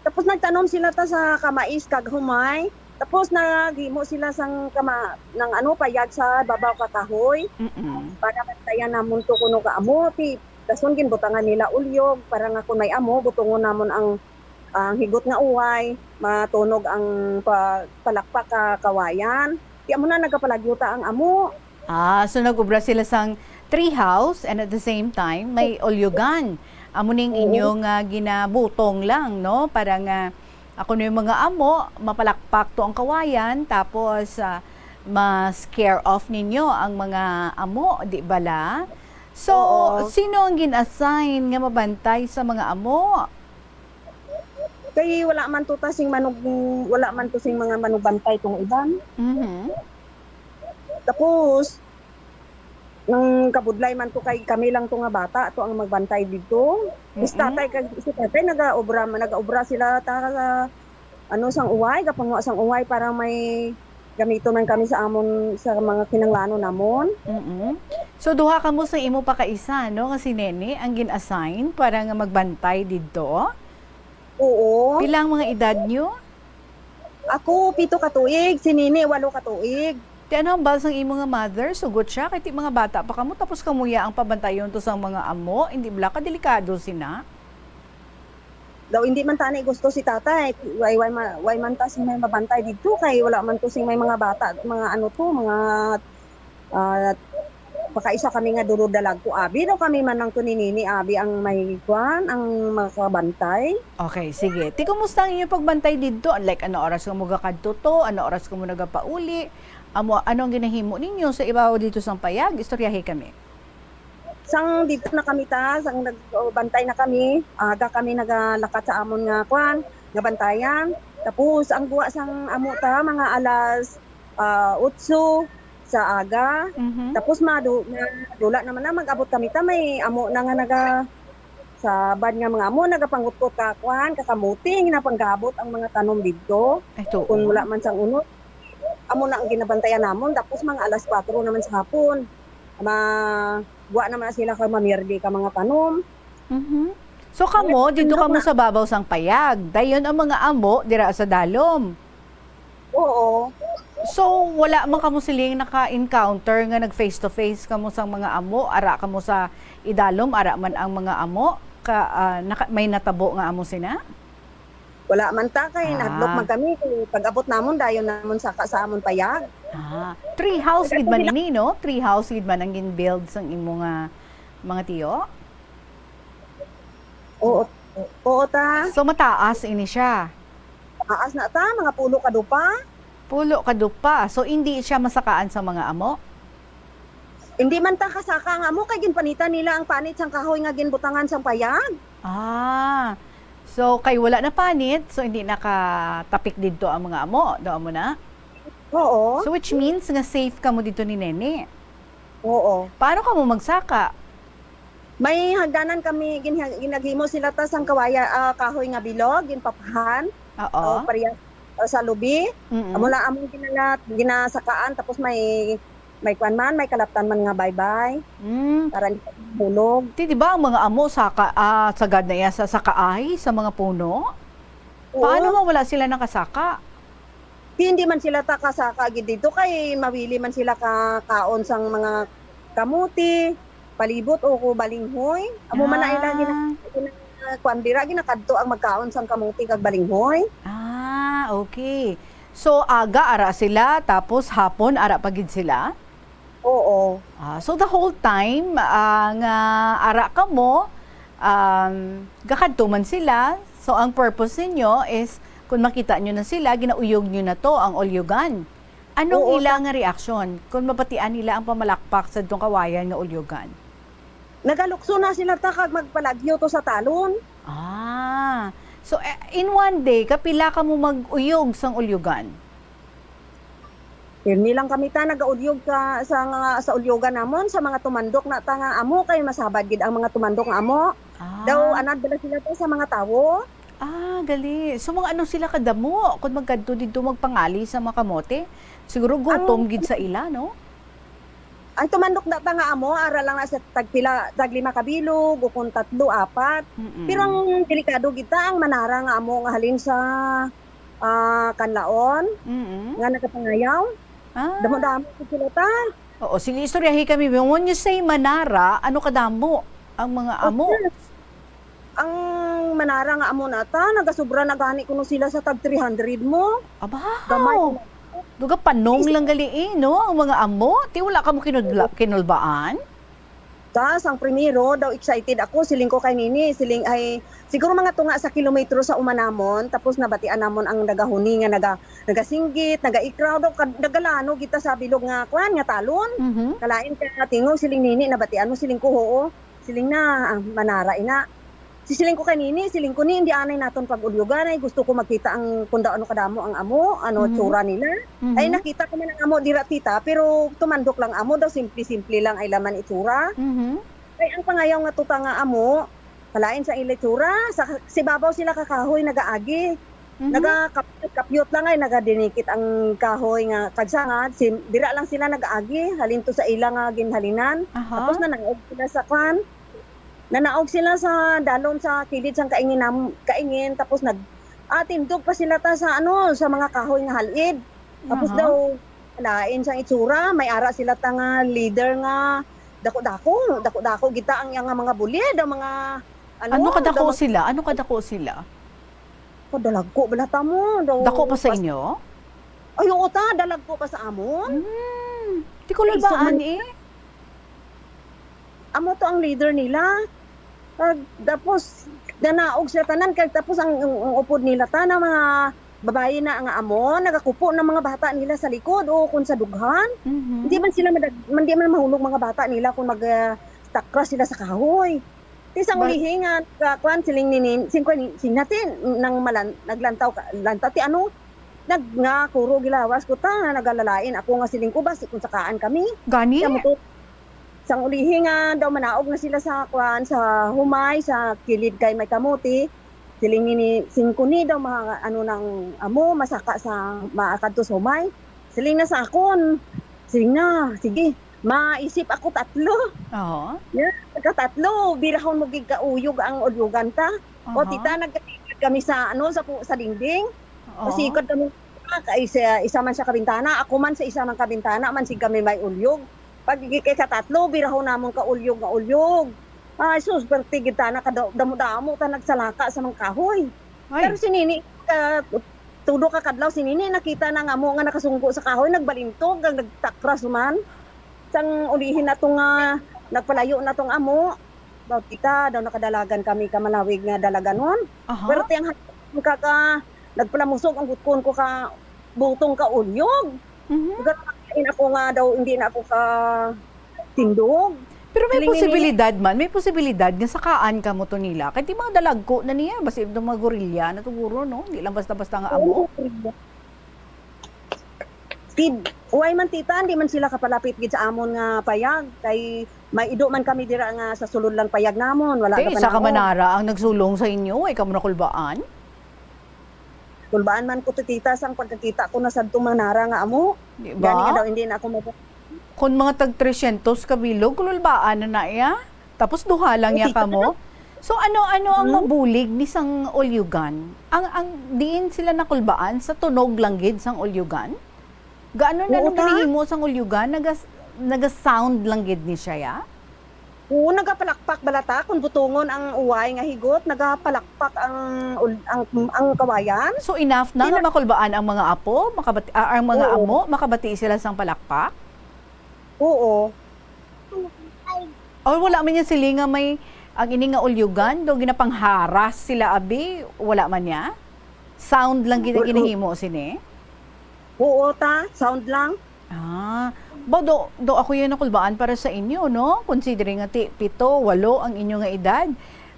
Tapos nagtanom sila ta sa kamais kag humay. Tapos naghimo sila sang kama-, ng ano, payag sa babaw ka kahoy. Mm-mm. Para bantayan namon to kuno ka amo. Ti, dason ginbutangan nila ulyog para nga kung may amo, butongon namon ang, ang higot nga uway, matunog ang pa-, palakpak ka kawayan. Ti amo na nagapalagyo ta ang amo. Ah, so nag-obra sila sang tree house and at the same time may ulyogan. Amo ning Oo. inyo nga ginabutong lang, no? Para nga, ah, kuno yung mga amo, mapalakpak to ang kawayan, tapos, ah, ma-scare off ninyo ang mga amo, di bala? So, Oo. sino ang gin-assign nga mabantay sa mga amo? Kay wala man to ta sing manug-, wala man to sing mga manugbantay tong iban. Mhm. Tapos, nang kabudlay man to kay kami lang to nga bata to ang magbantay dito. Si Mm-mm. tatay kag, si tatay nagaobra, nagaobra sila ta, ano, sang uway, gapanguha sang uway para may gamiton man kami sa amon, sa mga kinahanglanon namon. Mm-mm. So, duha kamo sa imo pa kaisa, no, nga si Nene ang gin-assign para nga magbantay didto? Oo. Pila ang mga edad nyo? Ako, pito ka tuig, si Nene, walo ka tuig. Ti ano ang bal sang imo nga mother? Sugot siya, kay ti mga bata pa kamo, tapos kamuya ang pabantayon to sang mga amo, hindi bala ka delikado sina? Daw hindi man tani gusto si tatay. Way, way, ma-, way man ta sing may mabantay didto kay wala man to sing may mga bata, mga ano to, mga, ah, makaisa kami nga duro dalagko. Abi daw kami man lang to ni Nini, abi ang may kuan, ang makabantay. Okay, sige. Ti, kumusta ang inyong pagbantay didto? Like, ano oras kamo gakadto to? Ano oras kamo nagapauli? Amo, ano ang ginahimo ninyo sa ibabaw dito sang payag? Istoryahi kami. Sang dito na kami ta, sang nagbantay na kami, aga kami nagalakat sa amon nga kwan, nga bantayan. Tapos ang guwa sang amo ta, mga alas, ah, otso sa aga. Mhm. Tapos madu-, madula naman na, mag-abot kami ta, may amo na nga naga-, sa bad nga mga amo, nagapangutkot ka kwan, kakamuti, nga napanggabot ang mga tanom didto. Ay, tuo. Kung wala man sang unod, amo na ang ginabantayan namon. Tapos mga alas kwatro naman sa hapon, ma-, guwa naman na sila kag mamirdi ka mga tanom. Mhm. So, kamo, Wala, dito tindog kamo na. Sa babaw sang payag. Dayon ang mga amo dira sa dalom. Oo. So, wala man kamo siling naka-encounter nga nag face to face kamo sang mga amo, ara kamo sa idalom, ara man ang mga amo, ka, ah, naka-, may natabo nga amo sina? Wala man ta, kay Ah. nahadlok man kami. Kay pag-abot namon, dayon namon saka sa amon payag. Ah, tree house gid man ini, no? Tree house gid man ang gin-build sang imo nga mga tiyo? Oo, oo ta. So, mataas ini siya? Mataas na ta, mga pulo ka dupa. Pulo ka dupa. So, hindi siya masakaan sa mga amo? Hindi man ta kasaka ang amo, kay ginpanitan nila ang panit sang kahoy nga ginbutangan sang payag. Ah. So, kay wala na panit, so hindi nakatapik didto ang mga amo, do amo na? Oo. So, which means nga safe kamo didto ni Nene? Oo. Paano kamo magsaka? May hagdanan kami, ginha-, ginaghimo sila ta sang kawaya, ah, kahoy nga bilog, ginpapahan. Oo. O, pareha, o, sa lubi. Mm-mm. Amo lang among ginala-, ginasakaan, tapos may, may kwan man, may kalaptan man nga baybay. Mm. Para hindi mahulog. Ti, di ba ang mga amo saka, ah, sagad na iya sa sakaay sa mga puno? Oo. Paano nga wala sila nakasaka? Ti, hindi man sila ta kasaka gid dito kay mawili man sila ka kaon sang mga kamuti, palibot o ko balinghoy. Amo man na ila Ah. gina-, gina-, kuan dira, ginakadto ang magkaon sang kamuti kag balinghoy. Ah, okay. So, aga ara sila, tapos hapon ara pa gid sila? Oo. Ah, so the whole time, ah, nga ara kamo, um, gakadto man sila. So ang purpose ninyo is Kung makita nyo na sila, ginauyog nyo na to, ang ulyogan. Anong Oo, ila ta- nga reaksyon kung mabatian nila ang pamalakpak sa tong kawayan nga ulyogan? Nagalukso na sila ta kag magpalagyo to sa talon. Ah. So, eh, in one day, kapila ka mo mag-uyog sang ulyogan? Pirmi lang kami ta nagaulyog ka sa nga, sa ulyogan namon, sa mga tumandok na ta nga amo, kay masabad gid ang mga tumandok nga amo. Ah. Daw anad bala sila ta sa mga tawo. Ah, gali. So, mga ano sila kadamo kung magkadto didto magpangali sa mga kamote? Siguro gutom Ang gid sa ila, no? Ang tumandok na ta nga amo, ara lang na sa tagpila, tag lima ka bilog, o kung tatlo, apat. Mm-mm. Pero ang delikado gid ta, ang manara nga amo nga halin sa, ah, Kanlaon, Mm-mm. nga nagapangayaw. Ah. Damo-damo gid sila ta. Oo, sige, istoryahi kami. When you say manara, ano kadamo ang mga Of amo? course. Ang manara nga amo na ta, nagasubra na gani kuno sila sa tag three hundred mo. Abaw! Gamay ko na. Duga panong Is- lang gali, eh, no? Ang mga amo, ti wala ka mo kinudla-, kinulbaan? Ta, sang primero, daw excited ako, siling ko kay Nini, siling ay, siguro mga tunga sa kilometro sa uma namon, tapos nabatian namon ang nagahuni nga naga-, nagasinggit, nagaikraw, daw kad-, nagalano kita sa bilog nga, kwan, nga talon. Mhm. Kalain ka, tingog, siling Nini, nabatian mo, siling ko, oo. Siling na, ah, manara ina. Si siling ko kay Nini, siling ko, "Ni, hindi anay naton pag-ulyogan, ay gusto ko makita ang kung daw ano kadamo ang amo, ano Mhm. tsura nila." Mhm. Ay nakita ko man ang amo dira, tita, pero tumandok lang amo daw, simple-simple lang ay laman itsura. Mhm. Ay ang pangayaw nga tuta nga amo, kalain sa ila itsura, sa, si babaw sila kakahoy nagaagi. Mhm. Nagakapyot-kapyot lang ay nagadinikit ang kahoy nga kagsangad, sim-, dira lang sila nagaagi, halin to sa ila nga ginhalinan. Aha. Tapos nanaog sila sa kwan, nanaog sila sa dalon sa kilid sang kaingin nam-, kaingin, tapos nag-, ah, tindog pa sila ta sa ano, sa mga kahoy nga halid. Tapos Aha. daw, lain sang itsura, may ara sila ta nga leader nga dako-dako, dako-dako gid ta ang iya nga mga bulid, ang mga ano, Ano kadako daw mag- sila? Ano kadako sila? Padalagko bala ta mo, daw Dako pa sa pas- inyo? Ay, oo ta, dalagko pa sa amon. Hmm, di ko Ay, so labaan man- eh. Amo to ang leader nila. Kag, tapos, nanaog sila tanan, kag tapos ang, ang, ang upod nila ta na mga babayi na nga amo, nagakupo ng mga bata nila sa likod o kung sa dughan. Mhm. Hindi man sila madag-, hindi man mahulog mga bata nila kung mag, ah, takra sila sa kahoy. Ti sang Ba- ulihi nga, ka-, kuan, siling ni Nin-, sing kuan, sing natin, nang malan-, naglantaw ka, lantaw ti ano, nag-, nga kuro gilawas ko ta, nagalalain ako nga siling ko, basi kung sakaan kami. Gani? Kaya mo to, sang ulihi nga daw manaog na sila sa kuan, sa humay, sa kilid kay may kamote, siling ni, ni, sing ko ni daw mga, ano nang amo, masaka sa, maakadto sa humay. Siling na sa akon, siling na, sige, maisip ako tatlo. Oo. Yeah, pagka tatlo, birahon mo gid kauyog ang ulyugan ta. O, Aha. tita, nagkatikad kami sa, ano, sa pu-, sa dingding. Oo. Pasikad kami, ah, kay sa isa man siya ka bintana, ako man sa isa man ka bintana, man sig kami may ulyog. Pag kay katatlo, birahon namon ka ulyog nga ulyog. Ay, sus, perti gid ta na kada-, damo-damo ta nagsalaka sa mga kahoy. Ay. Pero si Nini, ah, tudo ka kadlaw si Nini, nakita na nga mo nga nakasunggo sa kahoy, nagbalintog, kag nagtakras man. Sang ulihin na to nga nagpalayo na tong amo, daw kita, daw nakadalagan kami ka malawig nga dalaganon. Aha. Pero tiyang hapon ka, ka, nagpalamusog ang gutkon ko ka butong ka ulyog. Mhm. Gagain ako nga daw, hindi na ako ka tindog. Pero may Galing ini. posibilidad man, may posibilidad nga sakaan ka mo to nila. Kay di mga dalagko na niya, basi itong mga gorilya na to guro, no? Hindi lang basta-basta nga amo. Oo. Tid, uway man, tita, hindi man sila kapalapit gid sa amon nga payag. Kay may ido man kami dira nga sa sulod lang payag namon, wala Te, na isa ka panahon. manara ang nagsulong sa inyo, ay ka mo nakulbaan? Kulbaan man ko to, tita, sang pagkakita ko na sadto manara nga amo. Di ba? Gani nga daw, hindi na ako mag- Kung mga tag tresyentos ka bilog, kulbaan na na iya. Tapos duha lang Ay, iya tita. ka mo. So, ano, ano ang Hmm? mabulig ni sang ulyugan? Ang, ang, diin sila nakulbaan? Sa tunog lang gid sang ulyugan? Gaano na Oo, nung ta? ginihimo sang ulyugan? Nagas-, naga-sound lang gid ni siya, ya? Oo, nagapalakpak bala ta. Kung butongon ang uway nga higot, nagapalakpak ang ul-, ang, ang kawayan. So, enough na nga Ina- makulbaan ang mga apo, makabati-, ah, ang mga Oo. amo, makabati sila sang palakpak? Oo. Or wala man niya sila nga may, ang ini nga ulyugan, do ginapangharas sila, abi? Wala man niya? Sound lang gid ang ginahimo sini? Oo, ta, sound lang. Ah, ba, do, do ako yan nakulbaan para sa inyo, no? Considering nga ti, pito, walo ang inyo nga edad.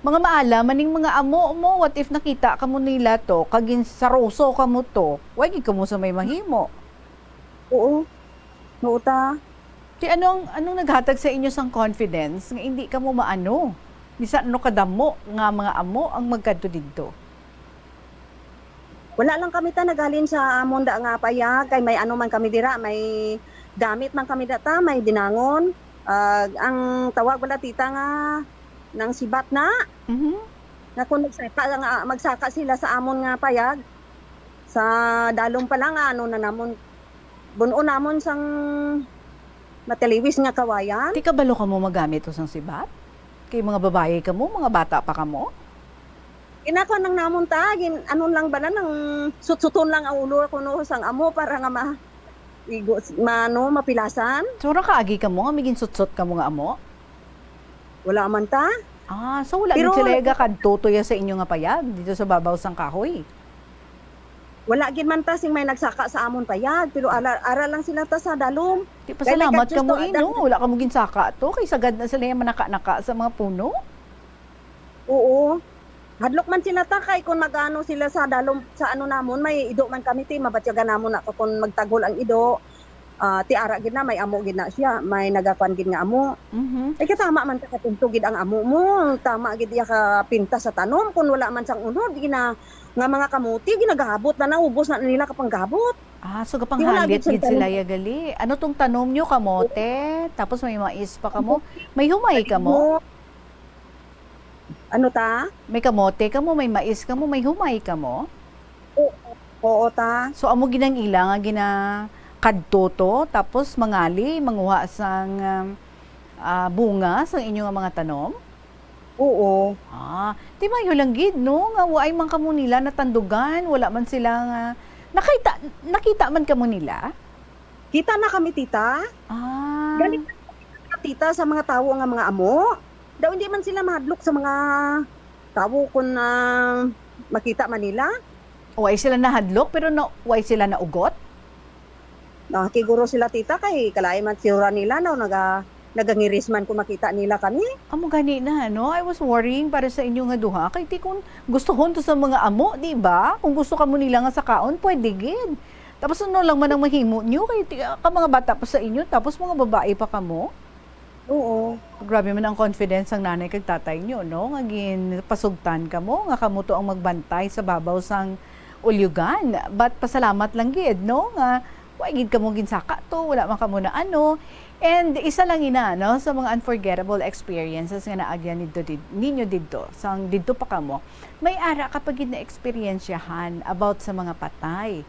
Mga maala man ning mga amo mo, what if nakita kamo nila to, kag ginsaroso kamo to, wa gid kamo sa may mahimo? Oo. Oo, ta. Ti ano ang, anong naghatag sa inyo sang confidence nga hindi kamo maano? Bisan ano kadamo nga mga amo ang magkadto didto? Wala lang kami ta naghalin sa amon da nga payag, kay may ano man kami dira, may gamit man kami da ta, may binangon. Ah, ang tawag bala tita nga nang sibat na, Mhm. nga kung magsaka nga, magsaka sila sa amon nga payag, sa dalom pa lang, ano na namon, bun-o namon sang mataliwis nga kawayan. Ti kabalo kamo magamit usang sibat? Kay mga babayi kamo, mga bata pa kamo? Ginakuan lang namon ta, gin-, ano lang bala, nang sutsuton lang ang ulo kuno sang amo para nga ma-, igo, ma-, ano, mapilasan. So, ra kaagi kamo nga may ginsutsot kamo nga amo? Wala man ta. Ah, so wala Pero gid sila nag- gakadto tuya sa inyo nga payag dito sa babaw sang kahoy? Wala gid man ta sing may nagsaka sa amon payag, pero ara, ara lang sila ta sa dalom. Di Kay may pasalamat kadtos kamo, to, eh, ada- no? Wala kamo ginsaka to, kay sagad na sila yung manaka-naka sa mga puno. Oo. Hadlok man sila ta, kay kung mag-ano sila sa dalom, sa ano namon, may ido man kami, ti, mabatyagan namon na kung magtagol ang ido. Ah, ti ara gid na, may amo gid na siya, may nagakuan gid nga amo. Mhm. Ay, katama man ta, katunto gid ang amo mo. Tama gid iya ka pintas sa tanom. Kung wala man sang unod, gina-, nga mga kamuti, ginagabot na, naubos na nila kapanggabot. Ah, so Di wala gapanghalit gid gid sila tanom. Ya gali. Ano tong tanom nyo? Kamote? Tapos may mais pa kamo? May humay kamo? Mo. Ano ta? May kamote kamo, may mais kamo, may humay kamo? Oo, oo, ta. So, amo gid ang ila nga ginakadto to, tapos mangali, manguha sang, um, ah, bunga sang inyo nga mga tanom? Oo. Ah, di maayo lang gid, no, nga waay man kamo nila natandugan, wala man sila nga, nakita, nakita man kamo nila? Kita na kami, tita. Ah. Galing na kami, tita, sa mga tawo nga mga amo. Daw hindi man sila mahadlok sa mga tawo kung, ah, makita man nila. Way sila nahadlok, pero no, way sila naugot? Ah, kiguro sila, tita, kay kalain man siguro nila, no, naga-, nagangiris man kung makita nila kami. Amo gani na, no? I was worrying para sa inyo nga duha. Kay ti kung gustuhon to sa mga amo, di ba? Kung gusto kamo nila nga sakaon, pwede gid. Tapos ano lang man ang mahimo nyo? Kay ti, ka mga bata pa sa inyo, tapos mga babae pa kamo? Oo. Grabe man ang confidence sang nanay kag tatay nyo, no? Nga ginpasugtan kamo, nga kamo to ang magbantay sa babaw sang ulyugan. But pasalamat lang gid, no? Nga wa gid kamo ginsaka to, wala man kamo na ano. And isa lang ina, no, sa mga unforgettable experiences nga naagyan didto, did-, ninyo didto, sang didto pa kamo, may ara ka pa gid na eksperyensyahan about sa mga patay.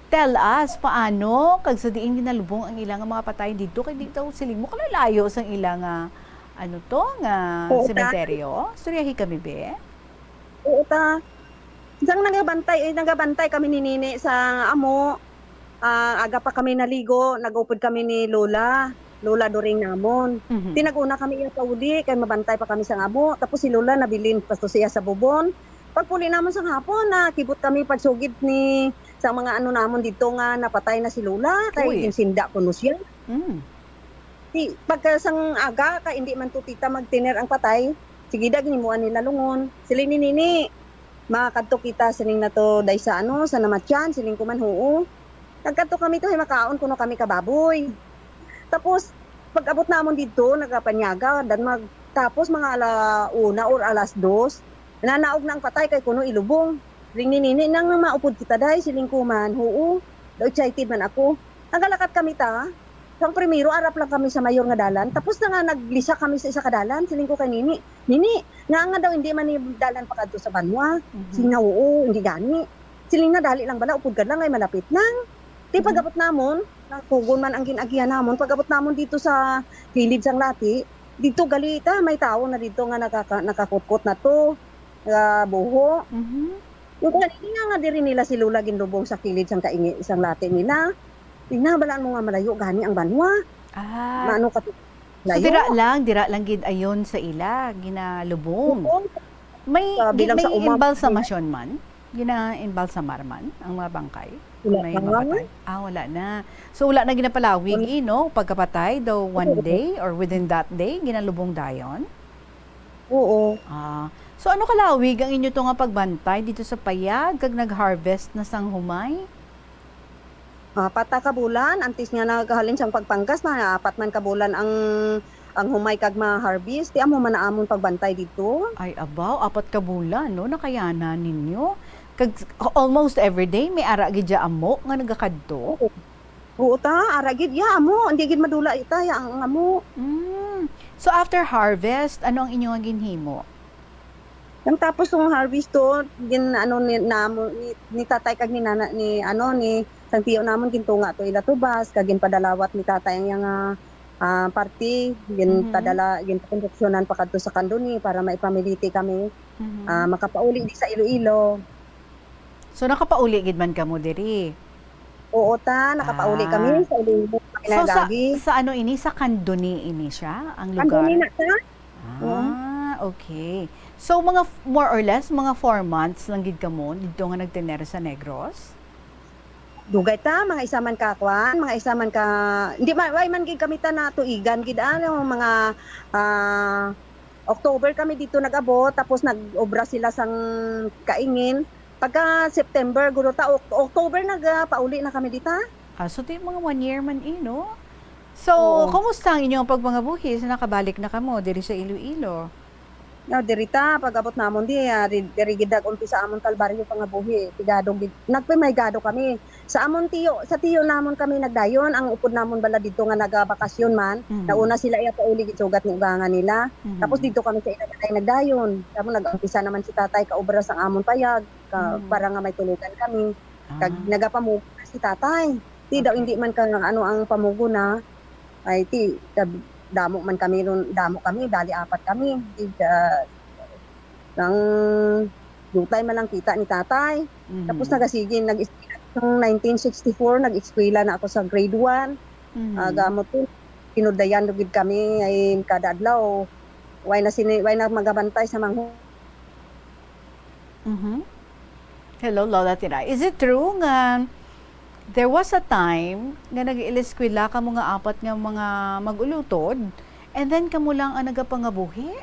Tell us, paano kag sa diin ginalubong ang ila nga mga patay didto? Kay di daw siling mo kalalayo sang ila nga, ano to, nga Oo, ta. Sementeryo? Istoryahi kami, be. Oo, ta. Sang nagabantay, eh, nagabantay kami ni Nini sa amo, ah, aga pa kami naligo, nag-upod kami ni Lola, Lola Doring namon. Mhm. Ti nag-una kami iya pauli, kay mabantay pa kami sa amo. Tapos si Lola nabilin pa to siya sa bubon. Pagpuli namon sa hapon, nakibot kami pagsugid ni sa mga ano namon didto nga napatay na si Lola, kay Uy. Ginsinda kuno siya. Mm. Ti, pagka sang aga, kay indi man to tita magtiner ang patay, sige da, ginimuan nila lungon. Siling ni Nini, "Makadto kita," siling nato, "day sa ano, sa namatyan," siling ko man, "Huo." Nagkadto kami to, hay makaon kuno kami kababoy. Tapos, pag-abot namon didto, nagapanyaga, dan mag-, tapos mga ala una or alas dos, nanaog na ang patay kay kuno ilubong. Ring ni Nini, "Nang maupod kita, day," siling ko man, "Huo." Daw excited man ako. Nagalakat kami ta. Sang primero, arap lang kami sa mayor nga dalan. Tapos na nga, naglisa kami sa isa ka dalan. Siling ko kay Nini, "Nini, nga nga daw hindi man ni dalan pa kadto sa banwa." Mhm. Siling na, "Oo, hindi gani." Siling na, "Dali lang bala, upod ka lang, ay malapit lang." Di Mhm. pag-abot namon, nang tugon man ang gin-agihan namon. Pag-abot namon dito sa kilid sang lati, dito gali ta, may tao na dito nga nakaka-, nakakutkot na to, nga buho. Mhm. Yung kuwan, hindi nga, nga diri nila si Lola ginlubong sa kilid sang kaingi, sang lati nila. Tingnan, balaan mo nga malayo gani ang banwa. Ah. Maano ka to? So, layo. Dira lang, dira lang gid ayon sa ila, ginalubong. Oo. May, Sa gi-, bilang may sa umang- embalsamasyon man? Gina-embalsamar man ang mga bangkay? Kung Wala may pa. mapatay? Ah, wala na. So, wala na ginapalawig, Wala. eh, no? Pagkapatay, daw one Oo. day or within that day, ginalubong dayon? Oo. Ah. So, ano kalawig ang inyo to nga pagbantay dito sa payag kag nag-harvest na sang humay? Apat ka bulan, antes nga naghalin sang pagpanggas, mga apat man ka bulan ang, ang humay kag ma-harvest. Ti amo man na amon pagbantay dito. Ay, abaw, apat ka bulan, no? Nakayanan ninyo. Kag almost every day, may ara gid dya amo nga nagakadto? Oo. Oo, ta, ara gid, ya, amo. Hindi gid madula, ita, ya, ang amo. Mm. So, after harvest, ano ang inyo nga ginhimo? Nang tapos ng harvest to, gin-, ano, ni, namo, ni, ni tatay kag ni nana, ni, ano, ni sang tiyo namon, gintunga to ila tubas, kag ginpadalawat ni tatay ang iyang, ah, ah, parti, Mhm. ginpadala, ginpakonstruksyonan pa kadto sa Candoni para maipamiliti kami, Mhm. ah, makapauli di sa Iloilo. So, nakapauli gid man kamo diri? Oo, ta, nakapauli Ah. kami sa Iloilo, kami So, sa, nagagi. sa ano ini? Sa Candoni ini siya, ang Candoni lugar? na, ta. Oo. Ah, okay. So, mga f-, more or less, mga four months lang gid kamo didto nga nagtener sa Negros? Dugay ta, mga isa man ka, kwan, mga isa man ka, hindi man, way man gid kami ta na tuigan gid, ano, mga, ah, October kami dito nag-abot, tapos nag-obra sila sang kaingin. Pagka September, guro ta, Oc-, October, nag, ah, pauli na kami dita. Ah, so, di mga one year man, eh, no? So, Oo. kumusta ang inyong pagpangabuhi sa nakabalik na kamo diri sa Iloilo? No, diri ta, pag-abot namon di, ah, di, diri gid nag-umpisa amon kalbaryo pangabuhi. Pigado gid, nagpamaygado kami. Sa amon tiyo, sa tiyo namon kami nagdayon. Ang upod namon bala didto nga nagabakasyon man, Mhm. nauna sila iya pauli gid sugat ni ugangan nila. Mhm. Tapos didto kami sa ila balay nagdayon. Tapos nag-umpisa naman si tatay kaobra sang amon payag, ka, Mhm. para nga may tulugan kami. Kag Ah. nagapamugo na si tatay. Ti daw Okay. hindi man ka ano ang pamugo na, ay ti, kab-, damo man kami ron, damo kami, bali apat kami. Ti, ah, ang dutay man lang kita ni tatay. Mhm. Tapos nagasige, nag-eskwela, noong nineteen sixty-four, nag-eskwela na ako sa grade one. Mhm. Ah, gamot to, pinudayan gid kami, ay kada adlaw, way na sini-, way na magabantay sa mangho-, Mhm. Hello, Lola Tira. Is it true nga there was a time nga nag-iliskwela kamo nga apat nga mga mag-ulutod, and then kamo lang ang nagapangabuhi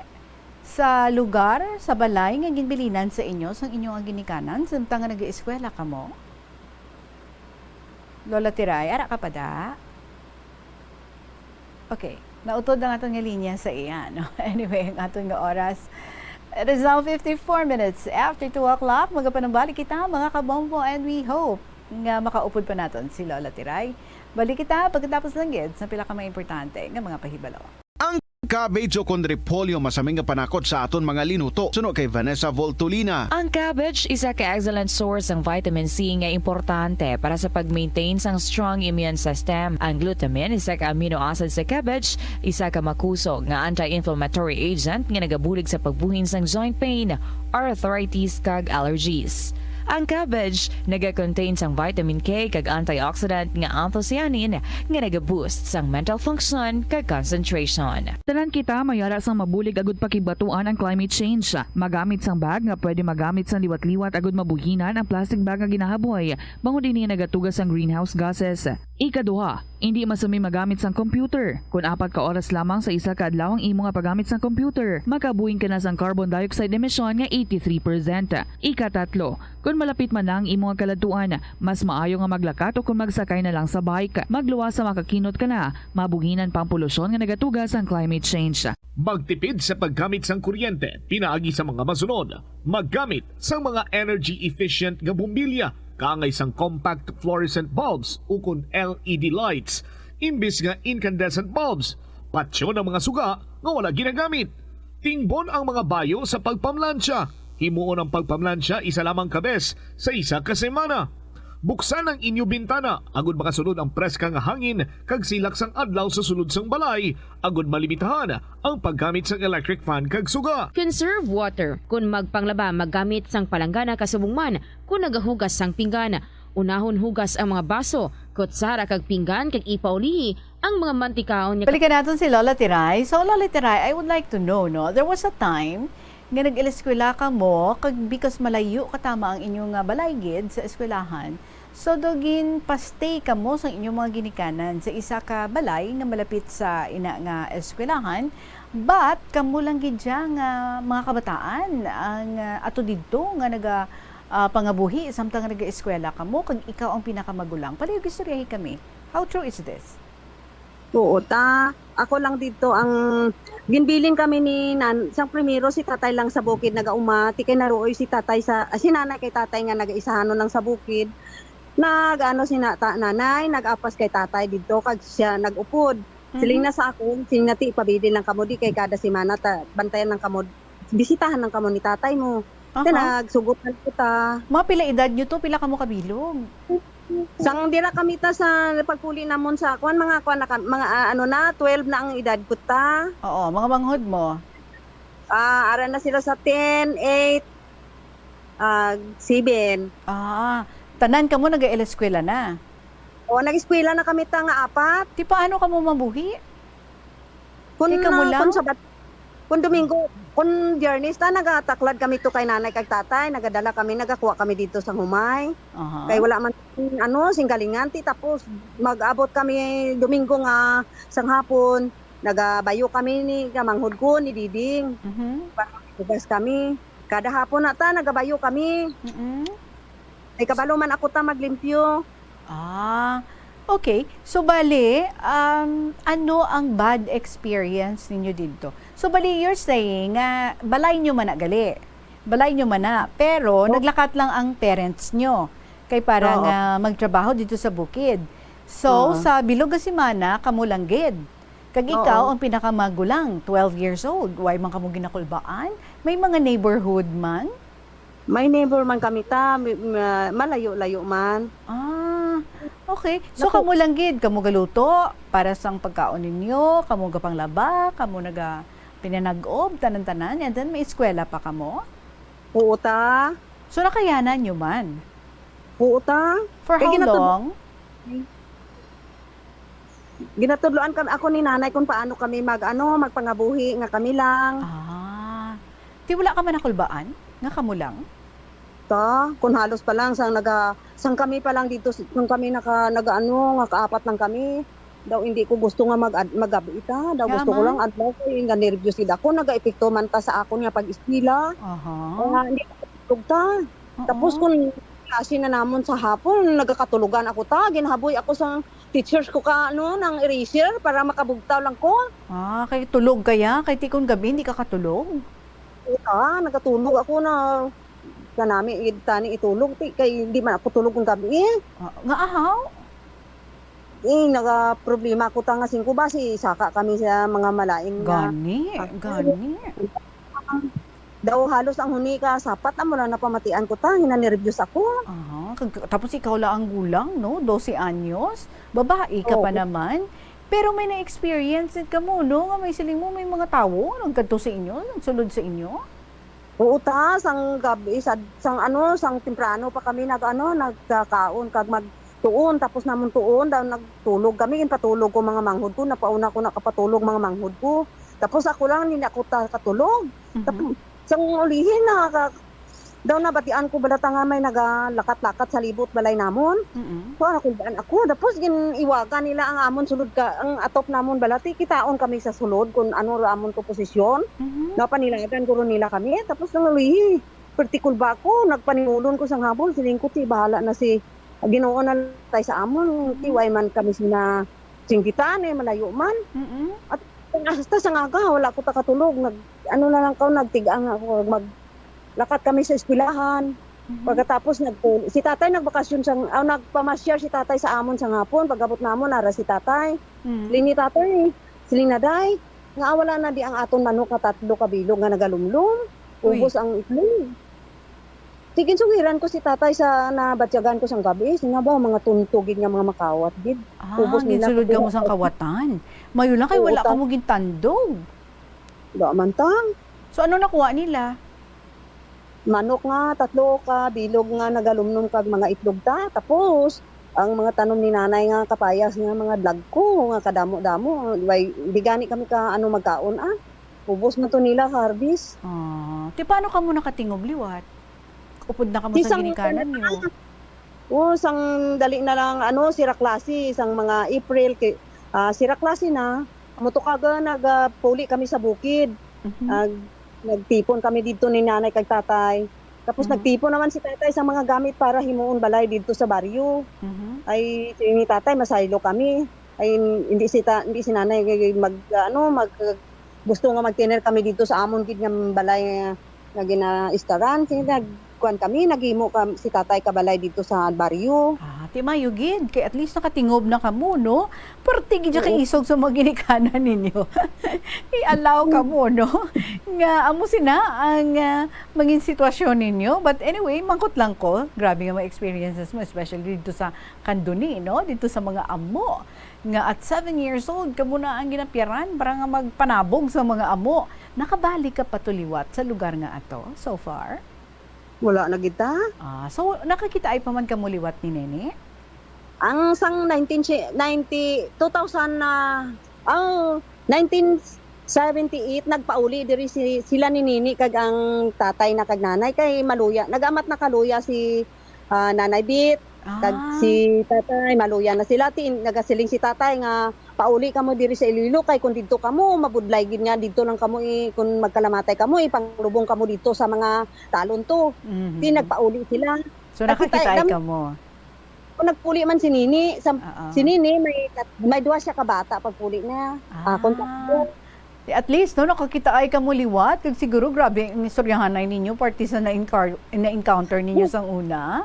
sa lugar, sa balay nga ginbilinan sa inyo sang inyo nga ginikanan, samtang nga nag-ieskwela kamo? Lola Tiray, ara ka pa da? Okay, nautod ang aton nga linya sa iya, no? Anyway, ang aton nga oras, it is now fifty-four minutes after two o'clock. Magapanumbalik kita, mga kabombo, and we hope nga makaupod pa naton si Lola Tiray. Balik kita pagkatapos lang gid sa pila ka mga importante nga mga pahibalo. Ang cabbage o kon repolyo masami nga panakot sa aton mga linuto. Suno kay Vanessa Voltolina. Ang cabbage isa ka excellent source sang vitamin C nga importante para sa pag-maintain sang strong immune system. Ang glutamine, isa ka amino acid sa cabbage, isa ka makusog nga anti-inflammatory agent nga nagabulig sa pagbuhin sang joint pain, arthritis, kag allergies. Ang cabbage naga-contain sang vitamin K kag antioxidant nga anthocyanin nga naga-boost sang mental function kag concentration. Tanan kita may ara sang mabulig agud pakigbatuan ang climate change. Magamit sang bag nga pwede magamit sang liwat-liwat agud mabuhinan ang plastic bag nga ginahaboy, bangod ini nagatuga sang greenhouse gases. Ikaduha, indi masumi magamit sang computer. Kon apat ka oras lamang sa isa ka adlaw ang imo nga paggamit sang computer, makabuhin ka na sang carbon dioxide emission nga eighty-three percent. Ikatatlo, kon malapit man na ang imo nga kaladtuan, mas maayo nga maglakat o kon magsakay na lang sa bike. Magluwas sa makakinot ka na, mabuhinan pa ang polusyon nga nagatuga sang climate change. Magtipid sa paggamit sang kuryente pinaagi sa mga masunod. Maggamit sang mga energy efficient nga bombilya kaangay sang compact fluorescent bulbs ukon L E D lights imbis nga incandescent bulbs. Patyon ang mga suga nga wala ginagamit. Tingbon ang mga bayo sa pagpamlansya. Himuon ang pagpamlansya isa lamang ka bes sa isa ka semana. Buksan ang inyo bintana agud makasulod ang preska nga hangin kag silak sang adlaw sa sulod sang balay, agud malimitahan ang paggamit sang electric fan kag suga. Conserve water. Kon magpanglaba, maggamit sang palanggana kasubong man kon nagahugas sang pinggan. Unahon hugas ang mga baso, kutsara kag pinggan kag ipaulihi ang mga mantikaon nga Balikan naton si Lola Tiray. So, Lola Tiray, I would like to know, no, there was a time Nga nag-eskwela kamo, kag because malayo katama ang inyo nga balay gid sa eskwelahan, so do ginpa-stay kamo sang inyong mga ginikanan sa isa ka balay nga malapit sa ina nga eskwelahan, but kamo lang gid siya nga mga kabataan ang, ah, ato didto nga naga, ah, pangabuhi samtang nag-eskwela kamo kag ikaw ang pinakamagulang. Palihog istoryahi kami. How true is this? Oo, ta. Ako lang didto ang ginbilin kami ni nan-, sang primero si tatay lang sa bukid nagauma, ti kay naruoy si tatay sa, ah, si nanay kay tatay nga nagaisahanon lang sa bukid. Nag-ano si na-, ta-, nanay, nag-apas kay tatay didto kag siya nag-upod. Siling Mhm. na sa akon, siling na, "Ti, ipabilin lang kamo di kay kada semana ta, bantayan lang kamo, bisitahan lang kamo ni tatay mo." Aha. Kaya nagsugot lang ko ta. Mga pila edad nyo to? Pila kamo kabilog? Sang dira kami ta sa pagpuli namon sa kuan, mga kuan na kam-, mga, ah, ano na, twelve na ang edad ko ta. Oo, mga manghod mo? Ah, ara na sila sa ten, eight, ah, seven. Ah, tanan kamo nag-eskwela na? Oo, nag-eskwela na kami ta nga apat. Ti paano kamo mabuhi? Kun, Ikaw mo ah, lang? kun Sabat-, kun Domingo, kun Biyernes ta, nagataklad kami to kay nanay kag tatay, nagadala kami, nagakuha kami dito sa humay. Aha. Kay wala man, ano, singgalingan, ti tapos mag-abot kami Domingo nga sang hapon, nagabayo kami ni kamanghod ko, ni Diding. Mhm. Para bugas kami. Kada hapon na ta, nagabayo kami. Mm-mm. Ay, kabalo man ako ta maglimpyo. Ah, okay. So, bali, um, ano ang bad experience ninyo didto? So, bali, you're saying nga balay nyo man na gali. Balay nyo man na. Pero, Oh. naglakat lang ang parents nyo. Kay para Oo. nga magtrabaho dito sa bukid. So, Oo. sa bilog nga semana, kamo lang gid. Kag ikaw Oo. ang pinakamagulang, twelve years old. Why man kamo ginakulbaan? May mga neighborhood man? May neighbor man kami ta, mi-, ma-, malayo-layo man. Ah, okay. So, Naku- kamo lang gid, kamo galuto para sang pagkaon ninyo, kamo gapanglaba, kamo naga pinanag-ob, tanan-tanan, and then may eskwela pa kamo? Oo ta. So, nakayanan nyo man? Oo ta. For Kay how ginatud- long? Ginatudloan kami, ako ni nanay, kung paano kami mag, ano, magpangabuhi nga kami lang. Ah. Ti wala ka man nakulbaan nga kamo lang? Ta, kung halos pa lang, sang naga-, sang kami pa lang dito, s-, kung kami naka-, nag-ano, nga kaapat lang kami, daw hindi ko gusto nga mag-, mag-gabi ta. Daw Nga gusto ko man? lang adlaw, kay nga nervyos gid ako, nagaepekto man ta sa akon nga pag-eskwela. Aha. Kaya hindi ko matulog ta. Oo. Tapos kung klase na namon sa hapon, nagakatulogan ako ta, ginhaboy ako sang teachers ko ka, ano, ng eraser para makabugtaw lang ko. Ah, kay tulog kaya? Kay ti kon gabi, hindi ka katulog? Oo, ah, nagatulog ako na, kanami, eh, tani itulog, ti, kay hindi man ako tulog ng gabi, eh. Ah, nga ahaw? Eh, nagaproblema ko ta nga singko ba, si saka kami sa mga malain nga Gani, Ah, gani. Daw halos ang huni ka sapat amo lang napamatian ko ta, hinanerbyos ako. Aha, kag-, tapos ikaw la ang gulang, no? Dose anyos, babae ka pa Oo. naman. Pero may na-experience din kamo, no? Nga may siling mo, may mga tawo nagkadto sa inyo, nagsulod sa inyo? Oo ta, sang gabi, sa, sang ano, sang temprano pa kami nag-ano, nagkakaon kag magtuon, tapos namon tuon, daw nagtulog kami, ginpatulog ko mga manghod ko, napauna ko nakapatulog mga manghod ko. Tapos ako lang, hindi ako ta-, katulog. Mhm. Tapos, sang ulihi na, ka-, daw nabatian ko bala ta nga may nagalakat-lakat sa libot balay namon. Mm-mm. Kuha, nakulbaan ako. Tapos, gin-iwagan nila ang amon sulod ka, ang atop namon bala, ti, kitaon kami sa sulod kung ano ra amon ko posisyon. Mhm. Napanilagan guro nila kami. Tapos, sang ulihi, pertikol ba ako? Nagpaningulon ko sang hapon, siling ko, ti, bahala na si Ginoo na lang tay sa amon, ti, Mm. way man kami sina singgitan, eh, malayo man. Mm-mm. At hasta sa nga aga, wala ko takatulog. Nag, ano na lang ko, nagtigang ako, maglakat kami sa eskwelahan. Mhm. Pagkatapos, nagtul-, si tatay nagbakasyon sa, ah, nagpamasyar si tatay sa amon sa hapon. Pag-abot namon, nara si tatay. Mm. Siling ni tatay, siling na, "Day, nga wala na di ang aton manok nga tatlo ka bilog nga nagalumlom? Uy. Ubos ang itlog." Sige, sugiran ko si tatay sa nabatyagan ko sang gabi. Sina ba, mga tunto gid nga mga makawat gid. Ah, Ubos nila ginsulod ka ko. mo sang kawatan. Mayo lang kay Oo, wala ta- ka mo gintandog. Wala man ta. So, ano nakuha nila? Manok nga, tatlo ka bilog nga nagalumnom kag mga itlog ta. Tapos, ang mga tanom ni nanay nga kapayas nga mga dagko, nga kadamo-damo. Way, di gani kami ka, ano, magkaon, ah. Ubos man to nila, harvest. Ah. Ti paano kamo nakatingob liwat? Upod na kamo Di sa sang ginikanan niyo? Oo, sang dali na lang, ano, sira klase, sang mga April, kay, ah, sira klase na, amo to kaga nagapuli kami sa bukid. Mhm. Ag-, nagtipon kami didto ni nanay kag tatay. Tapos Mhm. nagtipon naman si tatay sa mga gamit para himuon balay didto sa baryo. Mhm. Ay, si ni tatay, masaylo kami. Ay, hindi si ta-, hindi si nanay mag, ano, mag, gusto nga mag-tenant kami didto sa amon gid nga balay nga, nga ginaistaran. Sige, nagkuan kami, naghimo ka, si tatay ka balay didto sa baryo. Ah, ti maayo gid kay at least nakatingob na kamo, no? Perti gid siya Oo. kaisog sa mga ginikanan ninyo. I-allow kamo, no? Nga amo sina ang, ah, mangin sitwasyon ninyo. But anyway, mangkot lang ko. Grabe nga mga experiences mo, especially dito sa Candoni, no? Dito sa mga amo. Nga at seven years old, kamo na ang ginapyaran para nga magpanabog sa mga amo. Nakabalik ka pa to liwat sa lugar nga ato so far? Wala na gid ta. Ah, so nakakitaay pa man kamo liwat ni Nene? Ang sang nineteen si-, ninety, two thousand na, oh, nineteen seventy-eight, nagpauli diri si, sila ni Nini kag ang tatay na kag nanay kay maluya. Nagamat na kaluya si, ah, Nanay Bit, kag Ah. si tatay, maluya na sila. Ti-, nagasiling si tatay nga, "Pauli kamo diri sa Iloilo kay kung didto kamo, mabudlay gid nga didto lang kamo i-, kung magkalamatay kamo, ipanglubong kamo didto sa mga talon to." Mhm. Ti nagpauli sila. So Nakita-, nakakitaay nam-, kamo? Kung nagpuli man si Nini, sa, Oo. si Nini may kat-, may duha siya ka bata pagpuli niya. Akon Ah. tatlo. At least, no, nakakitaay kamo liwat. Kag siguro, grabe ang istoryahanay ninyo, parte sa na-encar-, na-encounter ninyo Hmm. sang una.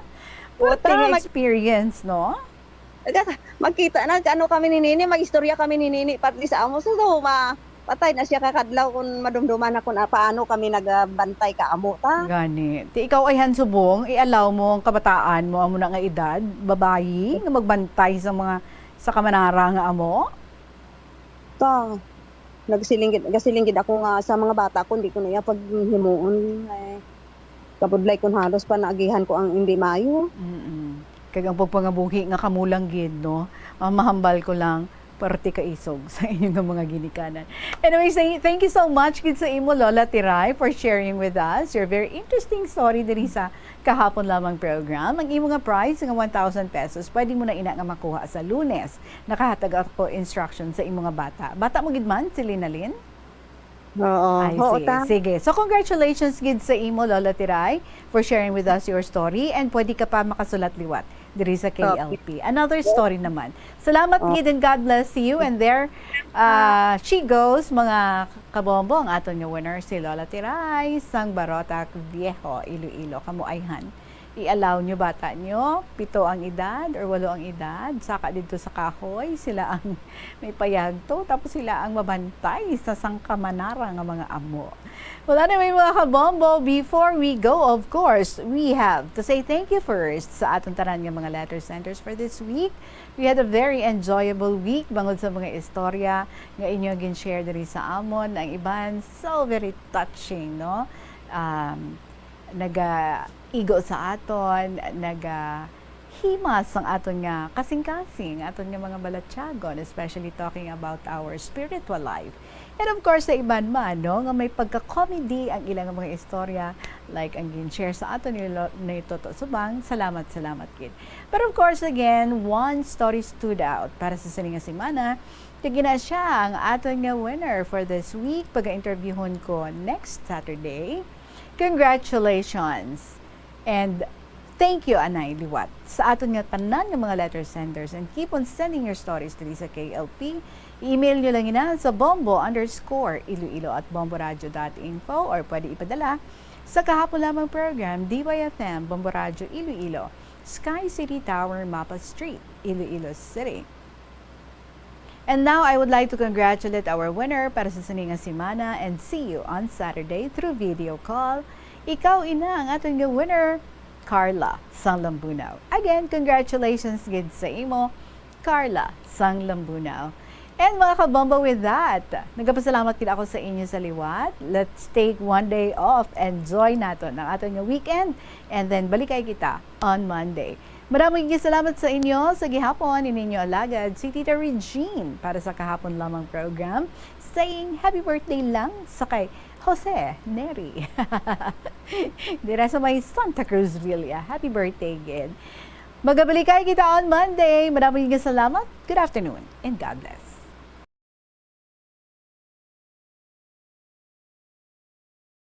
Oo, What an ta, mag- experience, no? Nagka-, magkita na, ano kami ni Nini, mag-istorya kami ni Nini, parte sa amo. So, so, ma-, patay na siya kakadlaw kung madumduman ako na paano kami nagabantay ka amo, ta. Gani. Ti ikaw ay hansubong, i-allow mo ang kabataan mo, amo na nga edad, babayi, nga magbantay sa mga, sa kamanara nga amo? Ta, nagsiling gid, gasiling gid ako nga sa mga bata ko, hindi ko na iya paghimuon. Eh, kabudlay kun halos panaagihan ko ang hindi maayo. Mm-mm. Kag ang pagpangabuhi nga kamo lang gid, no? Ang mahambal ko lang, parte kaisog sa inyo nga mga ginikanan. Anyway, say, thank you so much gid sa imo, Lola Tiray, for sharing with us your very interesting story diri sa Kahapon Lamang program. Ang imo nga prize nga one thousand pesos, pwede mo na ina nga makuha sa Lunes. Nakahatag ako instruction sa imo nga bata. Bata mo gid man, si Linalyn? Oo, Ay, oo, sige, ta. sige. So, congratulations gid sa imo, Lola Tiray, for sharing with us your story. And pwede ka pa makasulat liwat diri sa Okay. K L P. Another story naman. Salamat Oh. gid and God bless you. And there, uh, she goes, mga kabombo, ang aton nga winner, si Lola Tiray, sang Barotac Viejo, Iloilo. Kamo ayhan. I-allow nyo bata nyo, pito ang edad or walo ang edad, saka didto sa kahoy, sila ang may payagto, tapos sila ang mabantay sa sangkamanara nga mga amo. Well, anyway, mga kabombo, before we go, of course, we have to say thank you first sa aton tanan nga mga letter senders for this week. We had a very enjoyable week bangod sa mga istorya nga inyo gin-share diri sa amon. Ang iban, so very touching, no? Um, nagaigo sa aton, nagahimas ang aton nga kasing-kasing, aton nga mga balatyagon, especially talking about our spiritual life. And of course, sa iban man, no, nga may pagka-comedy ang ilang mga istorya, like ang gin-share sa aton ni Lo-, ni Toto Subang, salamat, salamat gid. But of course, again, one story stood out para sa sini nga semana, kag ina siya ang aton nga winner for this week. Paga-interviewhon ko next Saturday. Congratulations! And thank you, anay liwat, sa aton nga tanan nga mga letter senders, and keep on sending your stories diri sa K L P. I-email nyo lang ina sa bombo underscore iloilo at bomboradio dot info, or pwede ipadala sa Kahapon Lamang Program, D Y F M, Bombo Radio Iloilo, Sky City Tower, Mapa Street, Iloilo City. And now, I would like to congratulate our winner para sa sini nga semana and see you on Saturday through video call. Ikaw ina ang aton nga winner, Carla sang Lambunao. Again, congratulations gid sa imo, Carla sang Lambunao. And mga kabombo, with that, nagapasalamat gid ako sa inyo sa liwat. Let's take one day off. Enjoy naton ang aton nga weekend. And then, balikay kita on Monday. Marami nga salamat sa inyo. Sa gihapon, ini inyo alagad, si Tita Regine para sa Kahapon Lamang program, saying happy birthday lang sa kay Jose Neri. Dira sa may Santa Cruz Villa. Happy birthday gid. Magabalikay kita on Monday. Madamo nga salamat. Good afternoon and God bless.